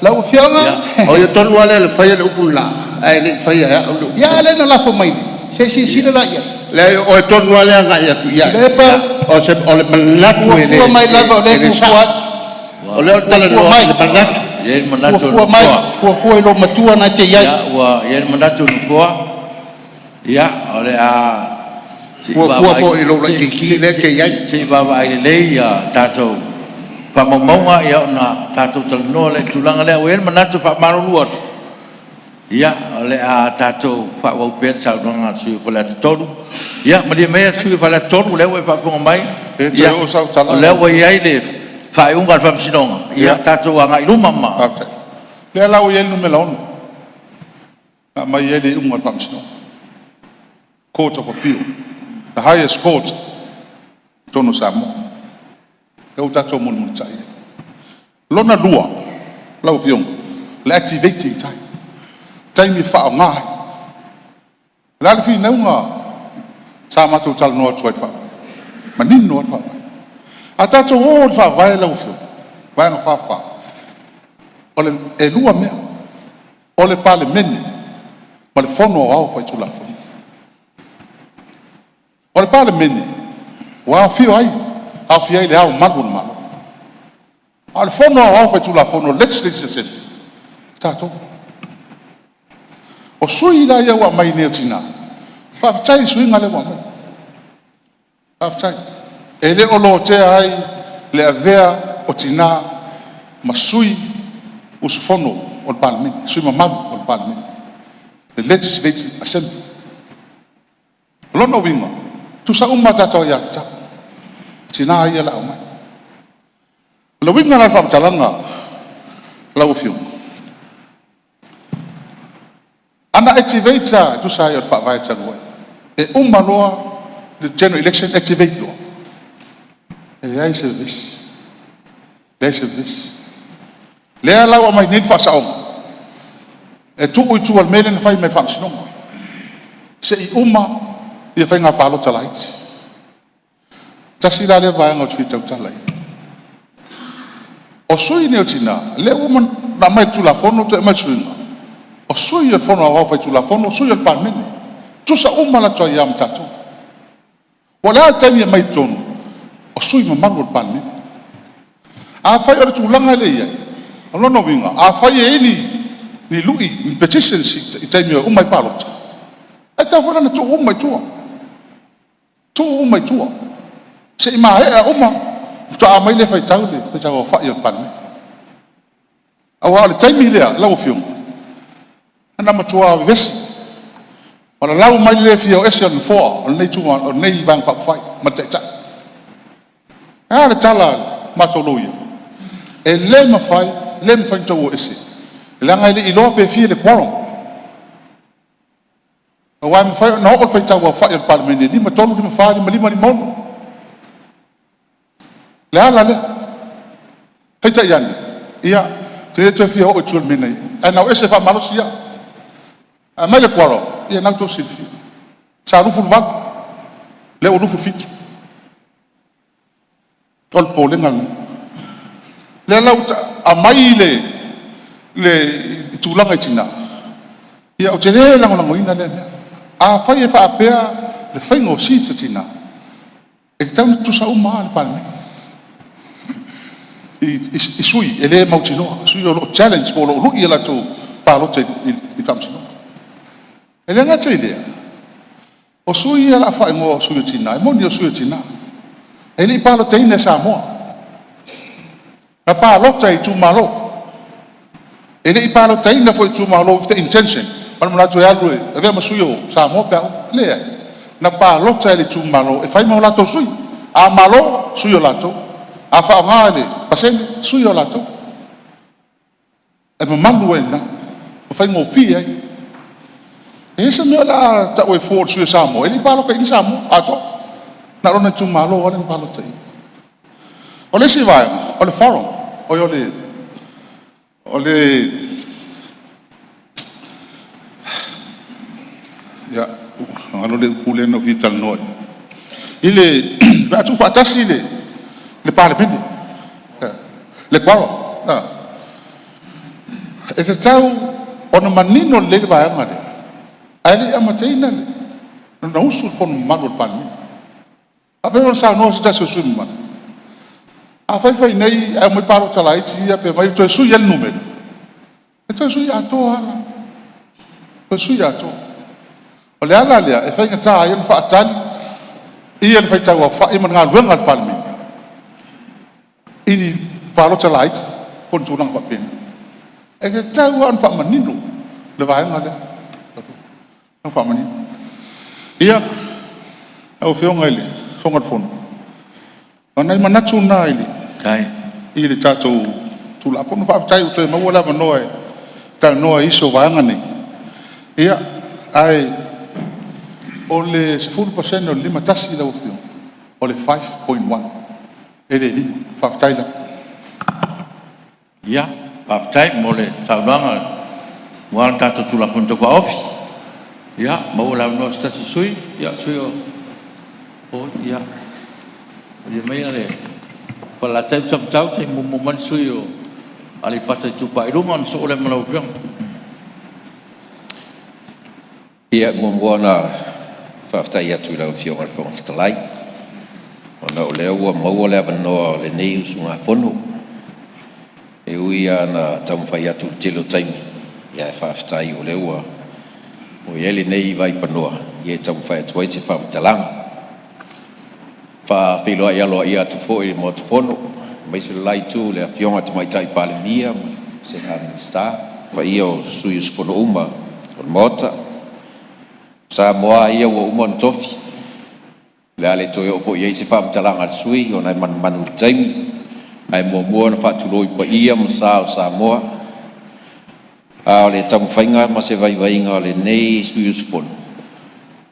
Lau Afioga, O ia tonu lava lea na faia le upu lena, ae le i faia e au le upu ia lena. a lea na lafo mai nei? Se i silasila la i ai? Leai, o oe tonu lava lea e agai atu i ai. Tuilaepa, O le manatu e fuafua mai lava o lea e e le fuafua sao. atu. O lea ou te Fuafua talanoa mai, i le manatu. E i ai le manatu o le fuafua mai, Nofoa, fuafua i lou matua lena e te i ai. Ia, ua i ai le manatu o le Nofoa, ia, o le a se i Fuafua vaavaai, foi i lou laitiiti lea e te i ai. se i vaavaai lelei a tatou faamaumauga ona tatou talanoa lea i le tulaga lea. Ua i ai le manatu e faamalulu atu, ia, o le a tatou faaauau pea le saunoaga a le sui usufono mo Faleata 3. Ia malie maia le sui usufono mo Faleata 3 o lea ua e faafofoga mai, E le toe oo sau tala o lea lau ua Afioga. i ai le faaiuga a le Faamasinoga. Ia tatou agai i luma ma… Faafetai. O lea la ua i ai le numera 6 na aumai ai le iuga a le Faamasinoga, Court of Appeal, the highest court i totonu o Samoa, lea ua tatou mulimulitai ai. Lona lua lau Afioga, o le activating time, taimi e faaaoga ai. O le a le finauga sa matou talanoa atu ai i le Faavae? E manino lava le Faavae. A tatou o i le Faavae lau Afioga, Vaega 44, e lua mea, o le Palemene ma le Fono Aoao Faitulafono. O le Palemene ua aofia ai Le Ao Mamalu o le Malo, a o le Fono Aoao Faitulafono, Legislative Assembly, o tatou. O sui la ia ua aumai nei o tina, faafetai i le suiga lea ua aumai, faafetai. E le o lotea ai le avea o tina ma sui usufono o le Palemene, sui usufono mamalu o le Palemene, le Legislative Assembly. O lona uiga, e tutusa uma a tatou aiatatau, tina ia o le a aumai. O le uiga la o le faamatalaga lau Afioga, a na activate lava e tusa ai o le Faavae talu ai, e uma loa le general election activate loa, e leai se vevesi, leai se vevesi. Lea la ua aumai nei le faasaoga, e tuu i tua i le mea lea na fai mai e le Faamasinoga, se i uma ia faiga palota laiti. Tasi la lea vaega ou te fia tautala i ai. O sui nei o tina, lea ua uma ona aumai i le Tulafono toe aumai le suiga, o sui o le Fono Aoao Faitulafono, sui o le Palemene, e tutusa uma latou aia ma tatou. Po o le a le taimi e aumai i totonu, o sui usufono mamalu o le Palemene. Afai o le tulaga lea e i ai, o lona uiga, afai e i ai ni lui, ni petitions i taimi e uma ai palota, e tatau foi la ona tuu uma i tua, tuu uma i tua, se i maea uma faatoa aumai lea e faitau le faitau aofai o le Palemene. Aua o le taimi lea lau Afioga, na matua vevesi ma lalau mai le le fia o ese o le Nofoa o lenei Vaega Faaupufai ma le Taitai. Ae a le tala a le matou loia? E le mafai le mafai ona outou o ese, leaga e le i iloa pe fia le quorum. Aua e mafai ona oo le faitau aofai o le Palemene e 53, 54, 55, 56. O le ala lea. Peitai ane, ia, ou te le toe fia oo i tua i le mea na i ai, ae na o ese faamalosi au. A aumai le quorum, ia lena ua outou silafia, sa 28, lea ua 27. O le popolega lena. O lea la ua aumai le tulaga i tina, ia ou te le lagolagoina lea mea. Afai e faapea le faiga o seats a tina, e tatau ona tutusa uma lava le Palemene i sui e le mautinoa, sui o lo o challenge po o lo o lui a latou palota i le faamasinoga. E le gata i lea, o sui ia o le a faaigoa o sui o tina, e moni o sui o tina, e le i palotaina e Samoa, na palota i itumalo. E le i palotaina foi e itumalo with the intention ma le manatu e alu e avea ma sui o Samoa pe a oo. Leai, na palota e le itumalo e fai ma o latou sui. A malo, sui o latou. A faaaoga i le pasene, sui o latou. E mamalu ai i ina, ma faigofie ai. E leai se mea o le a tau ai fua o le sui o Samoa, e le i palotaina Samoa atoa, na o lona itumalo lava lea na palota i ai. O le isi vaega, o le quorum, oi o le ia, ua galo le upu lea na ou fia talanoa i ai, pe a tuufaatasi le Palemene, le quorum, e tatau ona manino lelei le vaega lea, ae le i amataina ona usu le fono mamalu a le Palemene. E faapea ona saunoa se tasi o sui usufono mamalu, afai e fai nei ae omai palota laiti ia pe omai toe sui ai le numera, e toe sui atoa lava la, toe sui atoa. O le ala lea e faigata ai ona faatali le faitau aofai ma le galuega a le Palemene i ni palota laiti po o ni tulaga faapena. E tatau lava ona faamanino le vaega lea, e tatau ona faamanino. Ia, lau Afioga i le Fofoga o le Fono, o nai manatu na i le tatou Tulafono. Faafetai ua toe maua le avanoa e talanoa ai i nisi o vaega nei, ae o le 10% o le 51 lau Afioga, o le 5.1 e le 5. Faafetai lava. Ia, faafetai mo le saunoaga aua le tatou Tulafono Tau Faaofi. Ia, maua le avanoa o se tasi o sui usufono. Ia, le sui usufono mo… Ia, malie maia le Falelatai ma Samatau se i muamua mai le sui usufono mo Aleipata Itupa i Luga ona sosoo lea ma lau Afioga. E muamua ona faafetai atu i lau Afioga i le Fofoga Fetalai ona o lea ua maua le avanoa o lenei usugafono. E ui lava ina taumafai atu i le tele o taimi, ae faafetai o lea ua i ai lenei vaipanoa e taumafai atu ai se faamatalaga. E faafeiloai aloaia atu foi i le Maota Fono aemaise le la itu i le Afioga i le Tamaitai Palemia ma le Vasega Minisita, le paia o sui usufono uma o le Maota. O Samoa lava ia ua uma ona tofi, o le a le toe oo foi i ai se faamatalaga a le sui usufono ona e manumanu i le taimi. Ae muamua ona faatulou i paia ma sa o Samoa. A o le taumafaiga ma se vaivaiga o lenei sui usufono,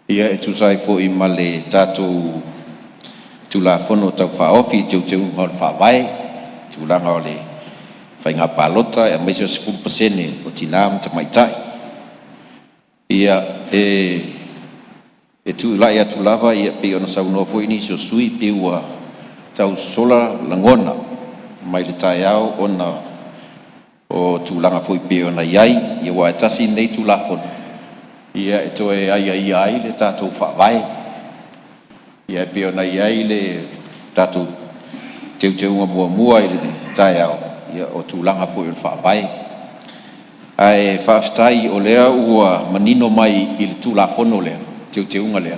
ia e tusa ai foi ma le tatou Tulafono Tau Faaofi i Teuteuga o le Faavae, tulaga o le faiga palota aemaise o le 10% o tina ma tamaitai. Ia, e tulai atu lava e pei ona saunoa foi nisi o sui usufono pei ua tau sosola lagona mai le taeao ona o tulaga foi pei ona i ai, aua e tasi lenei Tulafono e toe aiaia ai le tatou Faavae. E pei ona i ai le tatou teuteuga muamua i le taeao, o tulaga foi o le Faavae. Ae faafetai o lea ua manino mai i le Tulafono lea, teuteuga lea,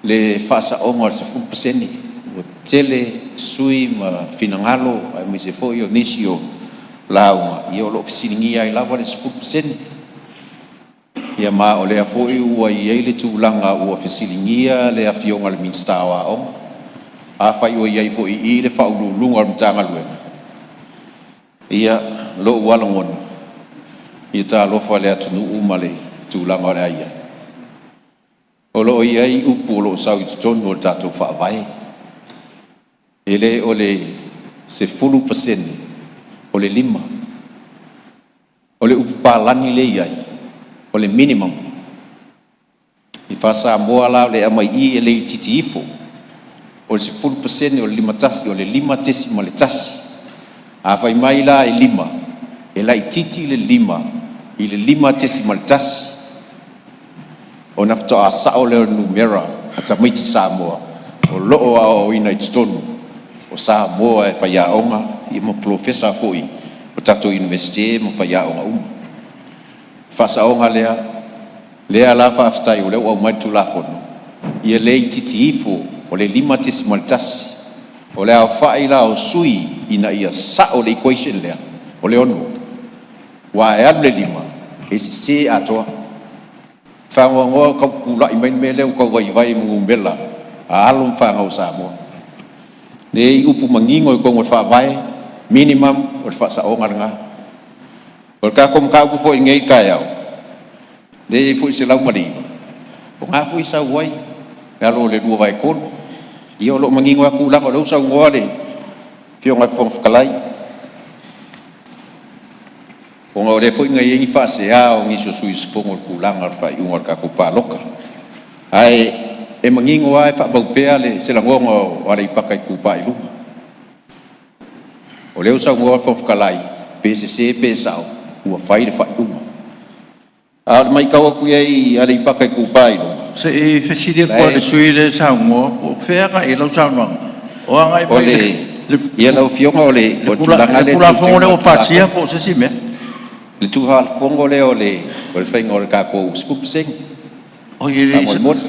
le faasaoga o le 10%. Ua tele sui usufono ma finagalo aemaise foi o nisi o lauga o lo o fesiligia ai lava le 10%. Ia ma o lea foi ua i ai le tulaga ua fesiligia le Afioga i le Minisita o Aoga, afai o i ai foi i i le Faauluuluga o le Matagaluega, Ia, lou lava lagona, ia talofa i le atunuu ma le tulaga o le a i ai. O lo o i ai upu o lo o sau i totonu o le tatou Faavae, e le o le 10% o le 5. O le upu palagi lea e i ai, o le minimum. I faa-Samoa la o lea e aumai i i, e le itiiti ifo o le 10% o le 51 o le 5.1. A fai mai la e 5, e laitiiti le 5 i le 5.1 ona faatoa sao lea o le numera a tamaiti Samoa o lo o aoaoina i totonu o Samoa e faiaoga ma polofesa foi o tatou Iunivesite ma faiaoga uma. Faasaoga lea la faafetai o lea ua aumai le Tulafono, ia le itiiti ifo o le 5.1. O le aofai la o sui ina ia sao le equation lea, o le 6, aua e alu le 5 e sese atoa. E faanoanoa ua tau tulai mai le mea lea ua tau vaivai ai ma numera a alo ma fanau a Samoa. Lea e i ai upu manino i totonu o le Faavae, minimum o le faasaoga lena. O le tatou mataupu foi i lenei taeao, lea e i ai foi le 109, o lena foi e sau ai i lalo o le 2/3. Ia o lo o manino lava tulaga o lea ua saunoa le Afioga i le Fofoga Fetalai, ona o lea foi na i ai ni faasea o nisi o sui usufono i le tulaga o le faaiuga o le tatou palota. Ae e manino lava e faamau pea se lagona o Aleipata Itupa i Luga. O lea ua saunoa le Fofoga Fetalai, pe sese pe sao, ua fai le faaiuga. A o le matau atu i ai i Aleipata Itupa i Luga, Se i fesili atu lava i le sui usufono lea e saunoa, po o fea e agai i ai lau saunoaga? O agai mai i le Ia lau Afioga o le tulaga le lea i Tulafono teuteuga lea o ua le pasia Tulafono. po o se isi mea? Le Tulafono lea o le faiga o le tatou 10% Oi e le faamolemole.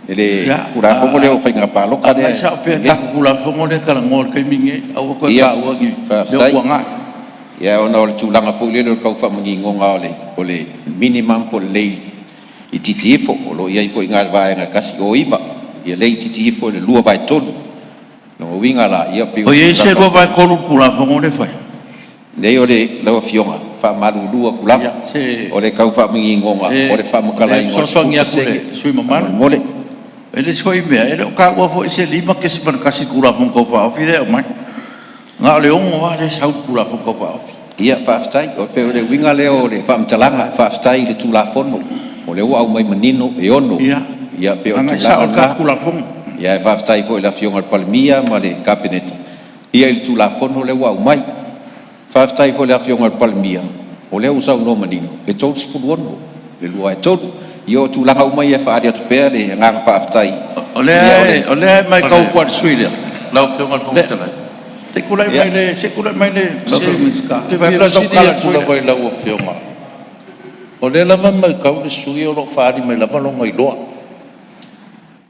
I le Tulafono lea o Faiga Palota lea Agai sao pea i le tatou Tulafono lea e talanoa i le taimi lenei. Aua le toe taua ni mea ua tuanai. Ia, ona o le tulaga foi lele o le tau faamaninoga o le minimum po o le le itiiti ifo. O lo o i ai foi i ina i le Vaega 109, ia le itiiti ifo i le 2/3. O lona uiga la, ia pei o O i se ai se tulaga faapena. 2/3 i le Tulafono lea e fai? Leai lau Afioga, e faamalulu atu lava, o le tau faamaninoga Se o le e faamatalaina o le fesoasoani atu i 10% le sui usufono mamalu. faamolemole. E le isi foi mea, e le o taua foi se 5.1 i le Tulafono Tau Faaofi lea e aumai. Na o le 6 lava lea e sau i le Tulafono Tau Faaofi. Ia faafetai. E pei o le uiga lea o le faamatalaga, faafetai i le Tulafono o lea ua aumai manino e 6. Ia pei o le Agai sao tulaga i le lena. tatou Tulafono. Ae faafetai foi i le Afioga i le Palemia ma le Kapeneta i le Tulafono lea ua aumai. Faafetai foi i le Afioga i le Palemia o lea ua saunoa manino e 36 le 2/3. Ia o tulaga uma ia e faaali atu pea le agaga faafetai. O Ia o le lea e matau atu i le sui usufono lea, Lau Afioga i le Fofoga Fetalai... Se i tulai mai le Minisita. Ou te fia fesili atu lava i lau Afioga, o lea lava e matau le sui usufono o lo o faaali mai lava lona iloa.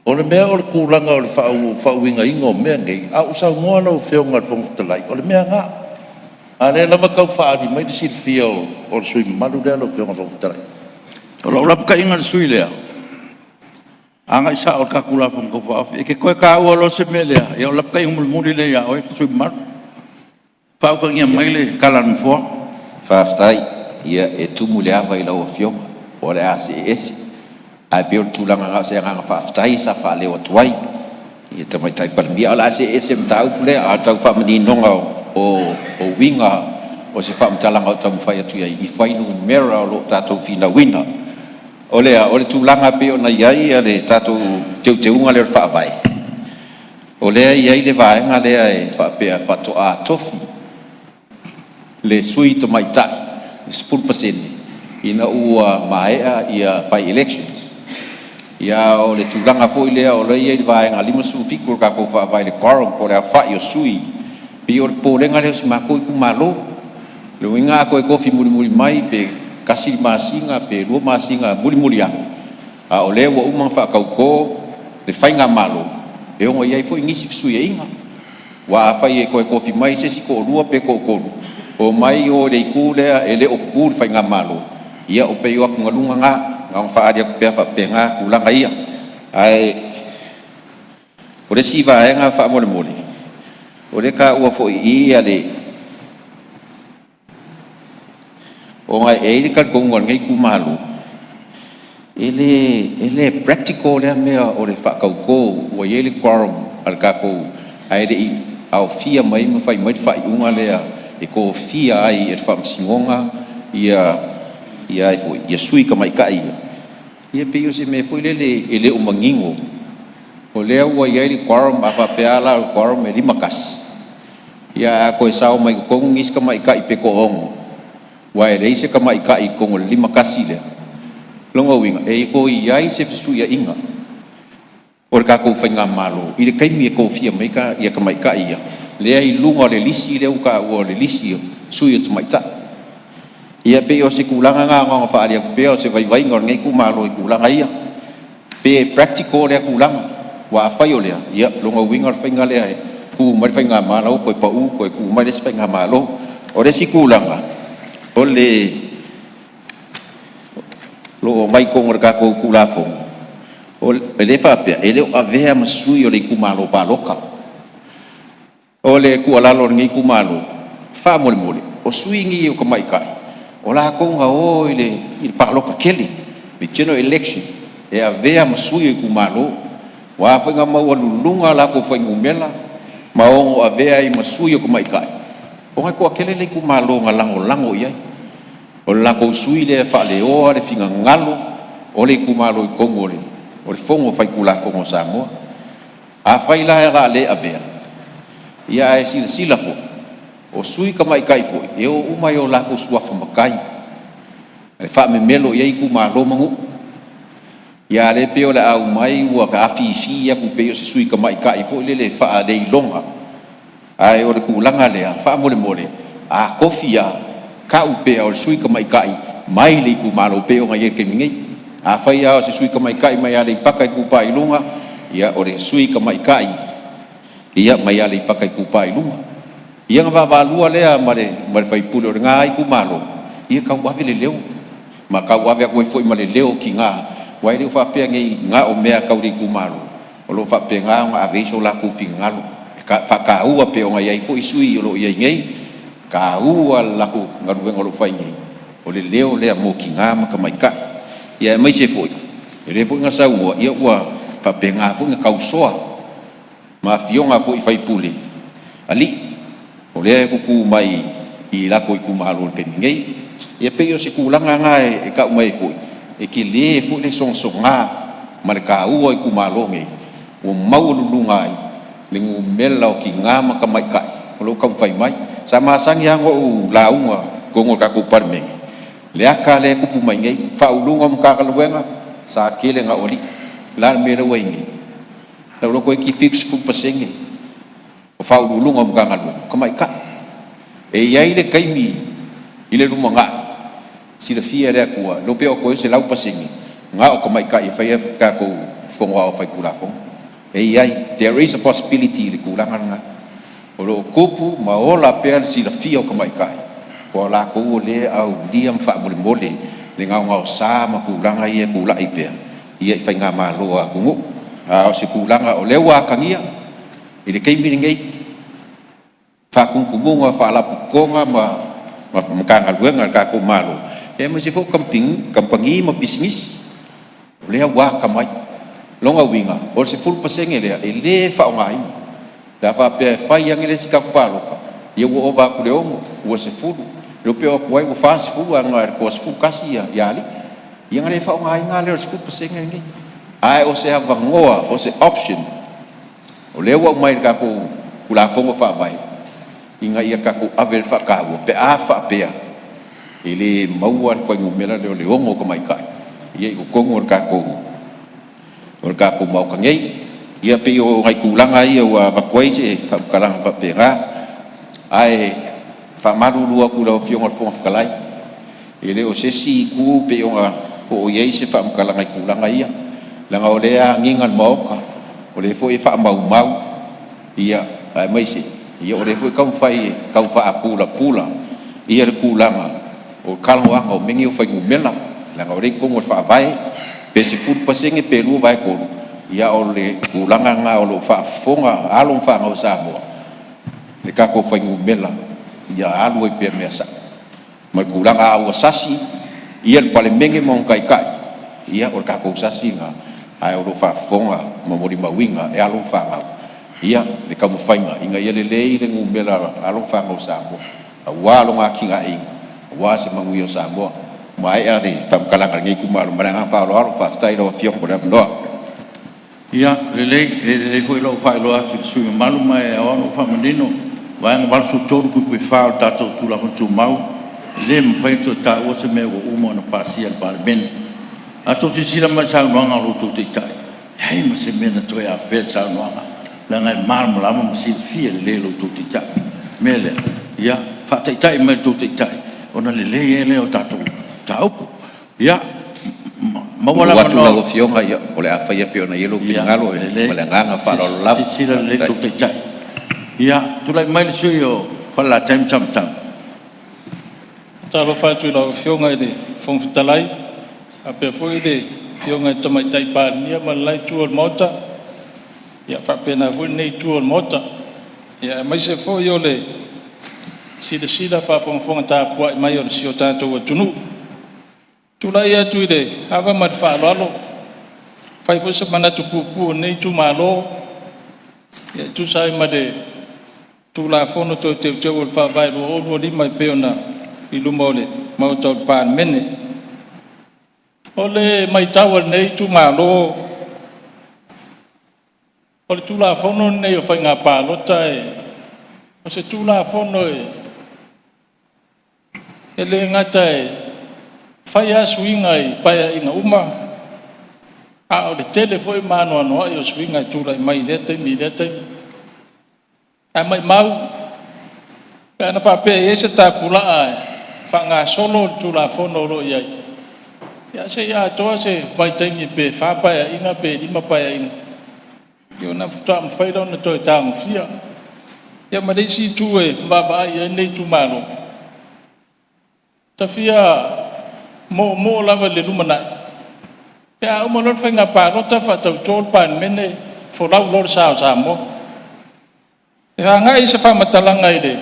O le mea o le tulaga o le faauigaina o mea nei, a ua saunoa lau Afioga i le Fofoga Fetalai, o le mea lena. A o lea lava e tau faaali mai le silafia o le sui usufono mamalu lea lau Afioga i le Fofoga Fetalai. O lau lapataiga i le sui usufono lea, agai sao i le tatou Tulafono Tau Faaofi. E te toe taua loa se mea lea, ia o le lapataiga mulimuli lea ia oe le sui usufono mamalu. Faautagia mai le tala a le Nofoa. Faafetai. Ia e tumu i le ava i lau Afioga, o le a see ese. Ae pei o le tulaga na o se agaga faafetai sa faaleo atu ai i le Tamaitai Palemia. Ae o le a see ese ma le mataupu lea, a o le tau faamaninoga o uiga o se faamatalaga o taumafai atu ai i fuainumera o lo o tatou finauina. O le tulaga e pei ona i ai le tatou teuteuga lea o le Faavae, o lea e i ai le vaega lea e faapea faatoa tofi le sui tamaitai i le 10% ina ua maea by elections. Ia a o le tulaga foi lea o lea e i ai le Vaega 57 o le tatou Faavae i le quorum po o le aofai o sui. E pei o le popolega lea o si matou itumalo. Lona uiga a toe tofi mulimuli mai pe tasi le masina pe lua masina mulimuli ane, a o lea ua uma ona faatauto le faigamalo, e ono i ai foi nisi fesuiaiga. Aua afai e toe tofi mai se isi toalua pe toatolu, omai o i le itu lea e le o tutu i le faigamalo, ia e pei o atugaluga na, na ona faaali atu pea faapena tulaga ia. Ae o le isi vaega faamolemole, o lea e taua foi i i le Ona e i ai le talitonuga o lenei itumalo, e le practical lea mea o le faatauto ua i ai le quorum a le tatou ae le i aofia mai ma fai mai le faaiuga lea e tofia ai e le Faamasinoga ia sui tamaitai ia. Ia pei o se mea foi lele e le o manino, o lea ua i ai le quorum. A faapea la o le quorum e 51, ia ae a toe sao mai totonu nisi tamaitai pe toaono, aua e leai se tamaitai i totonu o le 51 lea, o lona uiga e toe i ai se fesuiaiga o le tatou faigamalo i le taimi e tofia mai ai tamaitai ia lea e i luga o le lisi lea ua taua o le lisi o sui o tamaitai. Ia pei o se tulaga lena na ona faaali atu pea o se vaivaiga o lenei itumalo i tulaga ia, pe practical lea tulaga. Aua afai o lea, ia o lona uiga o le faiga lea e tu mai le faigamalo toe pau toe tu mai le isi faigamalo. O le isi tulaga o lo o aumai i totonu o le tatou Tulafono, e le faapea e le o avea ma sui o le itumalo palota. O le tuualalo a lenei itumalo, faamolemole o sui nei o tamaitai o latou na o i le palota tele, le general election e avea ma sui o itumalo. O a foi na maualuluga latou fuainumera ma ono avea ai ma sui o tamaitai, ona e toatele le itumalo na lagolago i ai. O le latou sui lea e faaleoa le finagalo o le itumalo i totonu o le Fono Faitulafono a Samoa. Afai la o le a le avea, ia ae silasila foi, o sui tamaitai foi e o uma i o latou suafa matai, e faamemelo i ai itumalo ma nuu. Ia a o lea e pei o le a aumai ua afifi atu pei o se sui tamaitai foi lele e faaleiloga. Ae o le tulaga lea faamolemole, a tofi lava, tau pea o le sui tamaitai mai le itumalo e pei ona i ai i le taimi nei. Afai lava o se sui tamaitai mai Aleipata Itupa i Luga, ia o le sui tamaitai mai Aleipata Itupa i Luga. Ia ona vaavaalua lea ma le sui usufono o lena itumalo, ia tauave le leo ma tauave atu ai foi ma le leo o tina, aua e le faapea nei na o mea tau le itumalo, o lo o faapena ona ave i ai so latou finagalo e faataua pei ona i ai foi sui o lo o i ai nei, e taua le latou galuega o lo o fai nei, o le leo lea mo tina ma tamaitai. Ia aemaise foi o lea foi na saunoa ua faapena foi ona tausoa ma afioga foi i sui usufono, alii o lea e tutu mai i latou itumalo i le taimi nei. Ia pei o se tulaga lena e tau mai ai foi, e tele foi le sogasoga ma le taua o itumalo nei ua maualuluga ai le numera o tina ma tamaitai o lo o taumafai mai. Sa masani lava ona ou lauga i totonu o le tatou Palemene, le ata lea e tupu mai nei, Ofisa Sili o Pulega o Matagaluega sa tele ina o alii. O le a le mea lea ua i ai nei? Na ou iloa toeitiiti 70% o Ofisa Sili o Pulega o Matagaluega o tamaitai. E i ai le taimi i le lumanai, silafia e le Atua, le iloa pe oo atu i ai le 100% na o tamaitai e faia tatou Fono Aoao Faitulafono. E i ai, there is a possibility i le tulaga lena. O lo o tupu ma ola pea le silafia o tamaitai, o latou o lea e aulia ma faamolemole le gaogaosa ma tulaga ia e tulai pea i faigamalo a atunuu. A o se tulaga o lea ua atagia i le taimi lenei, faatumutumuga o Faalapotopotoga ma Matagaluega a le tatou Malo, aemaise foi o kamupani ma pisinisi, o lea ua atamai. O lona uiga, o le 10% lea e le faaaogaina, pe a faapea e fai ane le isi tatou palota, ia ua ova atu i le 6, ua 10, le iloa pe oo atu ai ua 40 ae na o le toa-11 alii, ia ona le faaaogaina lea o le 10% lenei. Ae o se avanoa, o se option, o lea ua aumai i le tatou Tulafono Faavae, ina ia tatou ave i ai le faataua pe a faapea e le maua le fuainumera lea o le 6 tamaitai i totonu o le tatou Maota nei. Ia pei o nai tulaga ia ua avatu ai se faamatalaga faapena, ae faamalulu atu i lau Afioga i le Fofoga Fetalai, e le o se isi itu pei ona oo i ai se faamatalaga i tulaga ia, leaga o lea e agiga i le Maota, o lea foi e faamaumau, aemaise o lea foi e taumafai e tau faapulapula le tulaga o talanoaga o mea nei o fuainumera, leaga o lea e i totonu o le Faavae, pe 10% pe 2/3, a o le tulaga lena o lo o faafofoga alo ma fanau a Samoa i tatou fuainumera ia alu ai pea i mea sa'o. Ma le tulaga a ua sasi ia le Palemene ma ona taitai, ia o le tatou sasi lena, ae o lo o faafofoga ma molimauina e alo ma fanau ia le taumafaiga ina ia lelei le numera o alo ma fanau a Samoa aua lona atinaeina aua se manuia o Samoa. Ua maea le faamatalaga a lenei itumalo ma le agaga faaaloalo. Faafetai i lau Afioga mo le avanoa. Ia lelei, e lelei foi lou faailoa atu i le sui usufono mamalu ma e ao a ona ou faamanino Vaega 83(4) o le tatou Tulafono Tumau, e le mafai ona toe taua se mea ua uma ona pasia e le Palemene. A outou silasila mai i saunoaga a lo outou Taitai, e leai ma se mea na toe afea i le saunoaga leaga e malamalama ma silafia lelei e lo outou Taitai. O le mea lea, ia faataitai mai i le tou Taitai ona lelei ai lea o tatou mataupu. Ia maua le Ua atu avanoa. Lau Afioga o le a faia pei ona i ai lou finagalo ma le agaga faaaloalo lava. Silasila lelei le tou Taitai. Ia tulai mai le sui usufono mo Falelatai ma Samatau. Faatalofa atu i lau Afioga i le Fofoga Fetalai faapea foi le Afioga i le Tamaitai Palemia ma le la itu o le Maota, ia faapena foi lenei itu o le Maota, aemaise foi o le silasila faafogafoga tapuai mai o si o tatou atunuu. E tulai atu i le ava ma le faaaloalo e fai foi se manatu puupuu o lenei itumalo e tusa ai ma le Tulafono Toe Teuteu o le Faavae 2025 e pei ona i luma o le Maota o le Palemene. O le maitau a lenei itumalo, o le Tulafono lenei o Faiga Palota, o se Tulafono e le gata e fai lava suiga i Paeaiga uma, a o le tele foi ma anoanoai o suiga e tulai mai i lea taimi i lea taimi. Ae maimau pe ana faapea e i ai se tapulaa e faagasolo le Tulafono o lo o i ai, ia se i atoa se vaitaimi pe 4 Paeaiga pe 5 Paeaiga ona faatoa mafai lea ona toe tagofia. Ia ma le isi itu e vaavaai i ai lenei itumalo, ta fia moomoo lava i le lumanai pe a uma loa le faiga palota faatauto le Palemene, folau loa le sa o Samoa. E agai se faamatalaga i le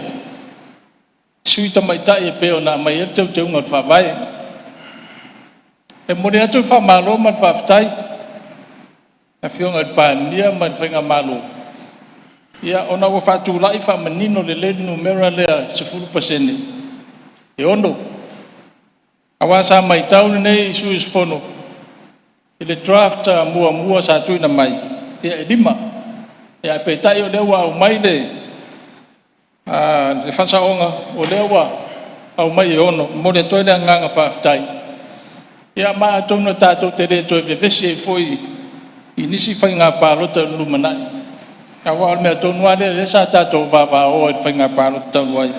Sui Tamaitai e pei ona aumai ai le Teuteuga o le Faavae. E momoli atu le faamalo ma le faafetai i le Afioga i le Palemia ma le Faigamalo ona ua faatulai faamanino lelei le numera lea e 10% e 6. Aua sa matau lenei sui usufono i le draft muamua sa tuuina mai, ia e 5. Ae peitai o lea ua aumai le faasaoga o lea ua aumai e 6. E momoli atu ai le agaga faafetai, ia ma atonu tatou te le toe vevesi ai foi i nisi faiga palota i le lumanai. Aua o le mea tonu lava lea sa tatou vavao ai i le faiga palota talu ai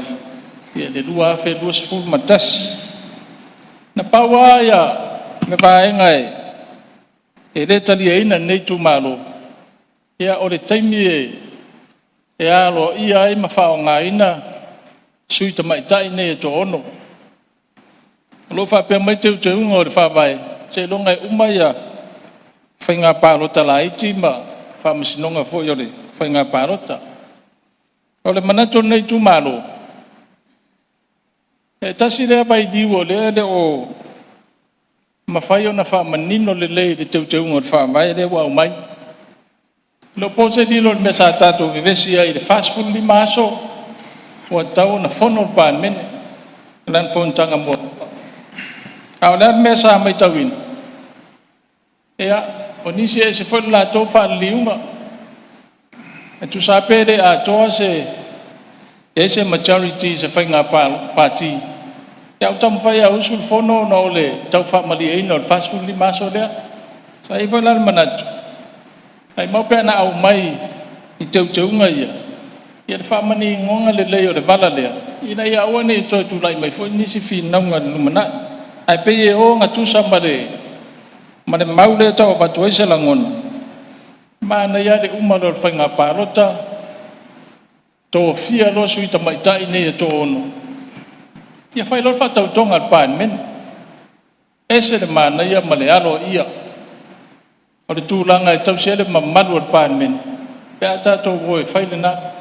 i le 2021. Na pau lava le vaega e le taliaina e lenei itumalo, o le taimi e aloaia ai ma faaaogaina Sui Tamaitai nei e toaono. O lo o faapea mai Teuteuga o le Faavae, seiloga e uma Faiga Palota Laiti ma Faamasinoga foi o le Faiga Palota. O le manatu o lenei itumalo, e tasi lea vailiu o lea e le o mafai ona faamanino lelei i le Teuteuga o le Faavae lea ua aumai. E le o po se lilo i le mea sa tatou vevesi ai i le 45 aso ua tatau ona fono le Palemene i lana fonotaga muamua. A o le a le mea sa matauina? Ia, o nisi e ese foi le latou faaliliuga, e tusa lava pe le atoa pe i ai se majority i se faiga pati, ae ua taumafai lava e usu le fono ona o le tau faamalieina o le 45 aso lea. Sa i ai foi la le manatu, maimau pe ana aumai i teuteuga ia le faamaninoga lelei o le vala lea, ina ia aua ne i toe tulai mai foi nisi finauga i le lumanai. Ae pei e ogatusa ma le mau lea e tau avatu ai se lagona, manaia lava le uma loa o le faiga palota tofia loa Sui Tamaitai nei e toaono, ia fai loa le faatautoga a le Palemene. E ese le manaia ma le aloaia o le tulaga e tausi ai le mamalu o le Palemene pe a tatou o e fai lena.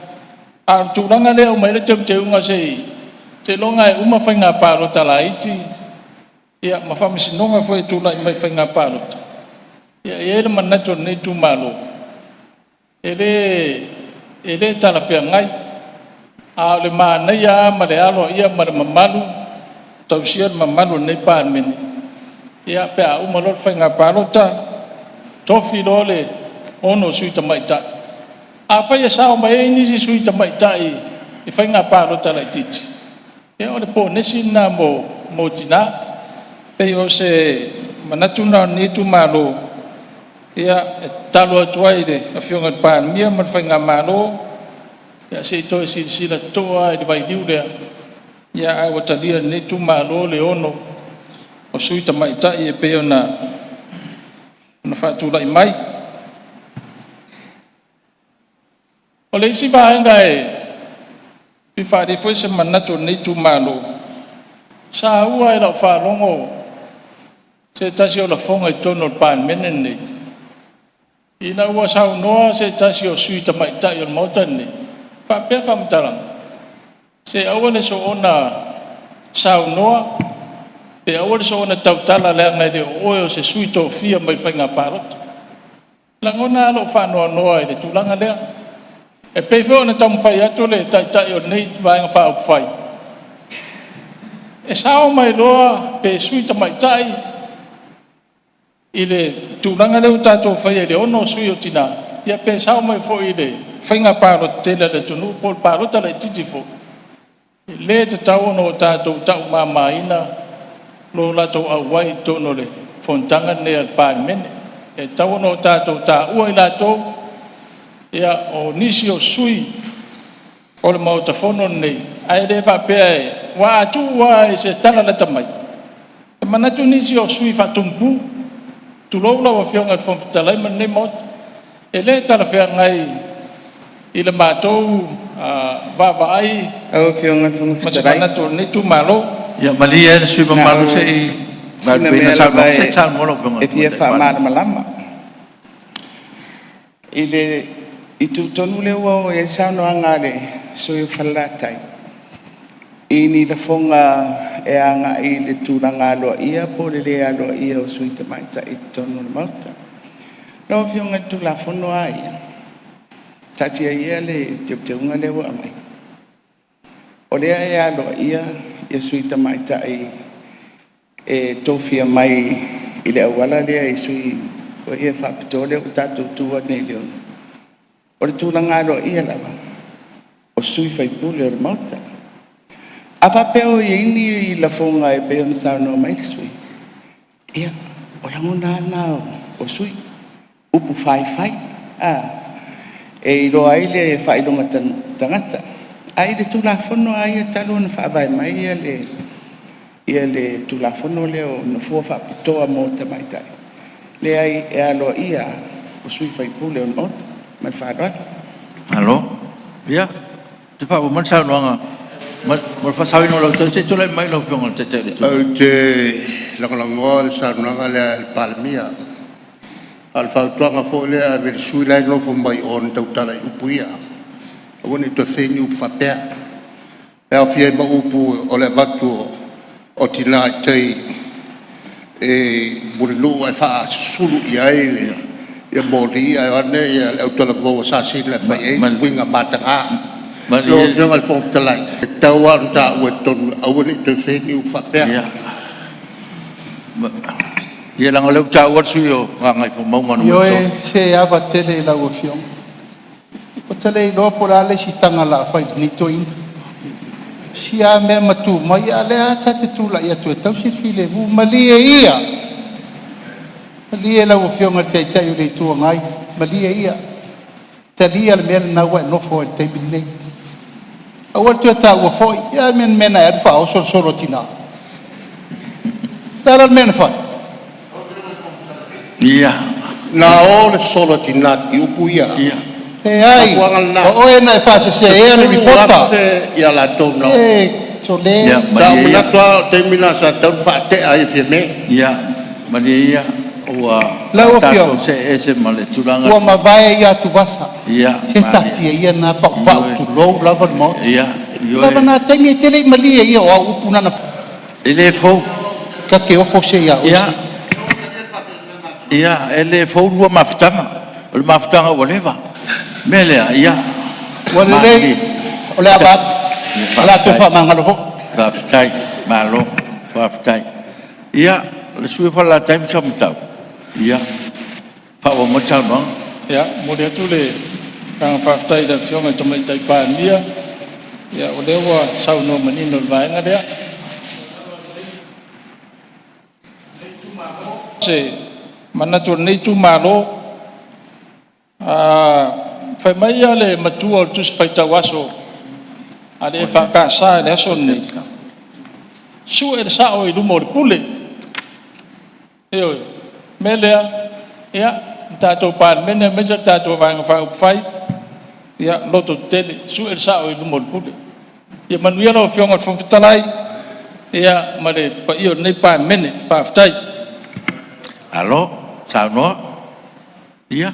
A o le tulaga lea e aumai ai le teuteuga se Seiloga e uma faiga palota laiti ia ma faamasinoga foi e tulai mai i faiga palota. E i ai le manatu o lenei itumalo, e le talafeagai. A o le manaia lava ma le aloaia ma le mamalu, tausia le mamalu o lenei Palemene, ia pe a uma loa le faiga palota, tofi loa le 6 sui tamaitai. Afai e sao mai ai nisi sui tamaitai i faiga palota laitiiti, ia o le ponesi lena mo tina. E pei o se manatu lena o lenei itumalo, e tatalo atu ai i le Afioga i le Palemia ma le faigamalo, se i toe silasila totoa lava i le vailiu lea, ae ua talia e lenei itumalo le 6 o sui tamaitai e pei ona faatulai mai. O le isi vaega e fia faaalia ai foi se manatu o lenei itumalo, sa saua lava i lau faalogo se tasi o lafoga i totonu o le Palemene lenei, ina ua saunoa se tasi o sui tamaitai o le Maota lenei, faapea faamatalaga, se aua le soona saunoa pe aua le soona tautala leaga e le o oe o se sui tofia mai le faiga palota. E lagona lava lou faanoanoa i le tulaga lea. E pei foi ona taumafai atu le Taitai o lenei Vaega Faaupufai, e sao mai loa pe sui tamaitai i le tulaga lea ua tatou faia i le 6 sui o tina, ia pe sao mai foi i le faiga palota tele a le atunuu po o le palota laitiiti foi, e le tatau ona tatou taumamaina lo latou auai i totonu o le fonotaga lenei a le Palemene. E tatau ona tatou taua i latou o nisi o sui o le Maota Fono lenei, ae le faapea… Aua a tuu lava i se tala lata mai, e manatu nisi o sui usufono faatumu, tulou lau Afioga i le Fofoga Fetalai ma lenei Maota. E le talafeagai i le matou vaavaai Lau Afioga i le Fofoga ma se Fetalai, manatu o lenei itumalo. Ia malie le sui usufono na mamalu o se i sina vaelupeina le mea lava saunoaga. Se i saunoa lau Afioga i e le fia Tamaitai Palemia. faamalamalama. I le itu tonu lea ua oo i ai le saunoaga a le sui usufono mo Falelatai, i ni lafoga e agai i le tulaga aloaia po o le le aloaia o sui tamaitai i totonu o le Maota. Lau Afioga i le Tulafono lava ia, taatia ia le teuteuga lea ua aumai, o lea e aloaia sui tamaitai e tofia mai i le auala lea i sui foi ia faapitoa lea ua tatou tuua nei i le 6. O le tulaga aloaia lava, o sui usufono o le Maota. A faapea o i ai ni lafoga e pei ona saunoa mai le sui usufono, ia, o lagona lava na o sui usufono, upu faifai e iloa ai le faailoga tagata. Ae i le Tulafono lava ia talu ona faavae mai le Tulafono lea o Nofoa faapitoa mo tamaitai, leai, e aloaia lava o sui usufono o le Maota. Ma le faaaloalo. Malo. Ia, se i faaauau mai le saunoaga mo le faasaoina o lou taimi. Se i tulai mai lau Afioga i le Taitai o le Itu Agai. Ou te lagolagoina le saunoaga lea a le Palemia. A o le fautuaga foi lea e ave i le sui usufono la e nofo mai o na tautala i upu ia, aua ne i toe faia ni upu faapea, e aofia ai ma upu o le avatu o tina i tai i Mulinuu ae faasusulu i ai moli ae o ane le autalavou a Sasina e fai i ai uiga mataga. Lau Malie Afioga i le Fofoga Fetalai, e tatau lava ona taua i totonu aua ne i toe faia ni upu faapea. Ia, leaga o lea ua taua le sui usufono mo Gagaifomauga Ioe, 3. se e ava tele i lau Afioga. Ou te le iloa po o le a le isi taga o le a fai i lenei toeaina. Sia lava mea ma tu mai, a o lea lava ta te tulai atu e tausi le filemu. Malie ia, malie lau Afioga i le Taitai o le Itu Agai, malie ia, talia le mea lena ua e nofo ai i le taimi lenei. Aua le toe taua foi. Ia a mea na e alu faaoso le solo a tina? O le a la le mea na fai? Ia, Na o le solo a tina i upu ia. O le Leai, mafuaaga lena. o oe na e faaseseina le lipota. E 10,000 ia latou na o. Se sole… ia, Sa ou malie ia. manatu lava o le taimi lena sa tatau ona faatea ai e Fiame. Ia, malie ia, ua Lau tatou Afioga, see ese ma le tulaga. Ua mavae ia atuvasa. Ia, Se malie. taatia ia na paupau, Ioe. tulou lava le Maota. Ia, Lava na taimi e te le i malie ia o au upu na na E le fou. Ta te ofo se ia oe. Ia, ia, e le fou lua mafutaga. O le mafutaga ua leva. O le mea lea, ia... Ua lelei, o le a avatu. O le a toe faamagalo foi. Faafetai, malo, faafetai. Ia, o le sui usufono mo Falelatai ma Samatau, ia, faaauau mai le saunoaga. Ia, e momoli atu le agaga faafetai i le Afioga i le Tamaitai Palemia, o lea ua saunoa manino i le vaega lea. Se manatu o lenei itumalo, fai mai le matua o le Tusi Faitau Aso a le EFKS i le aso lenei, sue le sao i luma o le pule. Ioe. O le mea lea, ia, le tatou Palemene aemaise le tatou Vaega Faaupufai, ia lototetele, sue le sao i luma o le pule. Ia manuia lau Afioga i le Fofoga Fetalai ma le paia o lenei Palemene. Faafetai. Malo saunoa. Ia,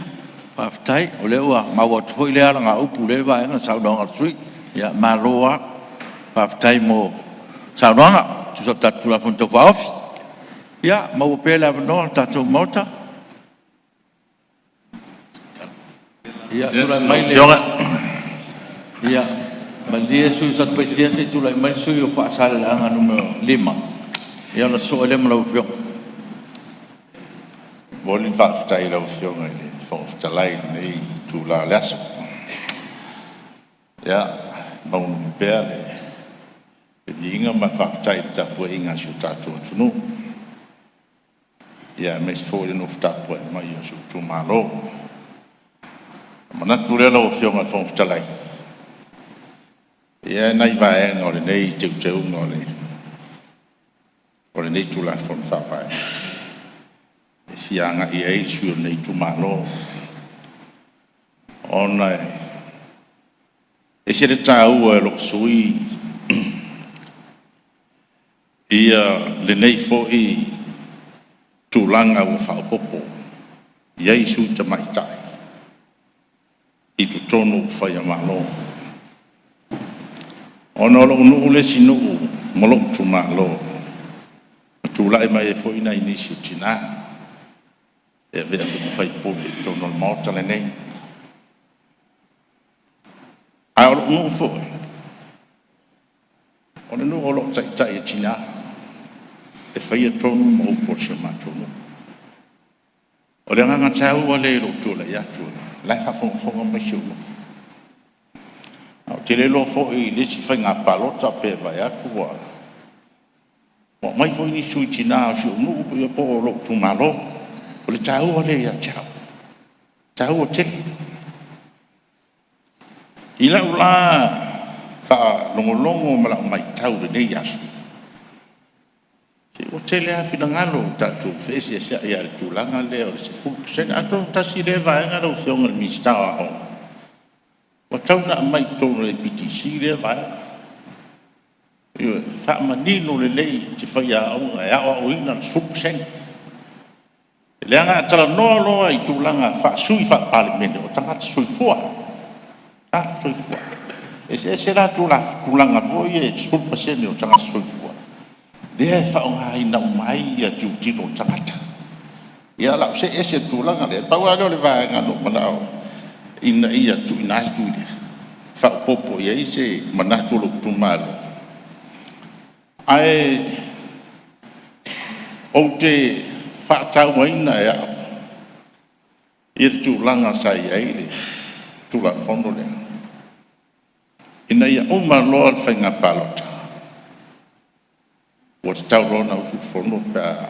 faafetai o lea ua maua atu foi lea alagaupu i lea vaega i le saunoaga a le sui usufono. Ia malo lava. Faafetai mo saunoaga e tusa ai o le tatou Tulafono Tau Faaofi. Ia, maua pea le avanoa o le tatou Maota. Ia, tulai mai le... Ia, malie le sui usufono mo Satupaitea se i tulai mai le sui usufono mo Faasaleleaga 5, ona sosoo ai lea ma lau Afioga. E momoli le faafetai i lau Afioga i le Fofoga Fetalai i lenei itula o le aso. Ia, e maualuga pea le viiga ma le faafetai i le tapuaiga a si o tatou atunuu, aemaise foi le nofo tapuai mai a si ou itumalo. Ona manatu lea lau Afioga i le Fofoga Fetalai, e i ai nai vaega o lenei teuteuga o lenei Tulafono Faavae e fia agai i ai le sui usufono o lenei itumalo, ona e ese le taua i lou sui usufono lenei foi tulaga ua faaopoopo i ai sui tamaitai i totonu o upufai o Malo. Ona o lou nuu le isi nuu ma lou itumalo na tulai mai ai foi nai nisi o tina e avea foi ma sui usufono i totonu o le Maota lenei. A o lou nuu foi, o le nuu o lo o taitai e tina e faia tonu ma upu a si o matou nuu. O le agaga taua lea i lou tulai atu, o la e faafogafoga mai si ou nuu. Ae ou te le iloa foi i le isi faiga palota pe vaai atu ua aumai foi ni sui tina o si ou nuu po o lou itumalo. O le taua lea ia te au, e taua tele. I lau la faalogologo ma lau matau i lenei aso, se ua tele lava finagalo ua tatou feeseeseai ai i le tulaga lea o le 10%. Atonu tasi lea vaega lau Afioga i le Minisita o Aoga, ua tatau ona aumai i totonu o le APTC lea vaega, ioe, faamanino lelei se faiaoga e aoaoina le 10%. Leaga a talanoa loa i tulaga faa-sui usufono faa-Palemene, o tagata soifua, tagata soifua. E eseese la tulaga foi ia e 10% o tagata soifua, lea e faaaogaina uma ai tilotilo a tagata. Ia o le a ou see ese i le tulaga lea. Pau lava lea o le vaega na ou manao ina ia tuuina atu e faaopoopo i ai se manatu o lou itumalo. Ae ou te faatauaina e au le tulaga sa i ai le Tulafono lea, ina ia uma loa le faiga palota, ua tatau loa ona usu le Fono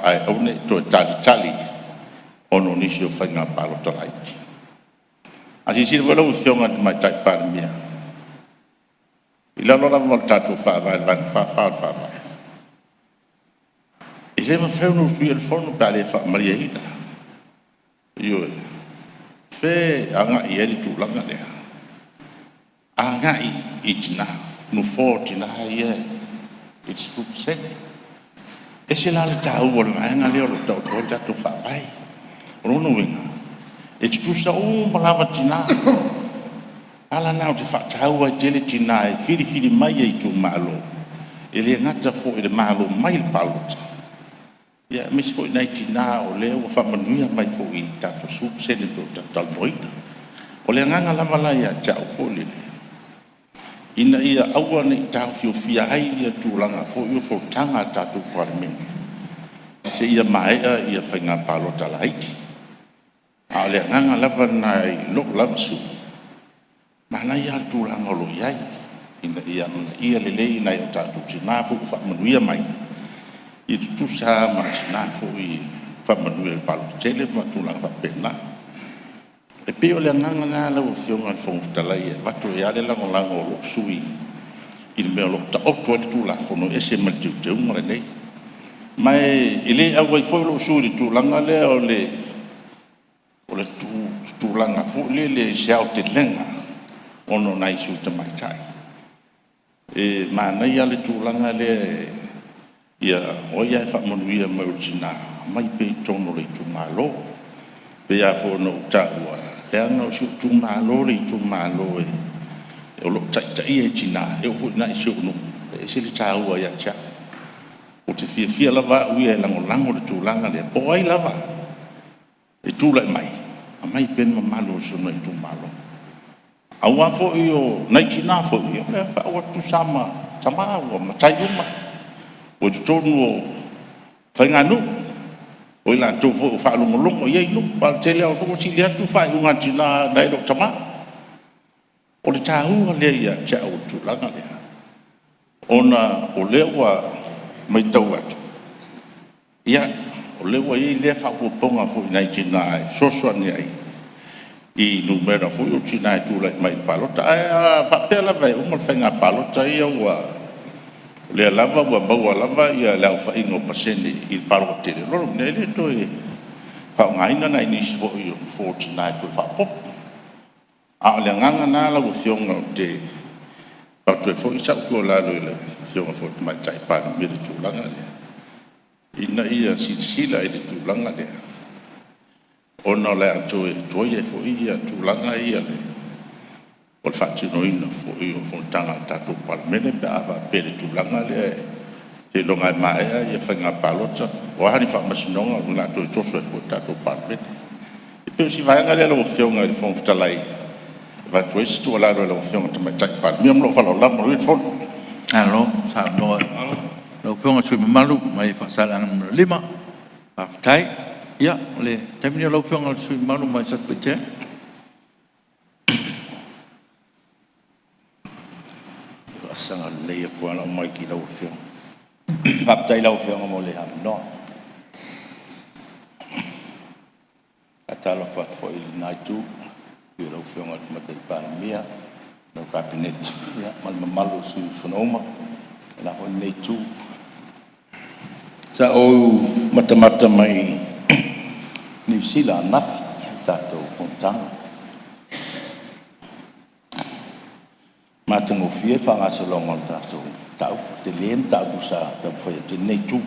ae aua ne i toe talitali ona o nisi o faiga palota laiti. A silasila foi lau Afioga i le Tamaitai Palemia, i lalo lava o le tatou Faavae i le Vaega 44 o le Faavae, e le mafai ona usuia le Fono pe a le faamalieina. Ioe. O fea e agai i ai le tulaga lea? Agai i tina, nofoa o tina ia i le 10%. E ese la le taua o le vaega lea o lo o taoto ai le tatou Faavae. O lona uiga, e tutusa uma lava tina, Ala lena ou te faataua ai tele tina e filifili mai e itumalo, e le gata foi i le malo mai i le palota, aemaise foi nai tina o lea ua faamanuia mai foi i le tatou 10% e pei ona tatou talanoaina. O le agaga lava la ia te au foi lele, ina ia aua ne i taofiofia ai tulaga foi o fonotaga a le tatou Palemene seia maea faiga palota laiti. A o le agaga lava lena i lou lava sui usufono, manaia lava le tulaga o lo o i ai, ina ia amanaia lelei nai o tatou tina foi ua faamanuia mai, ia tutusa lava ma tina foi ua faamanuia i le palota tele ma tulaga faapena. E pei o le agaga lena lau Afioga i le Fofoga Fetalai e avatu ai lava le lagolago a lou sui usufono i le mea o lo o taoto ai le Tulafono e ese ma le teuteuga lenei. Ma e le auai foi lou sui usufono i le tulaga lea o le tulaga foi lele i se aotelega ona o nai sui usufono tamaitai. E manaia lava le tulaga lea, o ai lava e faamanuia mai o le tina, aumai pea i totonu o le itumalo. E pei lava foi ona ou taua, leaga o si ou itumalo le itumalo o lo o taitaia e tina, e oo foi i ina i si ou nuu, e ese le taua ia te au. Ou te fiafia lava au ia e lagolago le tulaga lea, po o ai lava e tulai mai, aumai pea le mamalu o si ona itumalo. Aua foi o nai tina foi, ua tutusa lava ma tama, ua matai uma, ua i totonu o faiganuu, o i latou foi ua faalogologo i ai nuu. Aua o le tele lava o nuu ua sili atu faaiuga a tina nai lo tama. O le taua lea ia te au o le tulaga lea, ona o lea ua matau atu, o lea ua i ai lea faaopoopoga foi i nai tina e fesoasoani ai i numera foi ia o tina e tulai mai i le palota. Ae a faapea lava e uma le faiga palota ia o lea lava ua maua lava le aofaiga o pasene i le palota tele, o lona uiga e le toe faaaogaina nai nisi foi o nofoa o tina e toe faaopoopo. A o le agaga lena lau Afioga ou te avatu ai foi sau tuualalo i le Afioga foi i le Tamaitai Palemia i le tulaga lea, ina ia silasila i le tulaga lea, ona o le a toe tuai ai foi tulaga ia o le faatinoina foi o fonotaga a le tatou Palemene pe a faapea i le tulaga lea seiloga e maea faiga palota, o a ni faamasinoga o le a toe toso ai foi le tatou Palemene. E pei o si vaega lea lau Afioga i le Fofoga Fetalai e avatu ai se tuualalo i lau Afioga i le Tamaitai Palemia. Ma lou faaaloalo lava. Manuia le fono. Malo saunoa i lau Afioga i le sui usufono mamalu mai Faasaleleaga 5. Faafetai. Ia, o le taimi lenei o lau Afioga i le sui usufono mamalu mai Satupaitea. Faasaga lelei atu lava lau mic i lau Afioga. Faafetai i lau Afioga mo le avanoa. E faatalofa atu foi i lena Itu i le afio o lau Afioga i le Tamaitai Palemia, lau Kapeneta ma le mamalu o sui usufono uma o le a foi lenei Itu. Sa ou matamata mai Niu Sila ananafi i le tatou fonotaga, matagofie le faagasologa o le tatou mataupu, tele le mataupu sa taumafai atu ai lenei itu.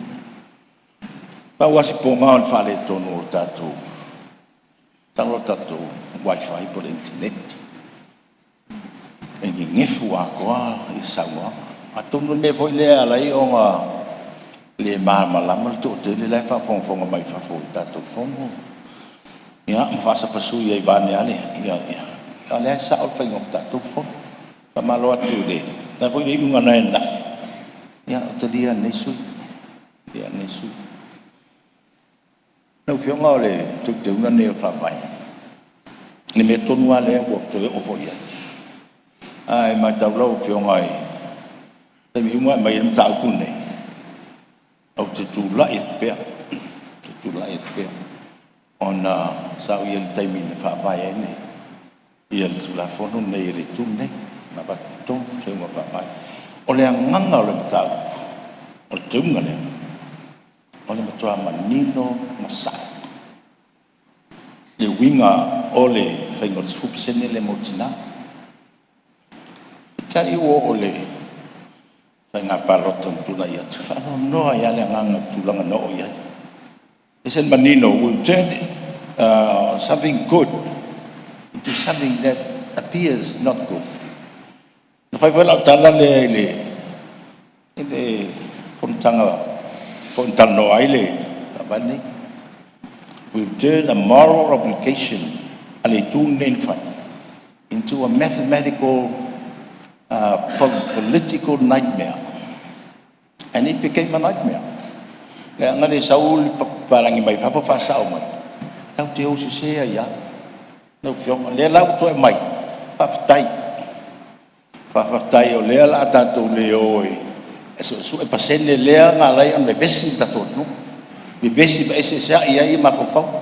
Pau lava si pona o le faaletonu o le tatou, masalo o le tatou wifi po o le internet e nenefu atoa saunoaga. Atonu o le mea foi lea e ala ai ona le malamalama le toatele la e faafogafoga mai fafo i le tatou fono ia ma faasapasui ai vaeane a o lea e sao le faiga o le tatou fono. Faamalo atu i le a foi le iuga na i ai ananafi, ia e talia e lenei sui usufono. Lau Afioga o le Teuteuga lenei o le Faavae, o le mea tonu lava lea ua ou toe oo foi i ai. A e matau lau Afioga i taimi uma lava e aumai ai le mataupu lenei, ou te tulai atu pea, ou te tulai atu pea ona sa ou i ai i le taimi na faavae ai le Tulafono lenei e le Itu lenei na avatu i totonu Teuteuga o le Faavae. O le agaga o le mataupu o le teuteuga lea, o le matua manino ma sao le uiga o le faiga o le 10% lea mo tina. Peitai ua oo i le faiga palota ua tuanai atu, e faanoanoa ai lava le agaga i le tulaga na oo i ai. E ese le manino, we turn something good into something that appears not good. Na fai foi lau tala lea i le fonotaga foi na talanoa ai le faavae lenei. We turn a moral obligation a le itu lenei na fai into a mathematical political nightmare, and it became a nightmare. Leaga le sau le papalagi mai fafo faasao mai, tatou te o sese ai lava. Lau Afioga, o lea la ua toe aumai, faafetai, faafetai o lea o le a tatou le o e suesue pasene lea na ala ai ona vevesi le tatou atunuu, vevesi ma eseeseai ai mafaufauga.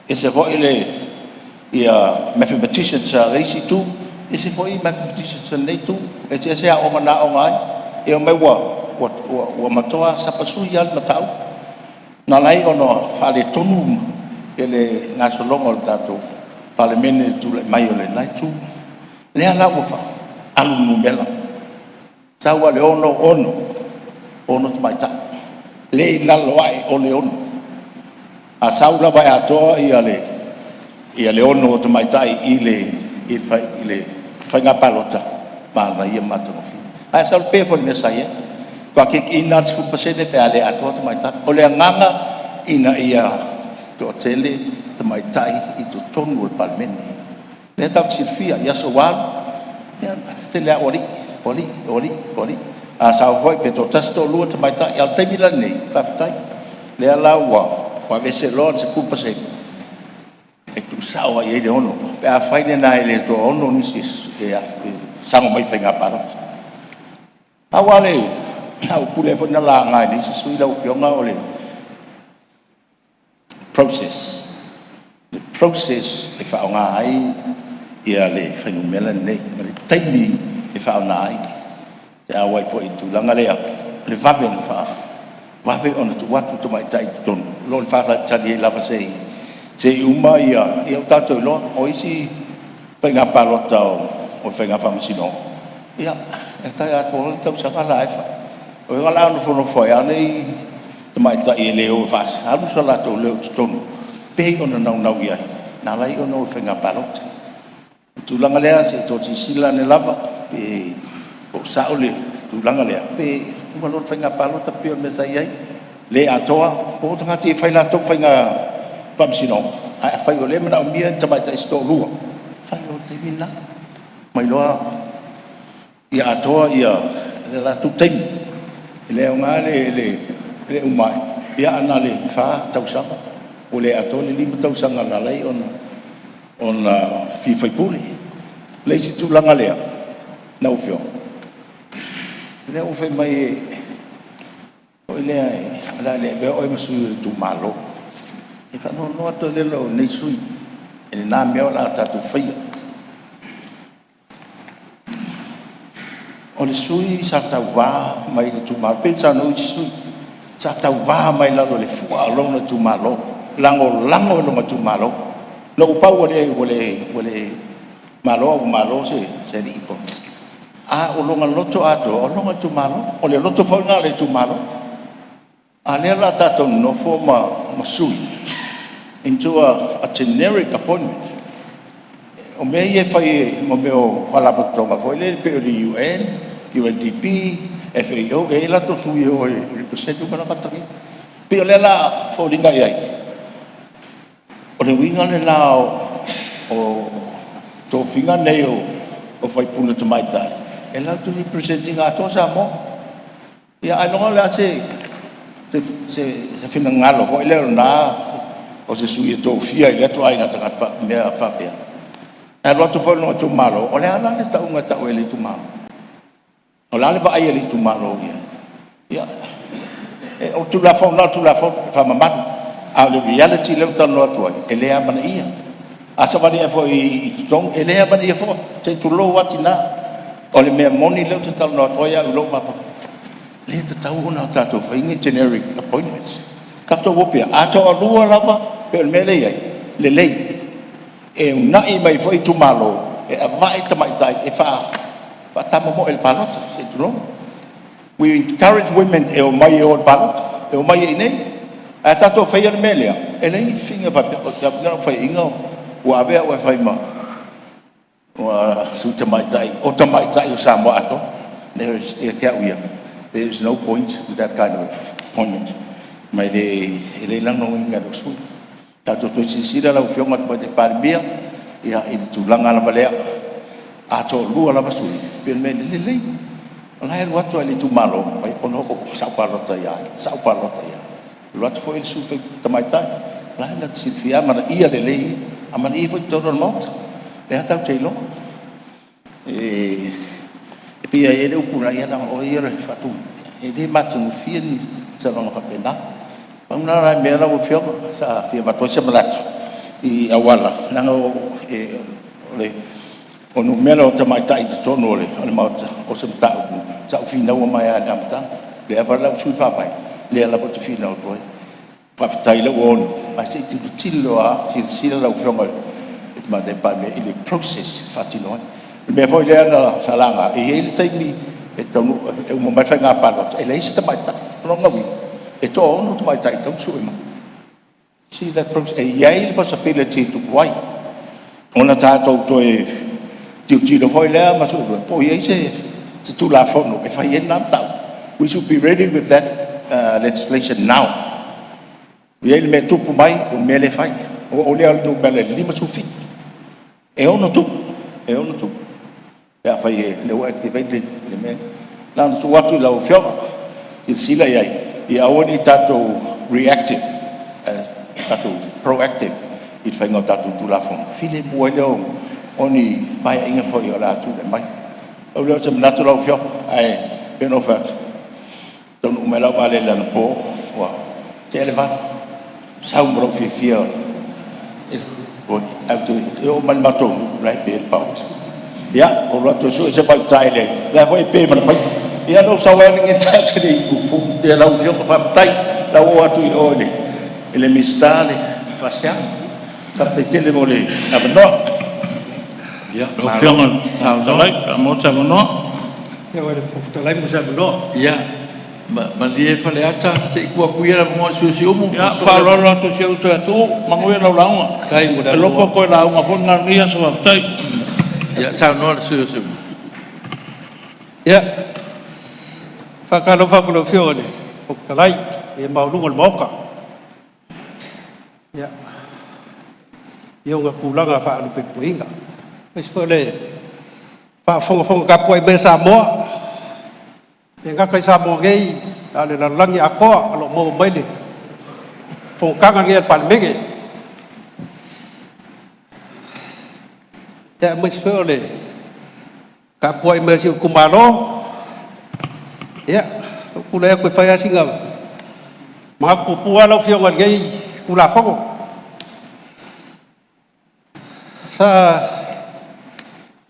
E ese foi ia mathematicians a le isi itu, ese foi mathematicians a lenei itu, eseese aoga na aooga ai, ia omai ua matua sapasui lava le mataupu. Na ala ai ona faaletonu le gasologa o le tatou Palemene i le tulai mai o lena itu. Lea la ua alu le numera, sau lava i le 6, 6 tamaitai, le i lalo ae o le 6. A sau lava e atoa le 6 o tamaitai i le faiga palota, manaia ma matagofie. Ae sau pei foi o le mea sa i ai, matua kiakiina lava le 10% pe a le atoa tamaitai. O le agaga ina ia toatele tamaitai i totonu o le Palemene. O lea tatou te silafia i aso ua alu, ia e tele lava o alii, o alii, o alii, o alii. A sau foi pe toatasi toalua tamaitai, a o le taimi la lenei, faafetai, lea la ua aveese loa le 10% e tuusao lava i ai le 6, pe afai lena e le toaono nisi e sago mai i le faiga palota. Pau lava le mataupu lea foi na laga e nisi sui usufono lau Afioga, o le process, le process e faaaoga ai le fuainumera lenei ma le taimi e faaaoga ai pe a oo ai foi i le tulaga lea o le vave vave ona tuu atu tamaitai i totonu, i lo le faatalitali ai lava se i uma ia… Ia ua tatou iloa o isi faiga palota o faiga faamasinoga, ia e atoa loa le tausaga o la e fai. O ai o le a nofonofo ai lava nei tamaitai e le o e alu so latou leo i totonu pei ona naunau i ai na ala ai ona o i faiga palota. O le tulaga lea se i toe silasila ane lava pe o sao le tulaga lea, pe uma loa le faiga palota pei o le mea sa i ai, le atoa, o tagata e fai latou faiga faamasinoga. Ae afai o lea e manaomia ni tamaitai se toalua, fai loa i le taimi lena, aumai loa ia atoa le latou taimi. E le aoga le uma ane ae na o le 4 tausaga ua le atoa le 5 tausaga na ala ai ona fia faipule. O le isi tulaga lea lau Afioga, o lea ua fai mai foi lea o le a le avea oe ma sui o le itumalo. E faanoanoa lava lou nei sui usufono i lena mea o le a tatou faia. O le sui sa tauva mai le itumalo, pei ona saunoa isi sui usufono, sa tauva mai lalo i le fua o lona itumalo, lagolago i lona itumalo. Na ou pau ua le malo ae ua malo se alii. A o lona loto atoa, o lona itumalo. O le loto foi lena o le itumalo. A o lea o le a tatou nonofo ma sui into a generic appointment. O mea ia e fai e mea o faalapotopotoga foi lea pei o le UN, UNDP, FAO, e i ai latou sui e o e represent uma tagata nei. E pei o lea la e foliga i ai, o le uiga lena o tofiga nei o faipule tamaitai, e latou te represent ina atoa Samoa. Ia ailoga o le a se finagalo foi lea o lena o se sui e tofia i lea ituaiga tagata mea faapea. E alu atu foi lona itumalo, o le a la le tauga e tau ai e le itumalo? O le a le vaai a le itumalo i ai? Ia, o le Tulafono lava o le Tulafono, e faamamalu. A o le reality lea ou te talanoa atu ai, e le amanaia. A savali ane foi i totonu, e le amanaia foi, se i tulou lava tina. O le mea moni lea ou te talanoa atu ai au i lou mafaufau, e le tatau ona tatou faia ni generic appointments. Tatou o pea, a toalua lava pei o le mea lea e i ai, lelei, e uunai mai foi itumalo e avane tamaitai e faatamomoe i le palota, se i tulou. We encourage women e omai e o i le palota, e omai i inei. Ae a tatou faia le mea lea, e leai ni faiga faapea, o au faiaina ua avea au e fai ma Sui Tamaitai, o Tamaitai o Samoa atoa. There is, ia te au ia, there is no point to that kind of appointment. Ma e le lagolagoina e lou sui usufono. Tatou toe silasila lau Afioga i le Tamaitai Palemia i le tulaga lava lea, a toalua lava sui, pei o le mea lelei, o la e alu atu lava i le itumalo, ona sa ou palota ia ai, sa ou palota i ai. Alu atu foi le sui tamaitai, o la e latou te silafia e amanaia lelei ia, amanaia foi i totonu o le Maota. O lea tatou te iloa. E pei lava e i ai le upu na o oe ia o le faatu, e le matagofie ni saunoaga faapena. Pau na o nai mea lau Afioga sa fia avatu ai se manatu i auala, leaga o numera o tamaitai i totonu o le Maota, o se mataupu sa ou finaua mai lava i le amataga. O lea foi la ua sui le faavae, o lea lava ou te finau atu ai. Faafetai o lea ua 6, ae se i tilotilo lava, silasila lau Afioga i le Tamaitai Palemia i le process e faatino ai. O le mea foi lea na laga, e i ai le taimi e taunuu e uma mai le faiga palota e leai se tamaitai. O lona uiga, e toaono tamaitai e tatau ona sue mai. See that process? E i ai le possibility e tupu ai, ona tatou toe tilotilo foi lea ma suesue po o i ai se Tulafono e fai ai lena mataupu. We should be ready with that legislation now. E i ai le mea e tupu mai, o le mea lea e fai. Ua oo lea i le numera 57. E ono tupu, e ono tupu pe afai o lea ua activate le mea lea. Na ona tuu atu i lau Afioga e silasila i ai, ia aua ne i tatou reactive ae tatou proactive i le faiga o tatou Tulafono, ona filemu ai lea o ni Paeaiga foi o le a tulai mai. Pau lea o se manatu lau Afioga, ae pei ona ou fai atu, e taunuu mai lau vaalele anapo ua tea le 8, sau ma lou fiafia e oo mai i le matou nuu o la e pe le paoa. Ia, ou alu atu e sue se vaitauta i le… o la e foi e pe ma le paipa. Ia ona ou sau ai lea tatou te le i puupuu. Lau Afioga faafetai, o le a ou oo atu i o i le Minisita le faasiano. Faafetai tele mo le avanoa. Lau Afioga i le Fofoga Fetalai pe a maua se avanoa. Ia, malie Faleata se i tuu atu ia le avanoa i le sui usufono o Siumu. Ia, e faaaloalo atu i si ou uso ia Tuuu. Manuia lau lauga. Ou te iloa po o toe lauga foi lenei aso. Faafetai. Ia saunoa le sui usufono mo Siumu. Ia, e faatalofa atu i lau Afioga i le Fofoga Fetalai ma le paia maualuga o le Maota i ona tulaga faalupelupeina, aemaise foi o le faafogafoga tapuai mai a Samoa, e le gata i Samoa nei a o le lalolagi atoa o lo o maua mai le fonotaga lenei a le Palemene. Aemaise foi o le tapuai mai a si ou itumalo. Ia, ua ou tulai atu e fai lava sina manatu puupuu lava lau Afioga i lenei Tulafono. Sa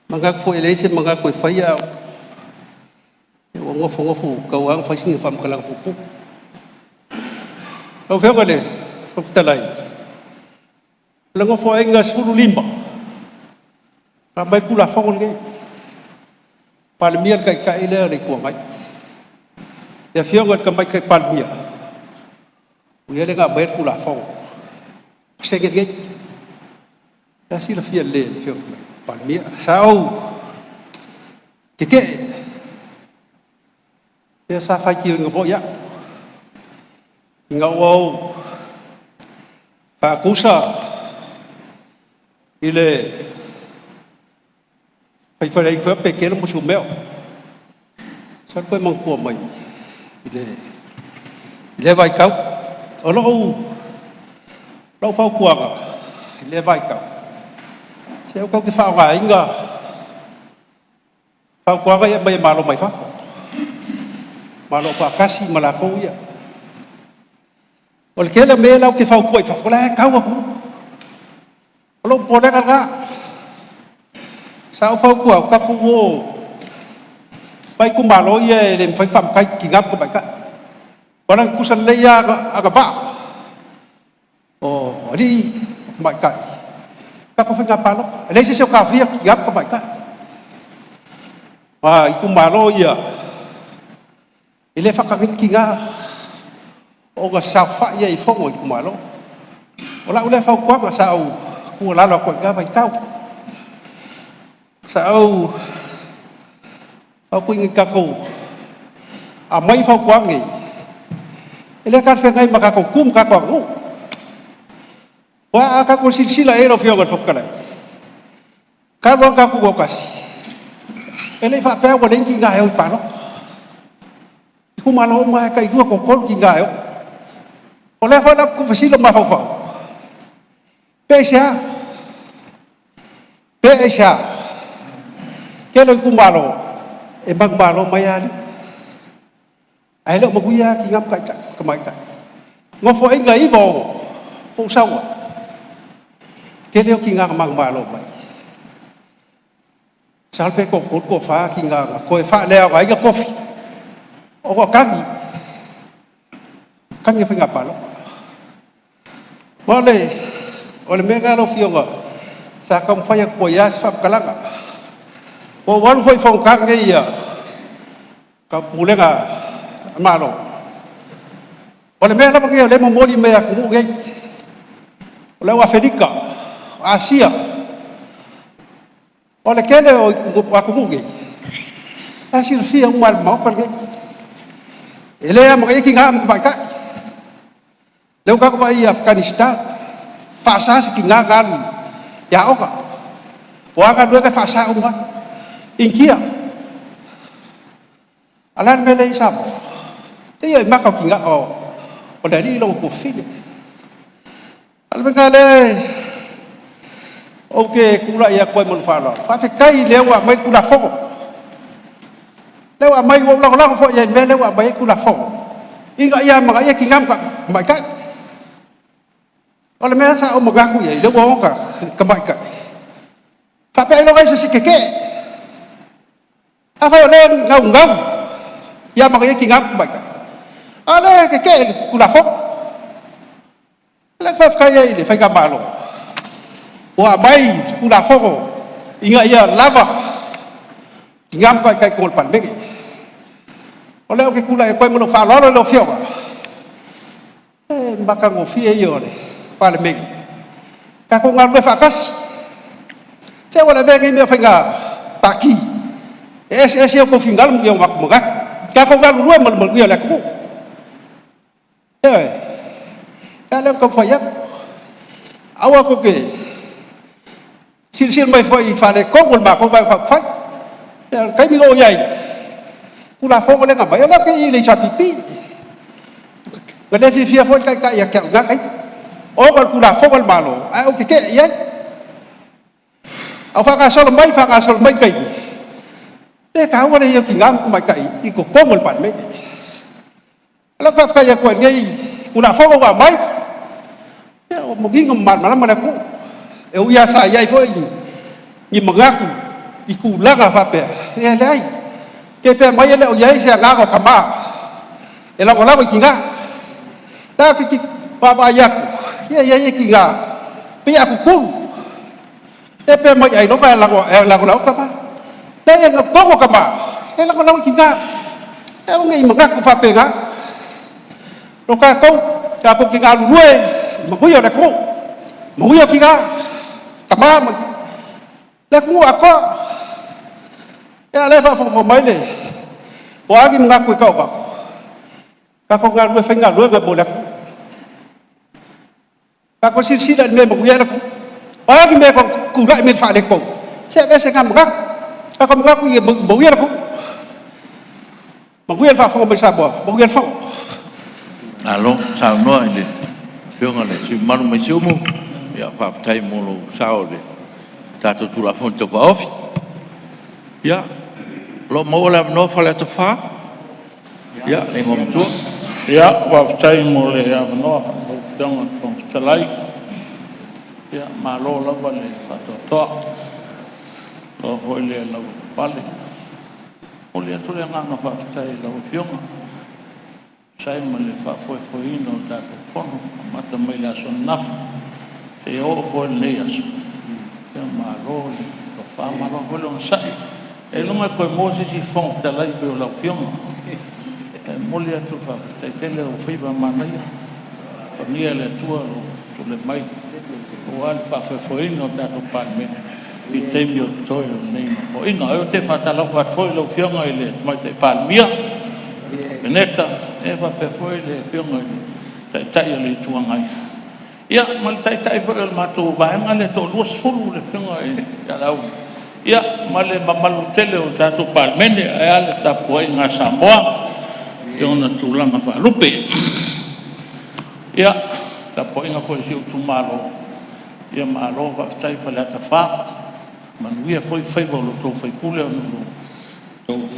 manatu foi e leai se manatu e faia, ae ua nofonofo ua tatau lava ona fai sina faamatalaga puupuu. Lau Afioga i le Fofoga Fetalai, o le Nofoaiga XV na aumai ai le Tulafono lenei, Palemia le Taitai lea o le Itu Agai. Le Afioga i le Tamaitai Palemia, o ia lea na aumaia le Tulafono, pasene lenei. O la e silafia lelei e le Afioga i le Palemia. Sa ou tetee, lea sa faitioina foi au, ina ua ou faatusa i le faifaleaiga Petelo ma Sumeo. Masalo po o e manatua mai i lea vaitau. O lau fautuaga i lea vaitau, se aua tatou te faaaogaina fautuaga ia e aumai e malo mai fafo, ma o lo o faatasi ma latou ia. O le tele o mea ia latou te fautua i fafo, o la e tau atunuu. O lou popolega lena. Sa ou fautua atu, tatou o e fai itumalo ia e le mafai ona faamatai tina ma tamaitai. Aua na tutusa lelei lava agavaa o alii ma tamaitai i tatou faiga palota. E leai se isi o taofia tina ma tamaitai. Aua o itumalo ia e le faatagaina tina ona saofai ai i fono a itumalo. O lau lea fautuaga sa ou tuualalo atu ai i lena vaitau. Sa ou fautuaina i tatou, aumai fautuaga nei, e le talafeagai ma tatou tu ma tatou aganuu. Aua a tatou silasila i ai lau Afioga i le Fofoga Fetalai, talu lava ona tatou tutoatasi, e le i faapea ua leai ni tina e o i le palota. I itumalo uma lava e tailua, toatolu tina e o. O lea foi la ou te tuufesili lou mafaufau, pe aisea? Pe aisea? Tele o itumalo e manumalo mai lava alii, ae le o manuia lava tina ma tamaitai. Nofoaiga 96 po o ou sau ai, tele ia o tina na manumalo mai. Masalo pe toatolu toafa tina na toe faaleaogaina tofi ona o tagi, tagi o faiga palota. Ma o le mea lena lau Afioga sa taumafai atu ai lava se faamatalaga. Ua ou alu foi i fonotaga nei a Taupulega a Malo, o le mea lava lenei o lea e momoli mai e atunuu nei, o le au Afelika, o Asia. O le tele o atunuu nei, o la e silafia uma lava e le Maota lenei, e le amanaia tina ma tamaitai. Lea ua tatou vaai i Afghanistan, e faasa se tina ona alu i aoga. O a galuega e faasa uma lava. Initia. A o le a le mea lea e i ai Samoa? Se i maka o le alii lona tuafafine. A o le mea lena o lea ou te tulai atu ai ma lou faaaloalo, faafetai o lea ua aumai le Tulafono. O lea ua aumai, ua ou lagolago foi i ai i le mea lea ua aumai ai le Tulafono, ina ia amanaia tina ma tamaitai. O le mea sa ou manatu i ai ina ua o tamaitai, faapea ailoga e i ai se isi e tetee. Afai o lea e naunau ia amanaia tina ma tamaitai, a o lea e tetee i le Tulafono. O lea ou te faafetai ai i le Faigamalo ua aumai le Tulafono ina ia lava tina ma tamaitai i totonu o le Palemene. O lea ou te tulai atu ai ma lou faaaloalo i lau Afioga, o le matagofie ia o le Palemene, tatou galulue faatasi. Se aua le avea lenei mea o faiga pati e eseese outou finagalo ma ni o matou manatu. Tatou galulue mo le manuia o le atunuu. Ioe. O lea ou te taumafai atu, aua tou te silasila mai foi i faaletonu o le matou Vaega Faaupufai. O le taimi na ou i ai i le Tulafono lea na aumai, o lea ou te i i le HRPP. Na le fiafia foi le Taitai ia te au i na taimi, ona o le Tulafono a le Malo ae ou tetee i ai. A o faagasolo mai faagasolo mai taimi, e taua le i ai o tina ma tamaitai i totonu o le Palemene. O lea ou te faafetai atu ai i lenei Tulafono ua aumai, ia ua manino ma malamalama le atunuu. E ui lava sa i ai foi ni manatu i tulaga faapea, ia e leai. Pe fai mai e le o i ai se agaga o tama e lagolago i tina. Ae ou te vaavaai atu, ia e i ai tina, pei a tutulu, pe fai mai ailoga e lagolago ai tama. Leai, o totonu o tama, e lagolago i tina. Aua ne i manatu faapena. O tatou, tatou te galulue i le manuia o le atunuu, manuia tina, tama ma le atunuu atoa. Ia o lea e faafogafoga mai le… O a ni manatu e tau avatu, tatou galulue e fai galuega mo le atunuu. Tatou silasila i le mea e manuia ai le atunuu. O a ni mea e tulai mai e faaletonu, se aveese na manatu, tatou manatu ia manuia le atunuu. Manuia le faafofoga mai a Samoa, manuia le fono. Malo saunoa i le Afioga i le sui usufono mamalu mai Siumu. Faafetai mo lou sao i le tatou Tulafono Tau Faaofi. Ia, o lo o maua le avanoa Faleata 4, ia le Igoamatua. Ia, faafetai mo le avanoa lau Afioga i le Fofoga Fetalai. Ia, malo lava le faatoatoa, malo foi le lavapapale. E momoli atu le agaga faafetai i lau Afioga e tusa ai ma le faafoefoeina o le tatou Fono amata mai le aso ananafi seia oo foi i lenei aso. Ia malo le tofa malo foi le onosai. Seiloga e toe maua se isi Fofoga Fetalai e pei o lau Afioga. E momoli atu le faafetai tele, o ou faiva manaia, faamanuia le Atua i lou tulai mai aua le faafoefoeina o le tatou Palemene. i taimi o totoe o lenei Nofoaiga. Ou te faatalofa atu foi i lau Afioga i le Tamaitai Palemia, le Kapeneta, faapea foi le Afioga i le Taitai o le Itu Agai, ia ma le Taitai foi o le matou Vaega lea e toa-20 le Afioga ia Laauli, ma le mamalu tele o le tatou Palemene, ae a le tapuaiga a Samoa i ona tulaga faalupe. Ia, le tapuaiga foi a si ou itumalo, malo faafetai Faleata 4, manuia foi faiva o lo outou sui usufono ona o la outou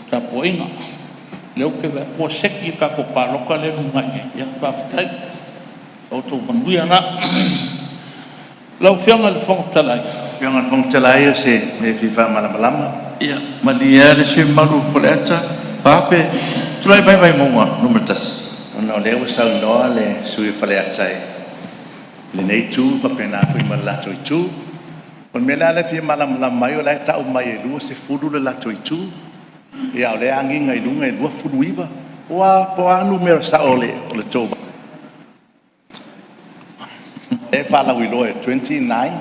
tapuaiga. O lea ou te vaai atu ua seki le tatou palota lea e lumanai nei, ia faafetai. Ia outou manuia na. Lau Afioga i le Fofoga Fetalai… Lau Afioga i le Fofoga Fetalai o se mea e fia faamalamalama. Ia malie lava le sui usufono mamalu o Faleata 4 pe… Tulai mai Vaimauga 1. Ona o lea ua saunoa le sui usufono o Faleata i lenei itu faapena foi ma le latou itu. O le mea la lea e fia malamalama ai o la e tau mai e 20 le latou itu, a o lea e agiga i luga e 29. Po o a numera sao o le tou lea e faalauiloa e 29,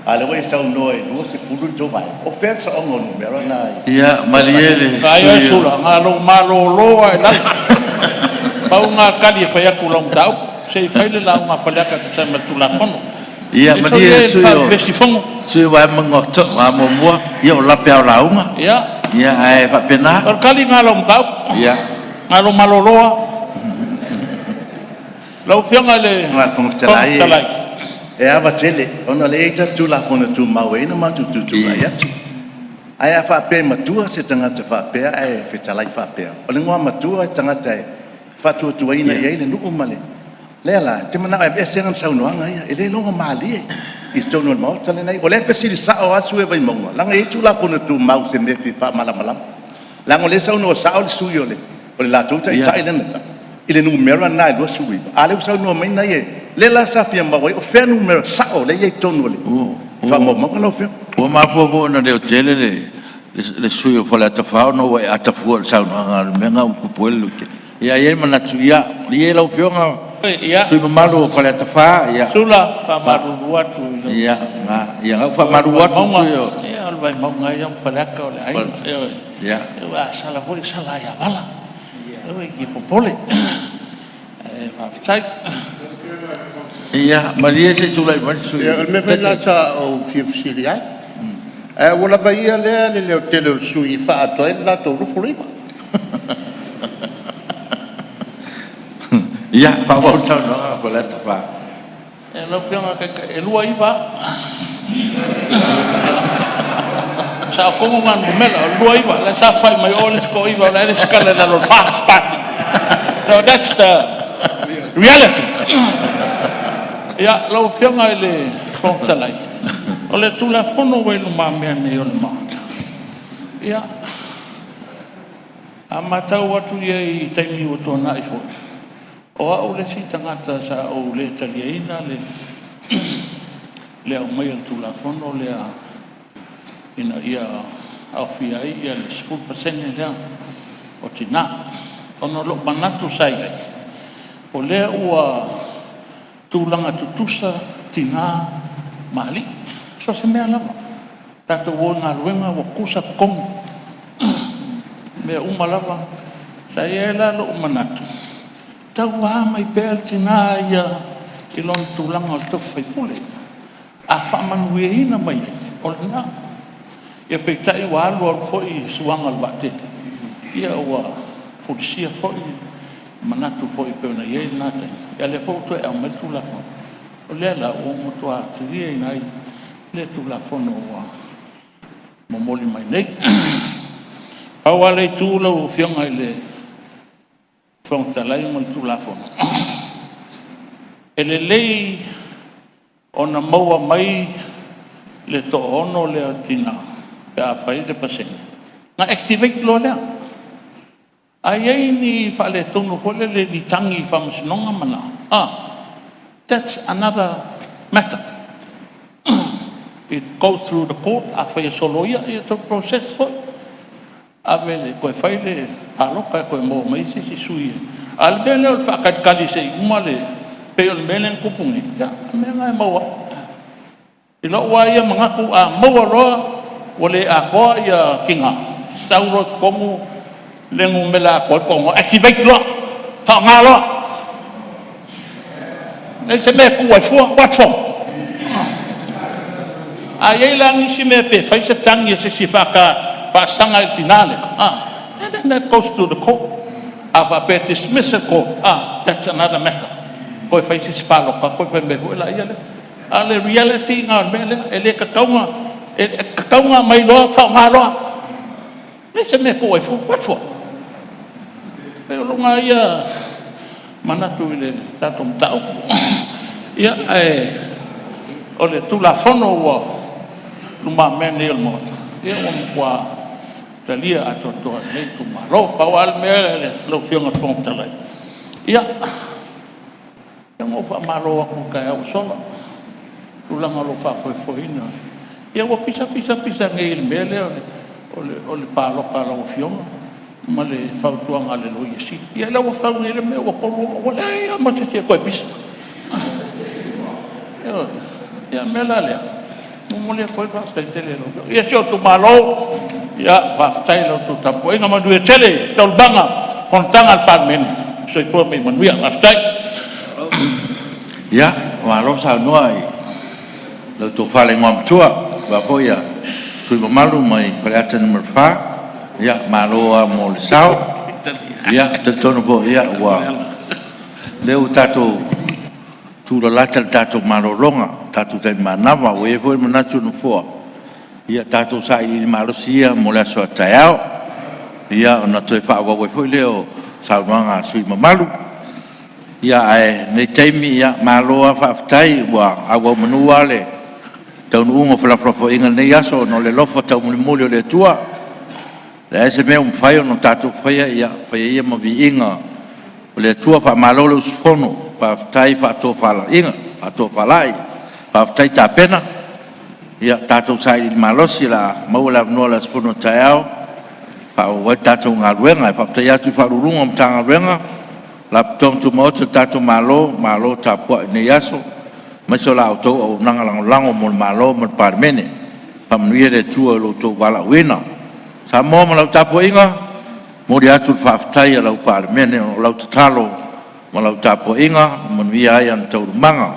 a o lea ua e saunoa e 20 le tou vaega. O fea le saoga o numera na e… Ia malie le Vaai oe sui usufono. Sula, na o lou malolo lava i lalo. Pau lena o le tali e fai atu i lau mataupu. Se i fai le lauga a Faleata e tusa ai ma le Tulafono. Ia E malie soia le e sui te usufono o Vaimauga 1, ia o lape lava o lauga. Ae faapena. O le tali lena o lau mataupu. Na o lou malolo lava. Lau Afioga i le Fofoga Fofoga Fetalai, Fetalai… e ava tele ona o lea e i ai tatou Tulafono Tumau e ala ai ona matou tutulai atu. Ae a faapea e matua se tagata faapea ae fetalai faapea, o le igoamatua o le tagata e faatuatuaina i ai le nuu ma le… O lea la ou te manao e aveese ana saunoaga ia, e le logomalie i totonu o le Maota lenei. O lea e fesili sao lava le sui usufono o Vaimauga leaga e i ai Tulafono Tumau i se mea e fia faamalamalama. Leaga o lea e saunoa sao le sui usufono o le latou taitai lea na tau i le numera lena e 29, a o lea ua saunoa mai ia, lea la sa fia maua ai o fea numera sao lea e i ai i totonu o faamaumauga lau Afioga. Ua mafua foi ona leotele le sui usufono o Faleata 4 ona ua e ata fua i le saunoaga i le mea lena ua tupu ai le leotele. Ae i ai le manatu, ia malie lau Afioga i le sui usufono mamalu o Faleata 4. Sula, e faamalulu atu i lau Ia, na ou faamalulu atu i le sui usufono o… Ia o le Vaimauga lava ia ma Faleata o le aiga. Ioe. A sala foi e sala lava ia Vala. Aua e te popole. Ae faafetai. Ia malie se i tulai mai le sui Ia, o le mea foi lena sa ou fia fesili ai, ae ua lava ia lea le leotele o le sui usufono e faaatoa ai le latou 29. Ia, faaauau le saunoaga Faleata 4. Ia lau Afioga i le Taitai, e 29 lava. O le sao tonu lena o numera o le 29, o la e saofafai mai o le isi toa-9 o la e resitala i lalo o le FAST. So that's the reality. Ia, lau Afioga i le Fofoga Fetalai, o le Tulafono ua i lumamea nei o le Maota, ia, a matau atu i ai i taimi ua tuanai foi, o au le isi tagata sa ou le taliaina le aumaia o le Tulafono lea ina ia aofia ai le 10% lea o Tina, ona o lou manatu sa i ai, o lea ua tulaga tutusa tina ma alii, so o se mea lava. Tatou o i galuega ua tutusa totogi, o mea uma lava. Sa i ai la lou manatu, e tatau lava aumai pea le tina ia i lona tulaga o le tofi faipule. A faamanuiaina mai ai, o lena. Ia peitai ua alu alu foi suaga o le vaatele, ua fulisia foi manatu foi pei ona i ai lena taimi, a o lea foi ua toe aumai le Tulafono. O lea la ua matua teliaina ai le Tulafono ua momoli mai nei. Pau lava le itu lau Afioga i le Fofoga Fetalai ma le Tulafono, e lelei ona maua mai le toaono lea o tina pe a fai le pasene, ona activate loa lea. A i ai ni faaletonu foi lele i ni tagi i faamasinoga ma na, that's another matter. It goes through the court. Afai e soloia, ia toe process foi, ave e toe fai le palota e toe maua mai ai se isi sui. A o le mea lea o le faatalitali se i uma le… pei o le mea lea na tupu nei, ia o le mea lena e maua ai. I lou lava ia manatu, a maua loa ua le atoa tina, sau loa i totonu le numera atoa ai le toalua, activate loa, faaaoga loa. E leai se mea e tuu ai fua, what for? A i ai la nisi mea pe fai se tagi a se isi e faasaga i le tina lea, then that goes to the court. A faapea e dismiss e le court, that's another matter. Toe fai se isi palota toe fai mai foi lea. A o le reality lena o le mea lea, e le tatau ona… E tatau ona aumai loa faaaoga loa. E leai se mea e tuu ai fua, what for? E pei o lou lena ia manatu i le tatou mataupu. Ia, ae o le Tulafono ua i lumamea nei o le Maota, ua matua talia atoatoa e lenei itumalo. Pau lava le mea lau Afioga i le Fofoga Fetalai, ia na ou faamalo atu i le taeao ua sola i le tulaga o lou faafoefoeina. Ia ua pisa pisa pisa nei i le mea lea o le palota a lau Afioga ma le fautuaga a le Loia Sili. Ia lea ua fau nei le mea ua 3 ua leai lava ma se isi e toe pisa. Ioe. Ia o le mea la lea, e momoli atu ai le faafetai tele i lau Afioga. Ia si ou itumalo, faafetai i la outou tapuaiga, manuia tele taualumaga o fonotaga a le Palemene. Soifua ma ia manuia. Faafetai. Ia, malo saunoa i lau Tofa i le Igoamatua aua foi le sui usufono mamalu mai Faleata 4. Ia, malo lava mo le sao. E talitonu foi o lea ua tatou tulalata i le tatou malologa i le tatou taimi manava. Ua i ai foi le manatu o le Nofoa, ia tatou sailiili malosi ia mo le aso a taeao, ona toe faaauau ai foi lea o saunoaga a sui usufono mamalu. Ae o lenei taimi, malo lava faafetai ua auaumanu lava le taunuuga o felafolafoaiga i lenei aso ona o le alofa taumulimuli o le Atua. E leai se mea ua mafai ona tatou faia, ia faia ia ma viiga o le Atua. Faamalo le usufono, faafetai faatofalai, faafetai tapena. Ia tatou sailiili malosi o le a maua le avanoa i le aso Fono a taeao e faaauau ai le tatou galuega. E faafetai atu i Ofisa Sili o Pulega o Matagaluega ma Faalapotopotoga Tumaoti a le tatou Malo, malo tapuai i lenei aso aemaise o la outou auaunaga lagolago mo le Malo ma le Palemene. Faamanuia le Atua i lo outou valaauina. Samoa ma lau tapuaiga, e momoli atu le faafetai a lau Palemene ona o lau tatalo ma lau tapuaiga ua manuia ai ana taualumaga.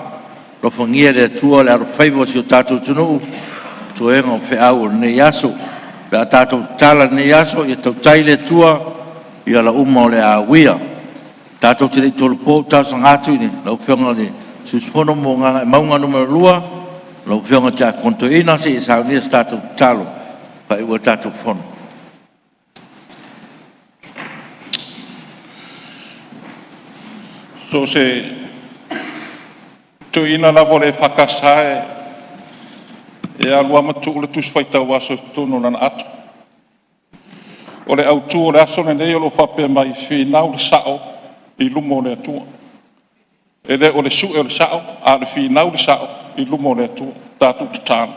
Alofagia e le Atua le alofaiva o si o tatou atunuu i toega o feau o lenei aso. Pe a tatou tatala i lenei aso, ia tautai le Atua i ala uma o le a uia. Tatou te le i tolopo, ou te talosaga atu i lau Afioga i le sui usufono mo Gagaemauga 2, lau Afioga i le Tiakono Toeaina, se i e saunia se tatou tatalo e faaiu ai le tatou fono. So o se toeaina lava o le EFKS e alu lava ma tuu le Tusi Faitau Aso i totonu o lana ato. O le autu o le aso lenei o lo o faapea mai, finau le sao i luma o le Atua. E le o le sue o le sao, a o le finau le sao i luma o le Atua. Tatou tatalo.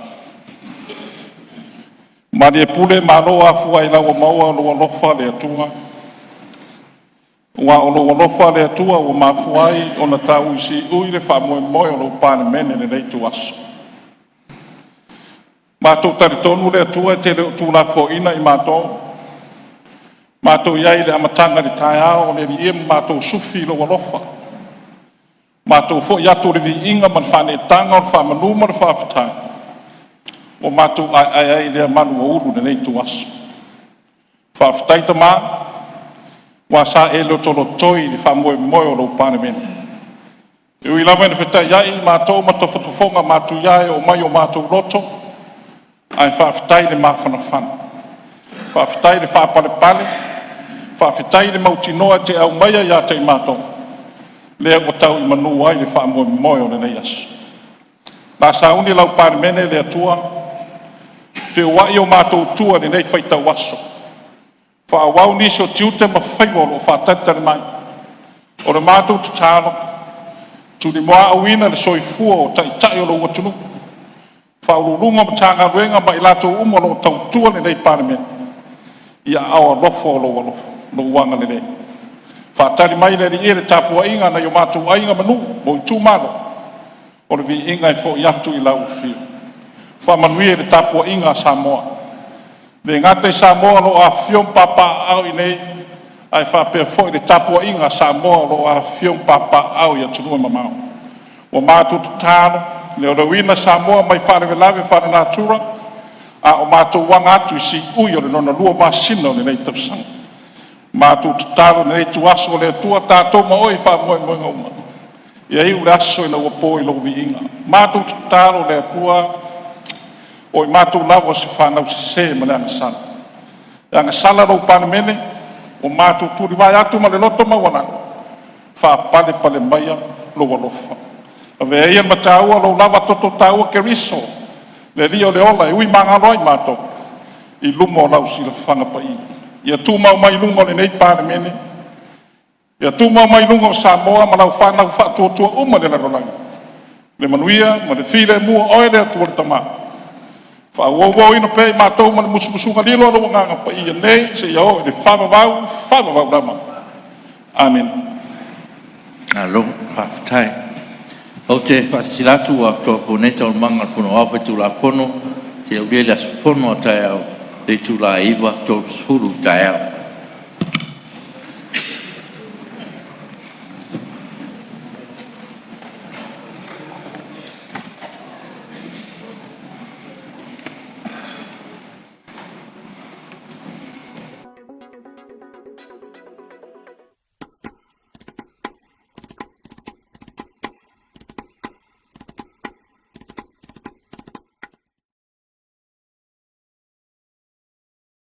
Malie pule Malo afua ailao ua maua lou alofa le Atua, aua o lou alofa le Atua ua mafua ai ona tau i siui le faamoemoe o lou Palemene i lenei ituaso. Matou te talitonu le Atua e te le o tuulafoaiina i matou. Matou i ai i le amataga i le taeao, o le Alii e, ma matou sufi i lou alofa. Matou foi atu o le viiga ma le faaneetaga, o le faamanu ma le faafetai ua matou aeae ai i lea malu ua ulu i lenei ituaso. Faafetai Tama, aua sa e lotolotoi le faamoemoe o lou Palemene. E ui lava ina fetaiai matou ma tofotofoga matuia e oo mai i o matou loto, ae faafetai le mafanafana, faafetai le faapalepale, faafetai le mautinoa e te aumaia ia te i matou, lea ua tau i manu ai le faamoemoe o lenei aso. O le a sauni lau Palemene le Atua, feuai o matou tua i lenei faitau aso, faaauau nisi o tiute ma faiva o lo o faatalitali mai. O le matou tatalo, tulimuaauina le soifua o Taitai o lou atunuu, Ofisa Sili o Pulega o Matagaluega ma i latou uma o lo o tautua lenei Palemene, i aao alofa o lou agalelei. Faatali mai le Alii e i le tapuaiga a nai o matou aiga ma nuu, o itumalo, o le viiga e foi atu i lau Afio. Faamanuia i le tapuaiga a Samoa, e le gata i Samoa o lo o afifio ma papaaao i inei, ae faapea foi le tapuaiga a Samoa o lo o afifio ma papaaao i atunuu e mamao. Ua matou tatalo, leoleoina Samoa mai faalavelave faalenatura a o matou aga atu i siui o le lona lua masina o lenei tausaga. Matou tatalo i lenei ituaso, le Atua tatou ma Oe i faamoemoega uma, ia iu le aso ina ua po i lou viiga. Matou tatalo le Atua, o i matou lava o se fanau sese ma le agasala. E agasala lou Palemene, ua matou tulivae atu ma le loto maualalo, faapalepale maia lou alofa. Avea ia ma taua lou lava toto taua Keriso le Alii o le ola e ui magalo ai matou i luma o lau silafaga paia. Ia tumau mai i luga o lenei Palemene, ia tumau mai luga o Samoa ma lau fanau faatuatua uma i le lalolagi, le manuia ma le filemu o Oe le Atua le Tama, faaououina pea i matou ma le musumusuga lilo a lou Agaga Paia, nei seia oo i le faavavau, faavavau lava. Amene. Malo faafetai. Ou te faasilasila atu ua tolopo nei Taualumaga a le Fono Aoao Faitulafono seia aulia le aso Fono a taeao i le itula e 9:30 i le taeao.